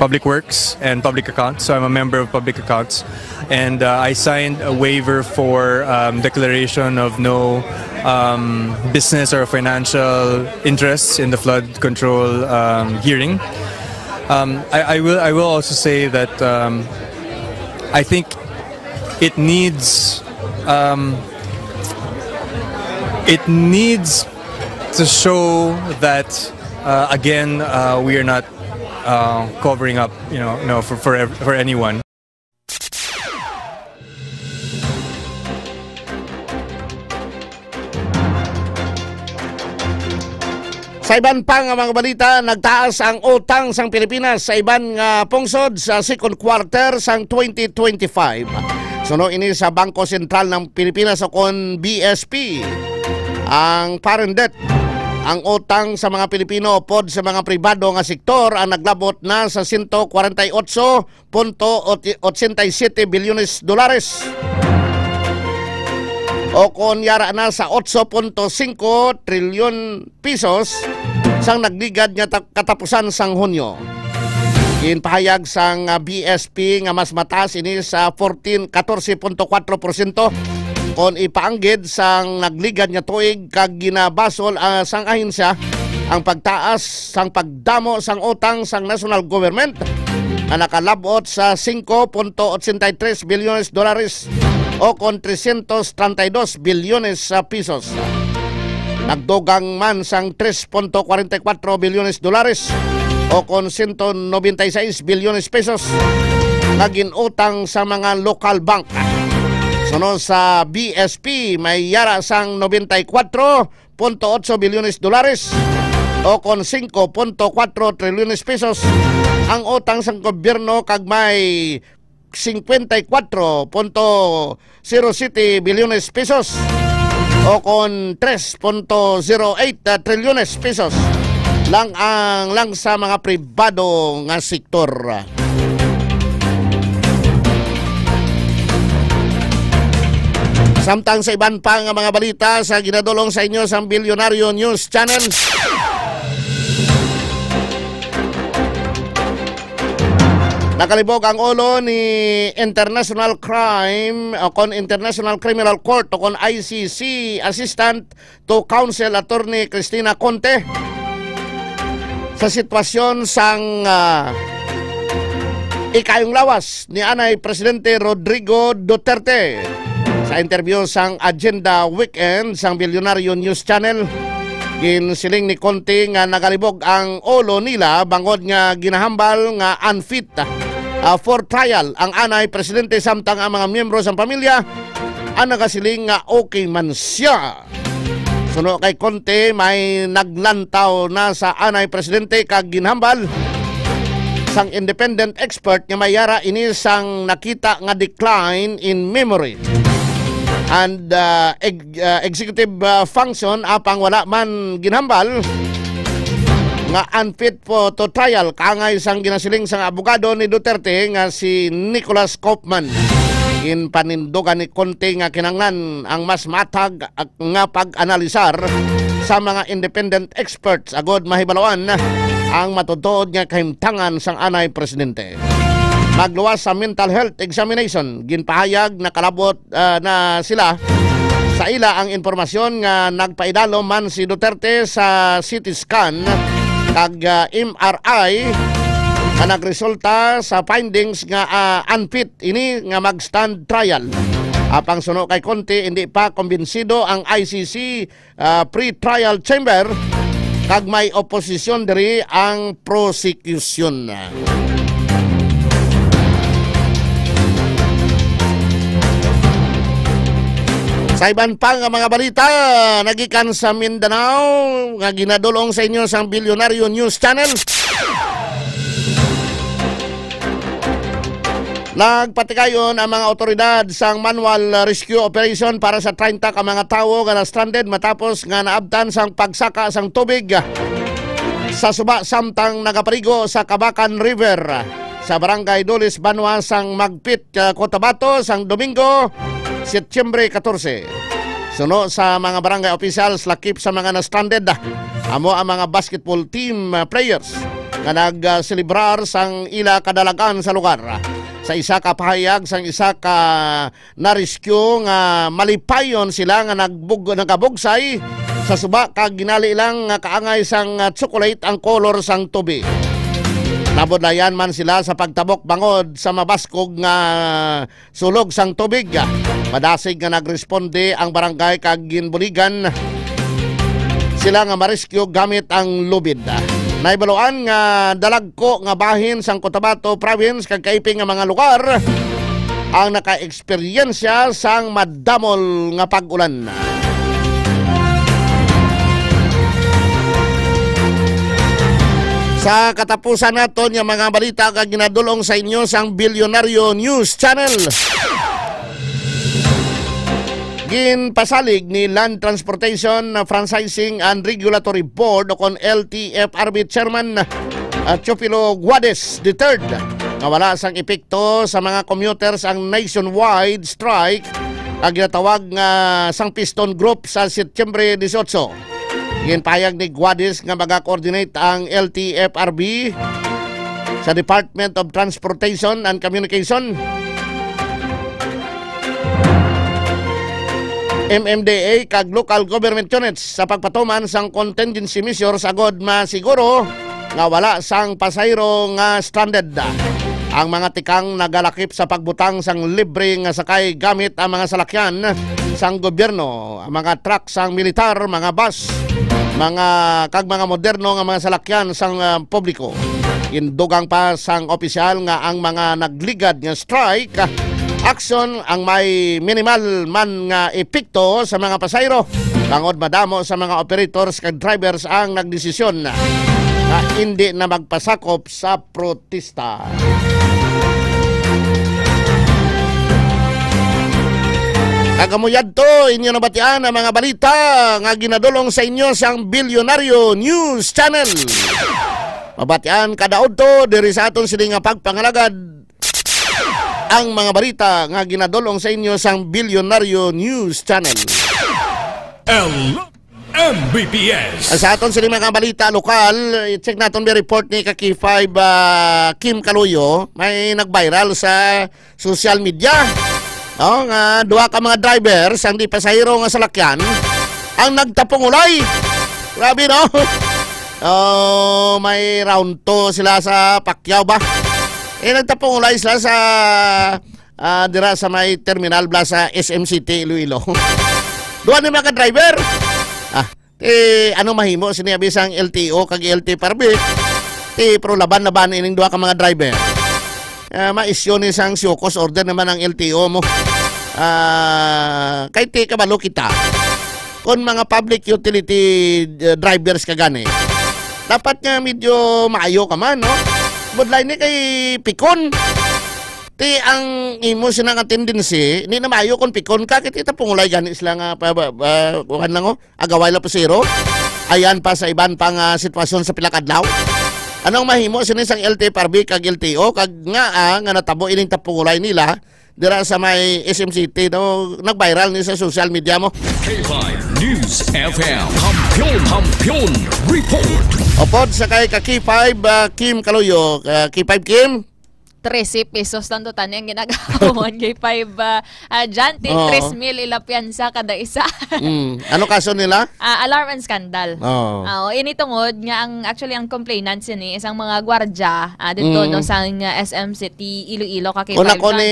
public works, and public accounts. So I'm a member of Public Accounts. And, uh, I signed a waiver for, um, declaration of no, um, business or financial interests in the flood control, um, hearing. Um, I, I will, I will also say that, um, I think it needs, um, it needs to show that, uh, again, uh, we are not, uh, covering up, you know, no, for, for ev-, for anyone. Sa iban pa nga mga balita, nagtaas ang utang sang Pilipinas sa iban nga pungsod sa second quarter sang twenty twenty-five. Suno ini sa Bangko Sentral ng Pilipinas o kon B S P. Ang foreign debt, ang utang sa mga Pilipino upod sa mga pribado nga sektor ang naglabot na sa sento kwarenta y otso punto ochenta y siete bilyones dolares. O kon yara na sa otso punto singko trilyon pesos sang nagligad nga ta-, katapusan sang Hunyo. Ginpahayag sang, ah, B S P nga mas mataas ini sa fourteen, katorse punto kwatro porsyento kon ipaanggid sang nagligad nga tuig kag ginabasol, ah, sang ahensya ang pagtaas sang pagdamo sang utang sang national government nga nakalab-ot sa singko punto ochenta y tres bilyones dolares o kon trescientos treinta y dos bilyones sa pisos. Nagdugang man sang tres punto kwarenta y kwatro bilyones dolares o kon sento nobenta y seis bilyones pesos nga gin-utang sa mga lokal bank. Suno sa B S P, may yara sang nobenta y kwatro punto otso bilyones dolares o kon singko punto kwatro trilyones pesos ang utang sang gobyerno, kag may singkwenta y kwatro punto zero siyete bilyones pesos o kon tres punto zero eight trilyones pesos lang ang, lang sa mga pribado nga sektor. Samtang sa iban pa nga mga balita sa ginadulong sa inyo sang Bilyonaryo News Channel, nakalibog ang ulo ni International Crime o kon International Criminal Court o kon I C C Assistant to Counsel Attorney Cristina Conte sa sitwasyon sang, ah, ikayong lawas ni anay Presidente Rodrigo Duterte. Sa interview sang Agenda Weekend sang Bilyonaryo News Channel, ginsiling ni Conte nga nagalibog ang ulo nila bangod nga ginahambal nga unfit, ah, for trial ang anay presidente, samtang ang mga miyembro sang pamilya ang nagasiling nga okay man siya. Suno kay Conte, may naglantaw na sa anay presidente kag ginhambal sang independent expert nga may yara ini sang nakita nga decline in memory and, ah, eg-, ah, executive, ah, function, apang wala man ginhambal nga unfit po to trial, kaangay sang ginasiling sang abogado ni Duterte nga si Nicholas Kaufman. Ginpanindugan ni Conte nga kinahanglan ang mas matag nga pag-analisar sa mga independent experts agod mahibaluan ang matuod-tuod nga kahimtangan sang anay presidente. Magluwas sa mental health examination, ginpahayag nakalabot, ah, na sila sa ila ang impormasyon nga nagpaidalom man si Duterte sa C T scan kag, ah, M R I nga nagresulta sa findings nga, ah, unfit ini nga mag-stand trial. Apang suno kay Conte, hindi pa kumbinsido ang I C C, ah, pre-trial chamber, kag may oposisyon diri ang prosecution. Sa iban pa nga mga balita, nagikan sa Mindanao, nga ginadulong sa inyo sang Bilyonaryo News Channel. Nagpatigayon ang mga awtoridad sang manual rescue operation para sa treinta ka mga tawo nga na-stranded matapos nga naabtan sang pagsaka sang tubig sa suba samtang nagapaligo sa Kabakan River sa Barangay Dulis, banwa sang Magpit, ah, Cotabato, sang Domingo, Setyembre katorse. Suno sa mga barangay officials, lakip sa mga na-stranded amo ang mga basketball team, ah, players nga nagselebrar sang ila kadalagan sa lugar. Sa isa ka pahayag sang isa ka na-rescue nga malipayon sila nga nagbug-, nagabugsay sa suba kag ginali lang nga kaangay sang, ah, tsokolate ang kolor sang tubig. Nabudlayan man sila sa pagtabok bangod sa mabaskog nga sulog sang tubig. Madasig nga nagresponde ang barangay kag ginbuligan sila nga ma-rescue gamit ang lubid. Nahibaluan nga dalagko nga bahin sang Cotabato Province kag kaiping nga mga lugar ang naka-eksperyensya sang madamol nga pag-ulan. Sa katapusan naton nga mga balita nga ginadulong sa inyo sang Bilyonaryo News Channel. Ginpasalig ni Land Transportation Franchising and Regulatory Board o kon L T F R B Chairman, ah, Teofilo Guades the third nga wala sang epekto sa mga commuters ang nationwide strike nga ginatawag nga sang Piston Group sa Setyembre dieciocho. Ginpahayag ni Guades nga maga-coordinate ang L T F R B sa Department of Transportation and Communication M M D A kag local government units sa pagpatuman sang contingency measures agod masiguro nga wala sang pasahero nga stranded. Ang mga tikang nagalakip sa pagbutang sang libre nga sakay gamit ang mga salakyan sang gobyerno, ang mga truck sang militar, mga bus, mga, kag mga moderno nga mga salakyan sang, ah, publiko. Indugang pa sang opisyal nga ang mga nagligad nga strike action ang may minimal man nga epekto sa mga pasahero, bangod madamo sa mga operators kag drivers ang nagdesisyon nga hindi na magpasakop sa protesta. Kag amo yadto inyo nabatian ang mga balita nga ginadulong sa inyo sang Bilyonaryo News Channel. Mabatian kada udto diri sa aton sini nga pagpangalagad ang mga balita nga ginadulong sa inyo sang Bilyonaryo News Channel. L M B P S. Sa aton sini mga balita lokal, i-check naton may report ni ka K five, ah, Kim Kaluyo. May nag-viral sa social media, no, nga duha ka mga driver sang di pasahero nga salakyan ang nagtapong ulay. Grabe, no? Oh, may round two sila sa Pacquiao ba? Eh, nagtapong ulay sila sa, ah, dira sa may terminal bala sa S M City, Iloilo. Duha ni mga driver. Ah, eh, ano mahimo sini abi sang L T O kag L T F R B? Eh, pero laban-laban ining duha ka mga driver. Ah, ma-issue ni sang show cause order naman ang L T O mo. Ah, kay ti kabalo kita. Kon mga public utility, uh, drivers ka gani, dapat nga medyo maayo ka man, no? Budlay ni kay pikon. Ti ang imo sina nga tendency, hindi na maayo kung pikon ka, kay ti tapong ulay gani sila nga pa, ba, ba, kuwan lang, oh, agaway lang pasero. Ayan pa sa iban pang, ah, sitwasyon sa pila ka adlaw. Anong mahimo sini sang L T F R B kag L T O kag nga, ah, nga natabo ining tapong ulay nila dira sa may S M City, no? Nag-viral ni sa social media mo. K five News F M. Kampiyon, Kampiyon Report. Upod sa kay ka K five, ah, Kim Kaluyo, ah, K five Kim. Trese pesos lang to, tani, ang ginagawan kay five, ah, ah, dyan, ti Oo. Tres mil ila piyansa kada isa. Mm. Ano kaso nila? Ah, alarm and scandal. Oo. Ah, oh, ini tungod nga ang, actually, ang complainant sini isang mga gwardya, ah, dito, Mm. no, sa, ah, S M City, Iloilo, ka Kung K five ako dyan. Ni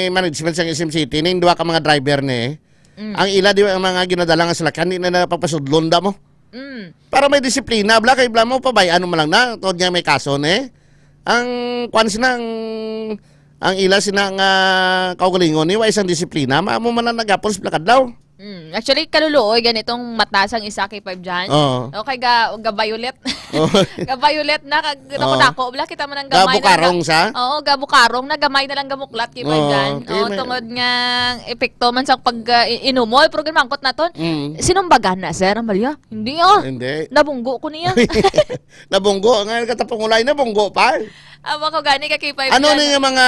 management sa S M City, ning duha ka mga driver ni, Mm. ang ila, di ba, ang mga ginadala nga salakyan, di na napapasudlon da mo. Mm. Para may disiplina, bla, kay bla mo, pabay-an mo lang na, tod niya may kaso ni. Ang, kwan sina, ang, ang ila sina nga kaugalingon ni, wa isang disiplina, maamo man lang nagapon sa plakadlaw. Mm. Actually, kaluluoy ganitong mata sang isa kay five dyan. Oo. Okay, ga, ga-violet. Oo. Ga-violet na, kag, Oo. Dako-dako, bla, kita man ang gamay na Gabukarong ga-, sa? Oo, gabukarong na, gamay na lang gamuklat kay five Oo, dyan. kay Oo, may tungod nga epekto man sa pag, ah, i-, inumol, pero ginmangkot naton. Mm. Sinumbagan na, sir, Amalia? Hindi, ah. Hindi. Nabunggo ko niya. Nabunggo, nga katapong ulay, nabunggo pa. Amo ko gani ka K five Ano dyan. Ni nga mga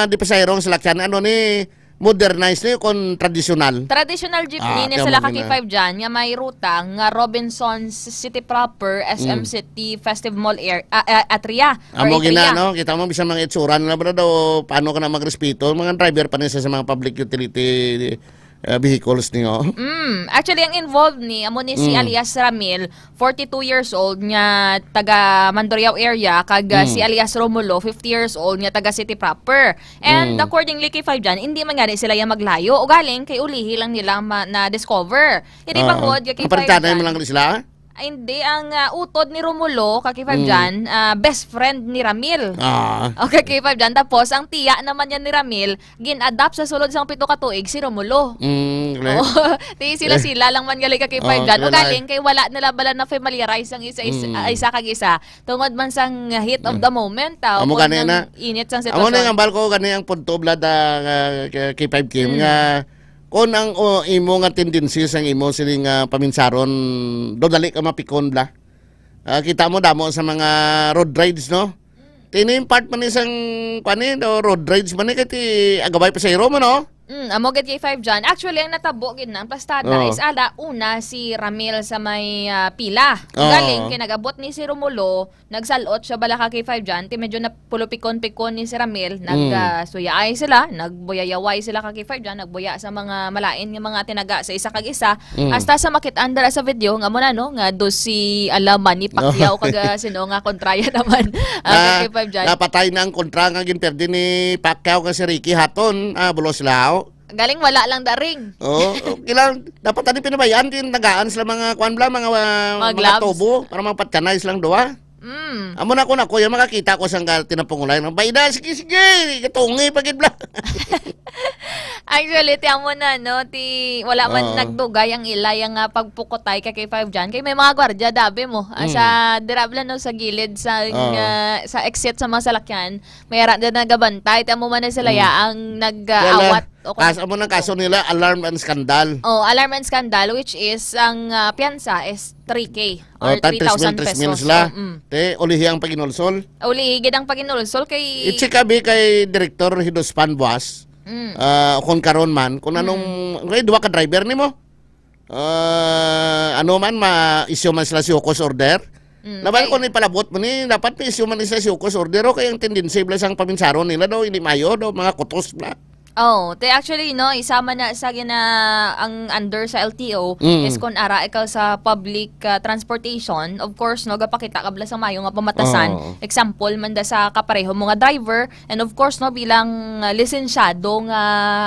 di pasahero ang salakyan? Ano ni modernized ni kon tradisyonal? Traditional jeepney Ah, ni kamo sila ka gina- K five dyan, nga may ruta nga Robinsons City Proper, S M Mm. City, Festive Mall air, ah, ah, Atria, or Amo gina, Atria. No? Kita mo, bisan mga itsura nila, bro, daw, paano ka na magrespeto? Mga driver pa ni sa, sa mga public utility, eh, vehicles niyo. Mm, actually, ang involved ni, amo ni si Mm. alias Ramil, forty-two years old, nga taga Mandurriao area, kag, ah, Mm. si alias Romulo, fifty years old, nga taga City Proper. And Mm. accordingly kay five dyan, hindi man gani sila yang maglayo. Ugaling, kay ulihi lang nila ma-, na-discover. Hindi Ah. bangod, kay Ang five palitana dyan. Mo lang sila? Ay, hindi. Ang, ah, utod ni Romulo, ka K five Mm. dyan, ah, best friend ni Ramil. Ah. Okay, K five dyan. Tapos, ang tiya naman yan ni Ramil, gin-adopt sa sulod sang pito ka tuig si Romulo. Mm, correct. Oo. Ti sila-sila lang man gali ka K five Oo, dyan. O kilala. Galing kay wala nila bala na-familiarize ang isa, isa, Mm. ah, isa kag isa. Tungod man sang heat of Mm. the moment, ah, Amo kung gani ang na. Init sang Amo na sitwasyon. Ang ambal ko gani ang punto, Vlad, ah, ah, K five Kim, Mm. nga kung ang, o, imo nga tendency sang imo sining, ah, paminsaron, do dali ka mapikon, bla. Ah, kita mo damo sa mga road rage, no? Tini yung part man isang, kwan eh, no, road rage man eh, kay ti agaway pasahero mo, no? Mm, amo gid kay five John. Actually, ang natabo gid na, ang plastada Oo. is ala, una si Ramil sa may, ah, pila. Oo. Galing, kay nag-abot ni si Romulo, nagsalot siya bala ka kay five John, ti medyo napulupikon-pikon ni si Ramil, nag, Mm. ah, suyaay sila, nagbuyayaway sila ka kay five John, nagbuya sa mga malain nga mga tinaga sa isa kag isa. Mm. Hasta sa makit-an dira sa video, nga mo na, no, nga do si ala Manny Pacquiao, Oo. kag, ah, sino nga kontraya naman, ah, Ah, kay five John. Napatay na ang kontra nga ginperdi ni Pacquiao kag si Ricky Hatton, ah, bulos lao. Galing wala lang da ring. Oo, okay lang. Dapat tani pinabayaan, din tagaan sila mga kuan bla, mga, ah, Mga mga gloves. tubo para mapatyanay silang duha. Mm. Amo na ko na, kuya, makakita ko sang ga-, tinapungulay. Bayda, sige, sige, katungi pa gid bla. Actually, ti amo na, no? Ti, wala man Oo. nagdugay ang ila yang, ah, pagpukutay ka kay five John. Kay may mga gwardiya, dabi mo. Ah, Mm. sa dira bla, no, sa gilid, sa, Oo. ah, sa exit sa mga salakyan, may ara na nagabantay. Ti amo man na sila Mm. ya ang Kaya la, nag-aawat. O kung kas-, amo nang kaso nila, alarm and scandal. Oh, alarm and scandal, which is ang, ah, piyansa is three K or Oh, tag three thousand tres mil, tres mil pesos. sila. Oh, mm. Te, ulihi ang paginulsol. Ulihi gid ang paginulsol kay I-check abi kay Director Hidospan Buas. Mm. Ah, kung karon man, kung anong, Mm. kay duha ka driver nimo. Ah, ano man, ma-issue man sila show cause order. Mm, Laban kay kung ipalabot mo ni, dapat ma-issue man sila show cause order, o kay ang tendency bala sang paminsaron nila daw, hindi mayo daw, mga kutos bala. Oh, te, actually, no, isa man na sa gina-, ang under sa L T O Mm. is kung ara ikaw sa public, ah, transportation, of course, no, gapakita ka bala sa mayo nga pamatasan. Oo. Example man da sa kapareho mo nga driver, and of course, no, bilang, ah, lisensyado nga,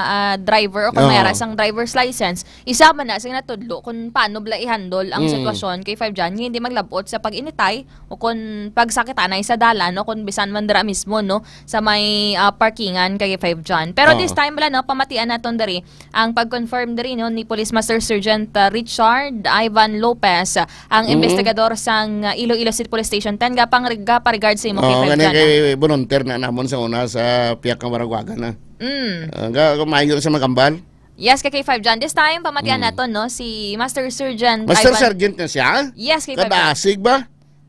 ah, driver o kung may Oo. ara sang driver's license, isa man na sing natudlo kung paano bala i-handle ang Mm. sitwasyon kay five John nga hindi maglabot sa pag-initay o kung pagsakitanay sa dalan o kung bisan man dira mismo, no, sa may, ah, parkingan kay five John. Pero Oo. this time bala, no, pamatian naton diri ang pag-confirm diri, no, ni Police Master Sergeant, ah, Richard Ivan Lopez, ah, ang Mm. investigador sang, ah, Iloilo City Police Station ten, gapang, gaparegard sa imo kay Oo, five gani John, kay ah. volunteer na namon sa una sa piyak nga baragwagan na. Mm. Ah, ga-, ga-, maayo sa magambal. Yes, kay K five John. This time, pamatian Mm. naton, no, si Master Sergeant Master Ivan. Sergeant na siya? Yes, kay Kadasig ba?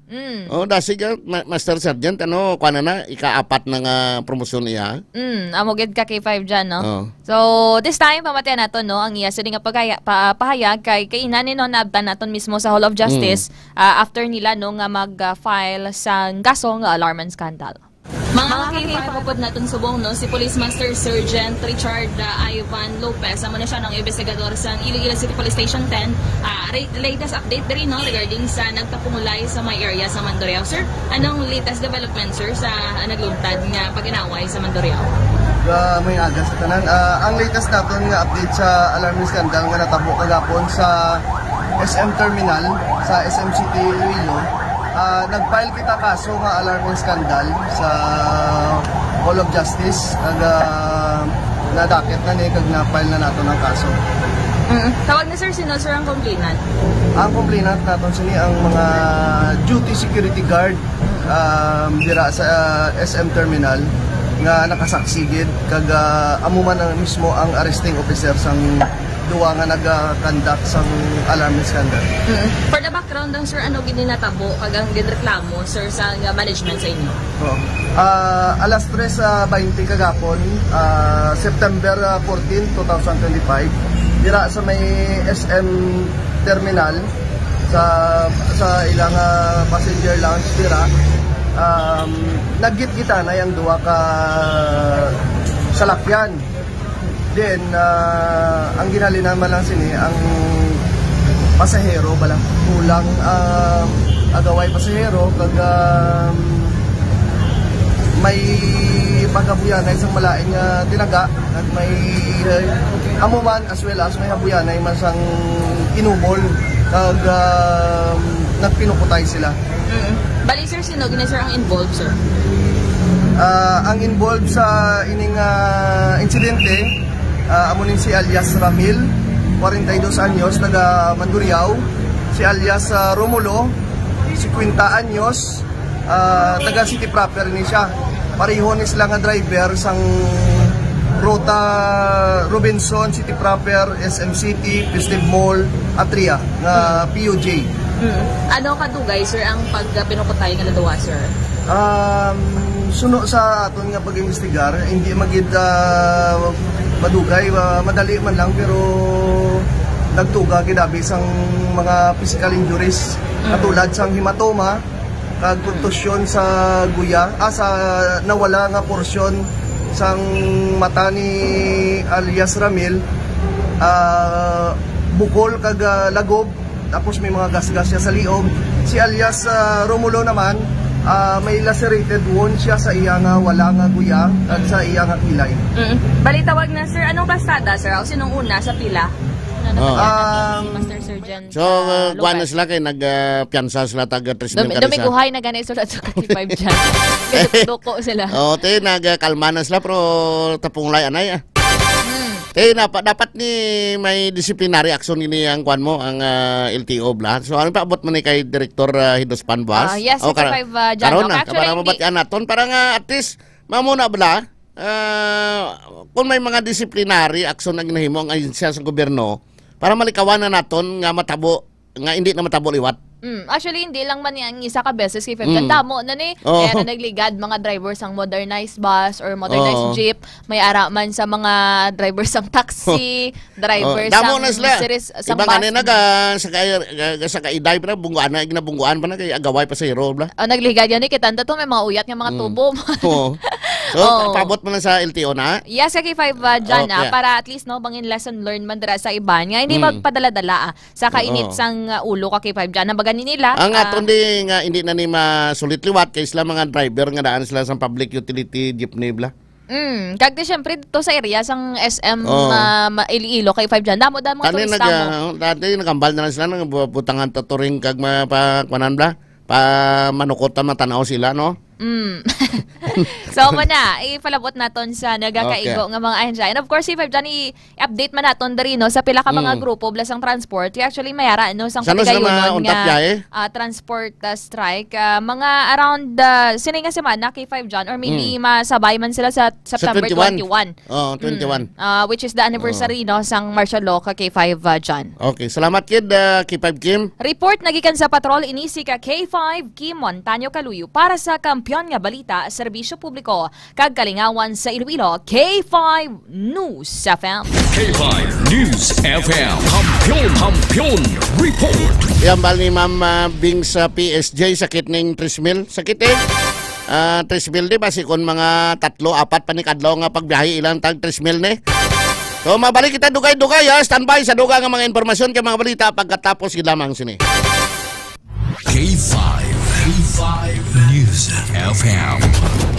Mm. Oh, dasig, ah, Ma-, Master Sergeant, ano, kuha na na, ikaapat na nga promosyon niya. Mm, amo gid ka, K five John, no? Oh. So, this time, pamatian naton, no, ang iya sini nga pagaya-, pa-, pahayag kay, kay ina ni, no, naabtan naton mismo sa Hall of Justice, Mm. ah, after nila, no, nga mag, ah, file sang kaso nga alarm and scandal. Mga K five, upod naton subong, no, si Police Master Sergeant Richard, ah, Ivan Lopez, amo na siya, no, ang investigador sa Iloilo City Police Station ten. Ah, ra-, latest update diri, no, regarding sa nagtapungulay sa may area sa Mandurriao. Sir, anong latest development, sir, sa, ah, naglugtad nga pag-inaway sa Mandurriao? Ah, may aga sa tanan. Ah, ang latest naton nga update sa alarm scandal nga natabo kagapon sa S M terminal sa S M City Iloilo, ah, nag-file kita kaso nga alarm and scandal sa Hall of Justice. Kag, ah, nadakit na ni kag na-file na nato ang kaso. Mm. Tawag na, sir, sino, sir, ang complainant? Ang complainant naton sini ang mga duty security guard, um, dira sa, ah, S M terminal nga nakasaksi gid kag, ah, amo man ang mismo ang arresting officer sang duwa nga naga-conduct sang alarm and scandal. Mm. For the background lang, sir, ano gid ni natabo kag ang ginreklamo, sir, sa nga management sa inyo? Oh. Ah, alas tres, ah, baynte kagapon, ah, September, ah, fourteen, two thousand twenty-five, dira sa may S M terminal, sa, sa ilang, ah, passenger lounge dira, um, naggitgitanay ang duha ka salakyan. Then, ah, ang ginhalinan man lang sini, ang pasahero bala. Kulang, ah, agaway pasahero, kag, ah, may paghabuyanay sang malain nga tinaga, kag may, eh, amo man, as well as may habuyanay man sang inubol, kag, ah, nagpinukutay sila. Mm. Bali, sir, sino gini, sir, ang involved, sir? Ah, ang involved sa ining, ah, insidente, ah, amo ni si alias Ramil, kwarenta y dos anyos, taga Mandurriao, si alias, ah, Romulo, singkwenta anyos, ah, taga City Proper ni siya. Pareho ni sila nga driver sang ruta Robinson, City Proper, S M City, Festive Mall, Atria, nga Hmm. P U J. Hmm. Ano kadugay, sir, ang pagpinukutay nga naduwa, sir? Um, suno sa aton nga pag-imbestigar, hindi magid, ah, Madugay, ah, madali man lang, pero nagtuga gid abi sang mga physical injuries, Mm. katulad sang hematoma, kag kontusyon sa guya, ah, sa nawala nga porsyon sang mata ni alias Ramil, ah, bukol kag, ah, lagob, tapos may mga gasgas siya sa liog. Si alias, ah, Romulo naman, ah, may lacerated wound siya sa iya nga wala nga guya kag sa iya nga kilay. Mm. Bali, tawag na, sir, anong kalsada, sir? Ako sinong una sa pila? Na Oo. nakakita Um, si Master Surgeon So, sa uh, kuwan lugar. na sila kay nag, uh, piyansa sila tag, uh, tres mil Dumi-, ka isa. dumiguhay na gani sulod sa K five dyan. Kasi duko sila. Oh, te, nagkalma na sila, pero tapong lay, anay, ah. Hmm. Te, napa-, dapat ni may disciplinary action ini ang kuwan mo, ang, ah, L T O bla. So, ano pa abot man ni kay Director, ah, Hidospan Buas? Ah, yes, Oh, kara-, K five, ah, dyan, karon no? na, Actually, para hindi mabatian naton, para nga at least, mamuna bla, ah, kung may mga disciplinary action ang ginahimo ang ahensya sa gobyerno, para malikawan na naton nga matabo, nga hindi na matabo liwat. Mm, actually, hindi lang man ni ang isa ka beses kay Feb. Mm. Damo na ni. Oo. Kaya na nagligad mga driver sang modernized bus or modernized Oo. jeep. May ara man sa mga driver sang taxi, driver Oh, damo sang na sila. series, sang Iba nga bus. ni naga-, sa ka-, sa kaiday pa na, bungguan na, ginabungguan pa na, kay agaway pa sa hero, bla. Oh, nagligad yan eh. Kita nito, may mga uyat nga mga Mm. tubo. Oo. So, Oo. paabot mo na sa L T O na? Yes, sa K five, ah, dyan, ah, Okay. para at least, no, bangin lesson learned man dira sa iban. Nga, hindi Mm. magpadala-dala, ah. Sa kainit Oo. sang, uh, ulo ka K five dyan. Ang baga ni nila, Ang ah, aton di nga hindi na ni masulit liwat kay sila mga driver nga daan sila sa public utility jeepney bla. Mm, kag di syempre dito sa area sang S M, Oo. ah, ma-, Iloilo K five dyan. Damo, damo Tani turista nag-, mo. ah, dati nagambal na lang sila nang bu-, butangan ta turing kag mapa-, kuanan bla. Pa manukot ta matanaw sila, no? Mm. So, mo na, ipalabot naton sa nagakaigo Okay. nga mga ahensya. And of course, K five dyan, i-, update man naton diri, no, sa pila ka mga Mm. grupo bla sang transport. Kaya actually, may ara, no, sang Sa ano sila katigayunon mauntap nga, yae? ah, transport, ah, strike. Ah, mga around, ah, sini nga semana, K five dyan, or maybe Mm. masabay man sila sa Sa September twenty-one. twenty-one. Oo, Mm. twenty-one. Ah, which is the anniversary, Oo. no, sang martial law ka K five, ah, dyan. Okay, salamat kid, ah, K five Kim. Report nagikan sa patrol ini si ka K five Kim Montaño Kaluyo para sa Kampiyon nga Balita, Serbisyo Publiko, kag kalingawan sa Iloilo, K five News F M. K five News F M. Kampiyon, Kampiyon Report. Yan, bali ni Ma'am, ah, Bing sa P S J, sakit ning tres mil. Sakit eh. Ah, tres mil di ba? Si kon mga tatlo, apat pa ni kadlaw nga pagbiyahe ilang tag tres mil ni. So, mabalik kita dugay-dugay, ha? Standby sa dugang nga mga impormasyon kay mga balita pagkatapos gid lamang sini. K five, K five News F M.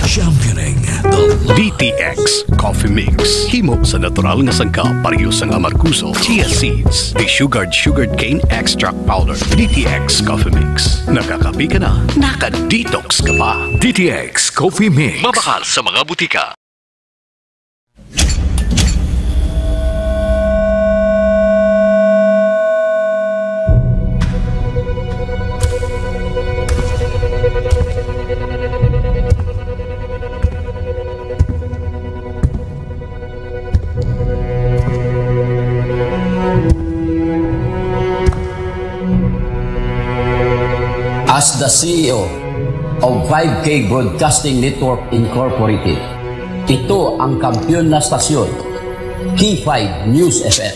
Championing the D T X Coffee Mix. Himo sa natural nga sangkap, pareho sang amargoso, chia seeds, desugared sugarcane extract powder. D T X Coffee Mix. Nakakape ka na, naka-detox ka pa. D T X Coffee Mix. Mabakal sa mga butika. As the C E O of five K Broadcasting Network Incorporated, ito ang kampiyon na stasyon, K five News F M.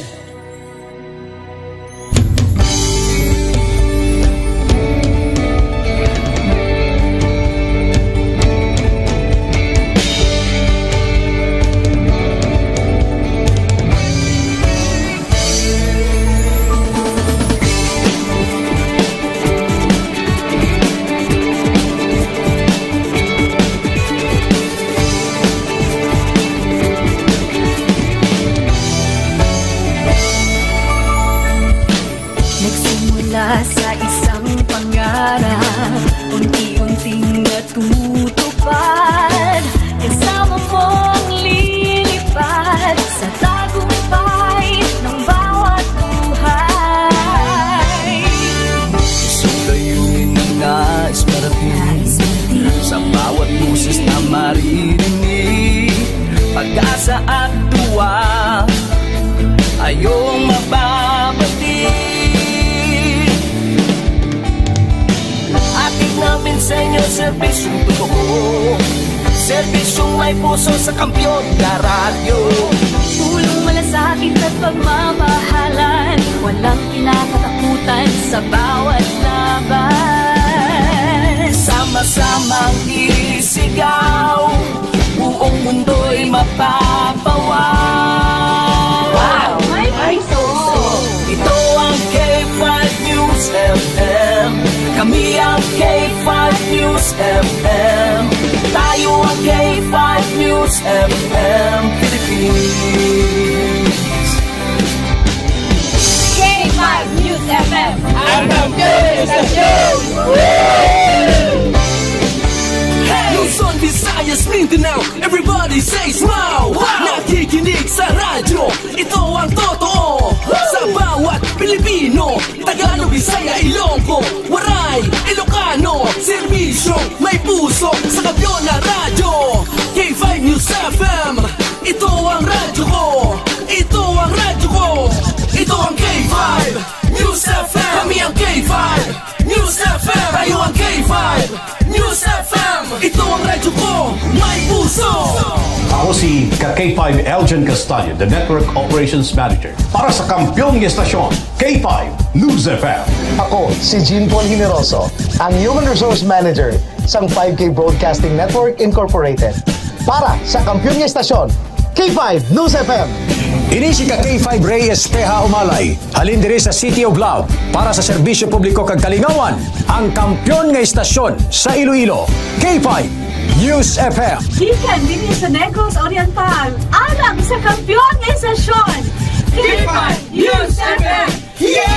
Nagsimula sa isang pangarap, unti-unting natutupad. Kasama mong lilipad sa tagumpay ng bawat buhay. Isang layunin na nais marating sa bawat boses na maririnig. Pag-asa at tuwa, ayong mababati. Hatid namin sa inyo, serbisyong totoo. Serbisyong may puso sa kampiyon na radyo. Sa akin at pagmamahalan, walang kinakatakutan sa bawat laban. Sama-samang isigaw, buong mundo'y mapapawaw. Wow! May puso! Ito ang K five News F M. Kami ang K five News F M. Tayo ang K five News F M Philippines. K five News F M. Ang kampiyon sa show! Luzon, Visayas, Mindanao, everybody say smile! Wow! Nakikinig sa radyo, ito ang totoo! Sa bawat Pilipino, Tagalog, Bisaya, Ilonggo, Waray, Ilocano, serbisyong may puso sa kampiyon na radyo. K five News F M, ito ang radyo ko, ito ang radyo ko, ito ang K five News F M. Kami ang K five News F M, tayo ang K five News F M. Ito ang radyo ko, may puso. Ako si ka K five Elgin Castaño, the Network Operations Manager. Para sa kampiyon nga estasyon, K five News F M. Ako si Jean Paul Generoso, ang Human Resource Manager sang five K Broadcasting Network Incorporated. Para sa kampiyon nga estasyon, K five News F M. Ini si ka K five Ray Espeha Umalay, halin diri sa City of Love, para sa serbisyo publiko kag kalingawan, ang kampiyon nga estasyon sa Iloilo, K five News F M. Gikan dinhi sa Negros Oriental, alang sa kampiyon nga estasyon, K five News F M. Yay!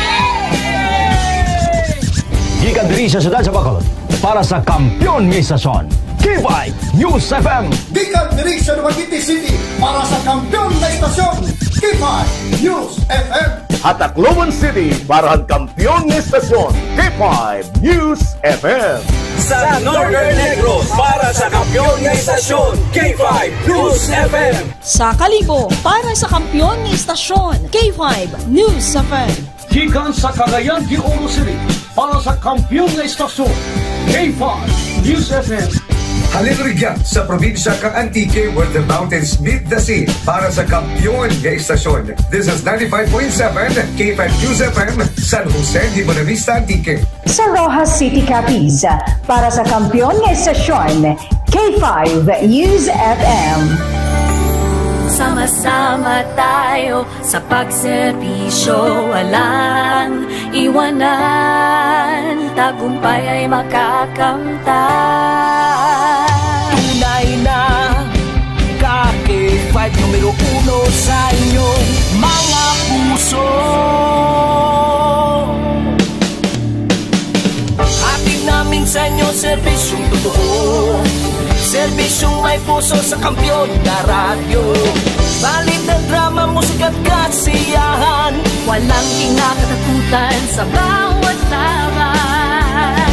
Gikan diri sa siyudad sa Bacolod, para sa kampiyon nga estasyon, K five News F M. Gikan diri sa Dumaguete City, para sa kampiyon nga estasyon, K five News F M. Ha Tacloban City, para sa kampiyon nga estasyon, K five News F M. Sa Northern Negros, para sa kampiyon nga estasyon, K five News F M. Sa Kalibo, para sa kampiyon nga estasyon, K five News F M. Gikan sa Cagayan de Oro City, para sa kampiyon nga estasyon, K five News F M. Halin rugya sa probinsya kang Antique, where the mountains meet the sea, para sa kampiyon nga estasyon. This is ninety-five point seven K five News F M, San Jose de Buenavista, Antique. Sa Roxas City, Capiz, para sa kampiyon nga estasyon, K five News F M. Sama-sama tayo sa pagserbisyo, walang iwanan, tagumpay ay makakamtan. Tunay na ka K five, numero uno sa inyong mga puso. Hatid namin sa inyo serbisyong totoo, serbisyong may puso sa kampiyon na radyo. Balita, drama, musika at kasiyahan, walang kinakatakutan sa bawat laban.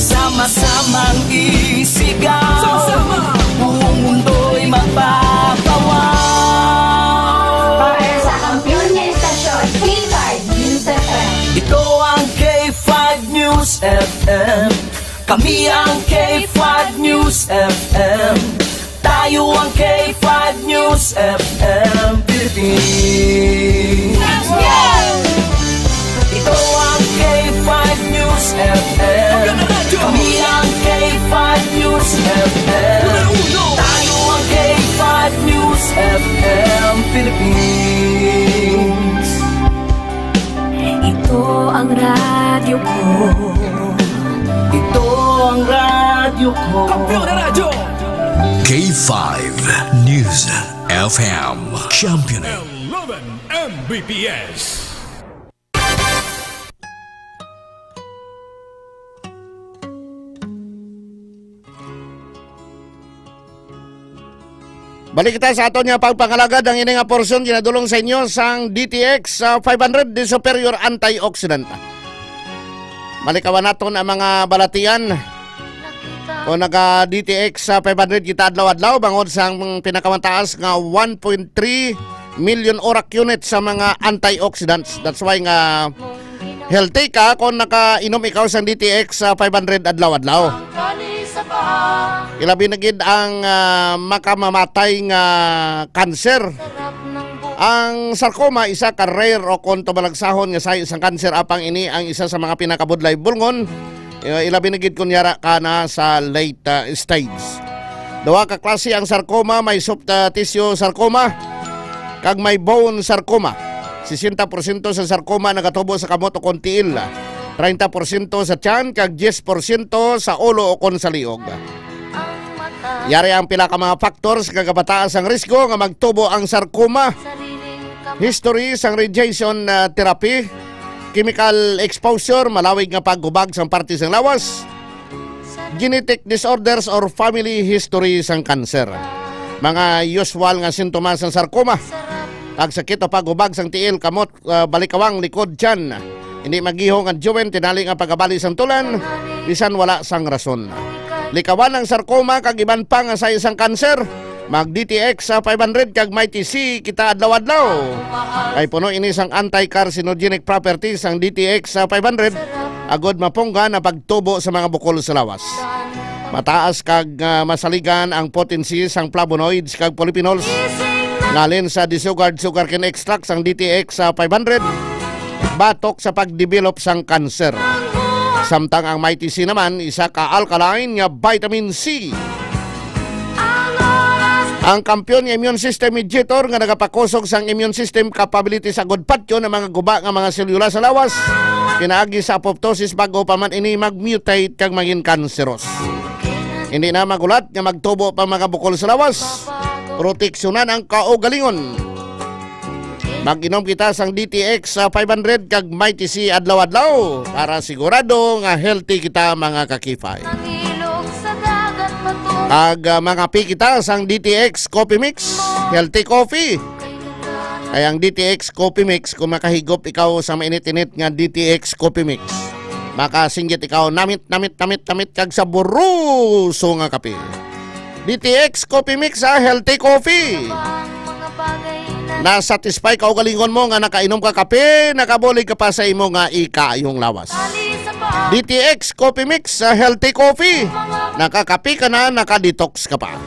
Sama-samang isigaw, sama-sama, buong mundo'y mapapawaw. Para sa kampiyon nga estasyon, K five News F M. Ito ang K five News F M. Kami ang K five News F M. Tayo ang K five News F M Philippines. Ito ang K five News F M. Kami ang K five News F M. Tayo ang K five News F M Philippines. Ito ang radyo ko. Ito ang radyo ko. Kampiyon na radyo. K five News F M. Champion. Eleven M B P S. Balik kita sa aton nga pagpangalagad. Ang ini nga porsyon ginadulong sa inyo sang D T X, ah, five hundred, the superior antioxidant. Malikawan naton ang mga balatian. Kung naga D T X sa five hundred kita adlaw-adlaw, bangod sa ang pinakamataas nga one point three million orak unit sa mga antioxidants. That's why nga healthy ka kung nakainom ikaw sang D T X sa five hundred adlaw-adlaw. Ilabi na gid ang, ah, makamamatay nga cancer. Ang sarcoma, isa ka rare o kon tumalagsahon nga sahi sang kanser, apang ini ang isa sa mga pinakabudlay bulngon, eh, ilabi na gid kon yara ka na sa late, ah, stage. Duha ka klase ang sarcoma, may soft, ah, tissue sarcoma kag may bone sarcoma. Sesenta porsyento sa sarcoma nagatubo sa kamot o kon tiil, treinta porsyento sa tiyan, kag diyes porsyento sa ulo o kon sa liog. Yari ang pila ka mga factors nga gapataas ang risgo nga magtubo ang sarcoma. History sang radiation, ah, therapy, chemical exposure, malawig nga paghubag sang parte sang lawas, genetic disorders or family history sang cancer. Mga usual nga sintomas sang sarcoma: pagsakit o paghubag sang tiil, kamot, ah, balikawang, likod, tiyan. Hindi magihong ang juwen, tinali nga pagabali sang tulan, bisan wala sang rason. Likawan ang sarcoma kag iban pa nga sahi sang kanser. Mag D T X sa five hundred kag Mighty C kita adlaw-adlaw. Kay puno ini sang anti-carcinogenic properties ang D T X sa five hundred, agod mapunggan ang pagtubo sa mga bukol sa lawas. Mataas kag, ah, masaligan ang potency sang flavonoids kag polyphenols ngalin sa desugared sugarcane extract sang D T X sa five hundred, batok sa pagdevelop sang kanser. Samtang ang Mighty C naman, isa ka alkaline nga vitamin C. Ang kampiyon nga immune system mediator nga nagapakusog sang immune system capability sa agod patyon ang mga guba nga mga selula sa lawas pinaagi sa apoptosis, bag-o pa man ini mag-mutate kag maging kanseros. Hindi na magulat nga magtubo pa mga bukol sa lawas. Proteksyonan ang kaugalingon. Mag-inom kita sang D T X sa five hundred kag Mighty C adlaw-adlaw para sigurado nga healthy kita, mga kakipay. Kag, ah, mangapi kita sang D T X Coffee Mix, healthy coffee. Kay ang D T X Coffee Mix, kung makahigop ikaw sa mainit-init nga D T X Coffee Mix, makasinggit ikaw namit, namit, namit, namit kag saboroso nga kape. D T X Coffee Mix, ah, healthy coffee. Na-satisfy ka kaugalingon mo nga nakainom ka kape, nakabulig ka pa sa imo nga ikaayong lawas. D T X Coffee Mix, ah, healthy coffee. Nakakape ka na, naka-detox ka pa.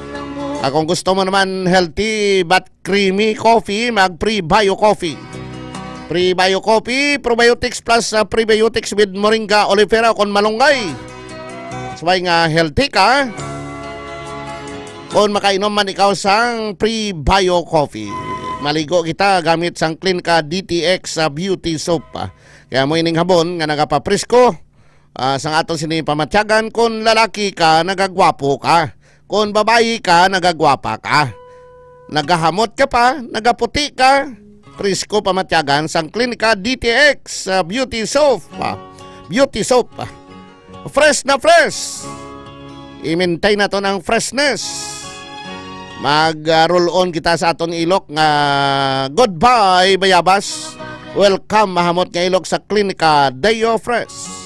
At kung gusto mo naman healthy but creamy coffee, mag Prebio Coffee. Prebio Coffee, probiotics plus, ah, prebiotics with moringa oleifera kon malunggay. Sabay nga healthy ka kon makainom man ikaw sang Prebio Coffee. Maligo kita gamit sang Clinica D T X sa beauty soap, ah. Kaya mo ining habon nga nagapapresko, ah, sang aton sini pamatyagan, kon lalaki ka, nagagwapo ka. Kon babayi ka, nagagwapa ka. Nagahamot ka pa, nagaputi ka. Presko pamatyagan sang Klinika D T X, ah, Beauty Soap, ah. Beauty Soap, ah. Fresh na fresh. I-maintain naton ang freshness. Mag, ah, roll on kita sa aton ilok nga, "Goodbye, bayabas. Welcome, mahamot nga ilok sa Klinika Deo Fresh."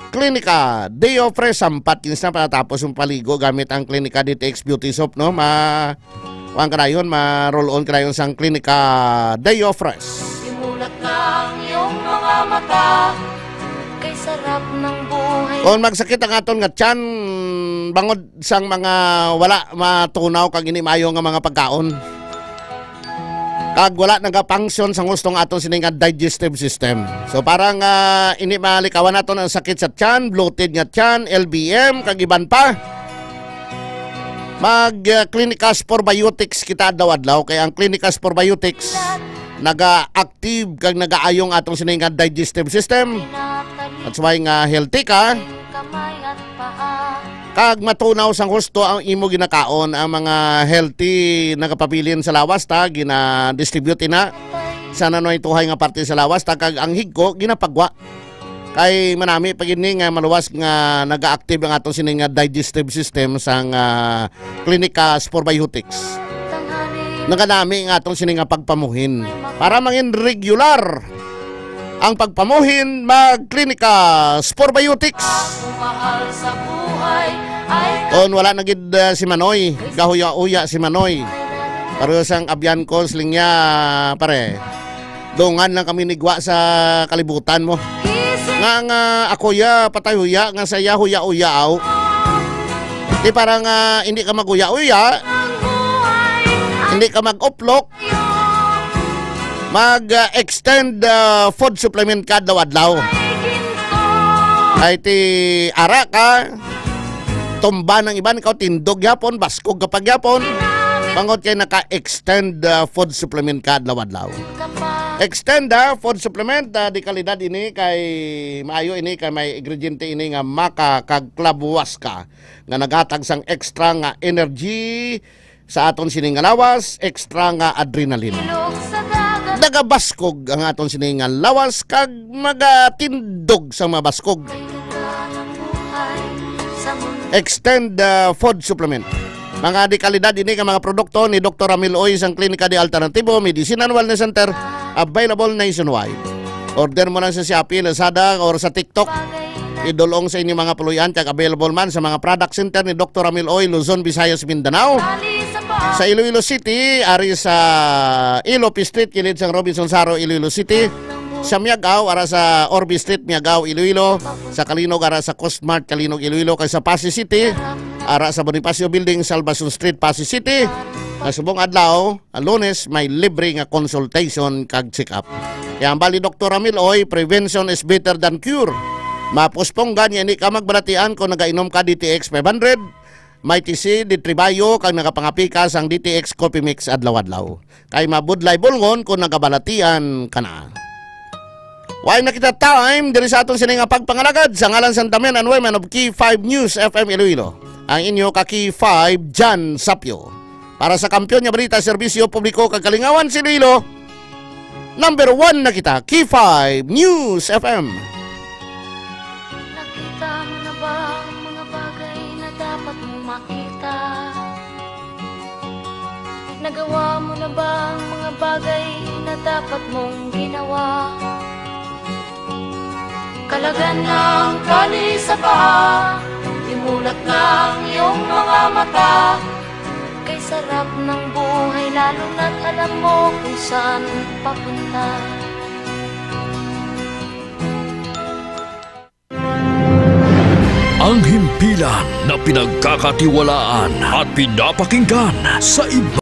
Klinika Deo Fresh, sampat yun sa patatapos yung paligo gamit ang Klinika D T X Beauty Soap, no? Ma, kuwan ka dayon, ma-roll on ka dayon sang Klinika Deo Fresh. Imulat na ang iyong mga mata, kay sarap ng buhay. Kung magsakit ang aton nga tiyan, bangod sang mga wala matunaw kag hindi maayo nga mga pagkaon. Kag wala nagafunction sang husto nga aton sini nga digestive system. So, parang, ah, ini malikawan naton ang sakit sa tiyan, bloated nga tiyan, L B M, kag iban pa. Mag, ah, Clinicas Probiotics kita adlaw-adlaw, kay ang Clinicas Probiotics naga-active kag nagaayo ang aton sini nga digestive system. That's why nga healthy ka. Kag matunaw sang husto ang imo ginakaon. Ang mga healthy nagapabilin sa lawas ta, gina-distribute ina sa nanoy tuhay nga parte sa lawas ta, kag ang higko ginapagwa. Kay manami pa gid ni nga maluwas nga naga-active ang aton sini nga digestive system sang, ah, Clinicas Probiotics. Naganami nga aton sini nga pagpamuhin para mangin regular ang pagpamuhin, mag Clinicas Probiotics. Kung wala na gid, ah, si Manoy, gahuya-uya si Manoy. Pareho sang abyan ko, siling niya, pare. Dungan lang kami nigwa sa kalibutan mo. Nga, nga ako ya, patay huya, nga saya huya-uya, aw. Di parang, ah, hindi ka maghuya-uya, hindi ka mag-uplok, Mag-extend food supplement ka adlaw-adlaw. Ay ti ara ka, tumba ng iban ka, tindog yapon, baskog ka pagyapon. Mangot kay naka-extend ah, food supplement ka adlaw-adlaw. Extend ah, food supplement, ah, de kalidad ini kay maayo ini kay may ingrediente ini nga maka kag clavuasca nga naghatag sang extra nga energy sa aton sini nga lawas, extra nga adrenaline. Nagabaskog ang aton sini nga lawas kag magatindog sa mga baskog. Extend ah, food supplement. Mga de kalidad ini nga mga produkto ni Doktor Ramil Oy sang Klinika de Alternativo Medicine and Wellness Center, available nationwide. Order mo lang sa Shopee, Lazada, or sa TikTok. Idulong sa inyo mga puloy-an kag available man sa mga product center ni Doktor Ramil Oy, Luzon, Visayas, Mindanao. Sa Iloilo City, ari sa Ilope Street, kilid sang Robinson Saro, Iloilo City. Sa Miagao, ara sa Orbe Street, Miagao, Iloilo. Sa Calinog, ara sa Costmart, Calinog, Iloilo. Kag sa Passi City, ara sa Bonifacio Building, Salvacion Street, Passi City. Nga subong adlaw, ah, Lunes, may libre nga consultation kag check-up. Kaya ang bali, Doktor Ramil Oy, prevention is better than cure. Mapuspong gani ini ka magbalatian kung nagainom ka D T X five hundred, may T C, D three Bio, kag nagapangapi ka sang D T X Coffee Mix adlaw-adlaw. Kay mabudlay bulngon kung nagabalatian ka na. Way na kita time diri sa aton sini nga pagpangalagad sa ngalan sa Damen and Women of Key five News F M Iloilo. Ang inyo ka Key five, Jan Sapio. Para sa kampiyon nga balita, serbisyo publiko kag kalingawan sa Iloilo, number one na kita, Key five News F M. Nakita mo na ba ang mga bagay na dapat mong makita? Nagawa mo na ba ang mga bagay na dapat mong ginawa? Kalagan na ang kali sa paa, imulat na ang iyong mga mata. Kay sarap ng buhay, lalo na't alam mo kung saan papunta. Ang himpilan na pinagkakatiwalaan at pinapakinggan sa iba.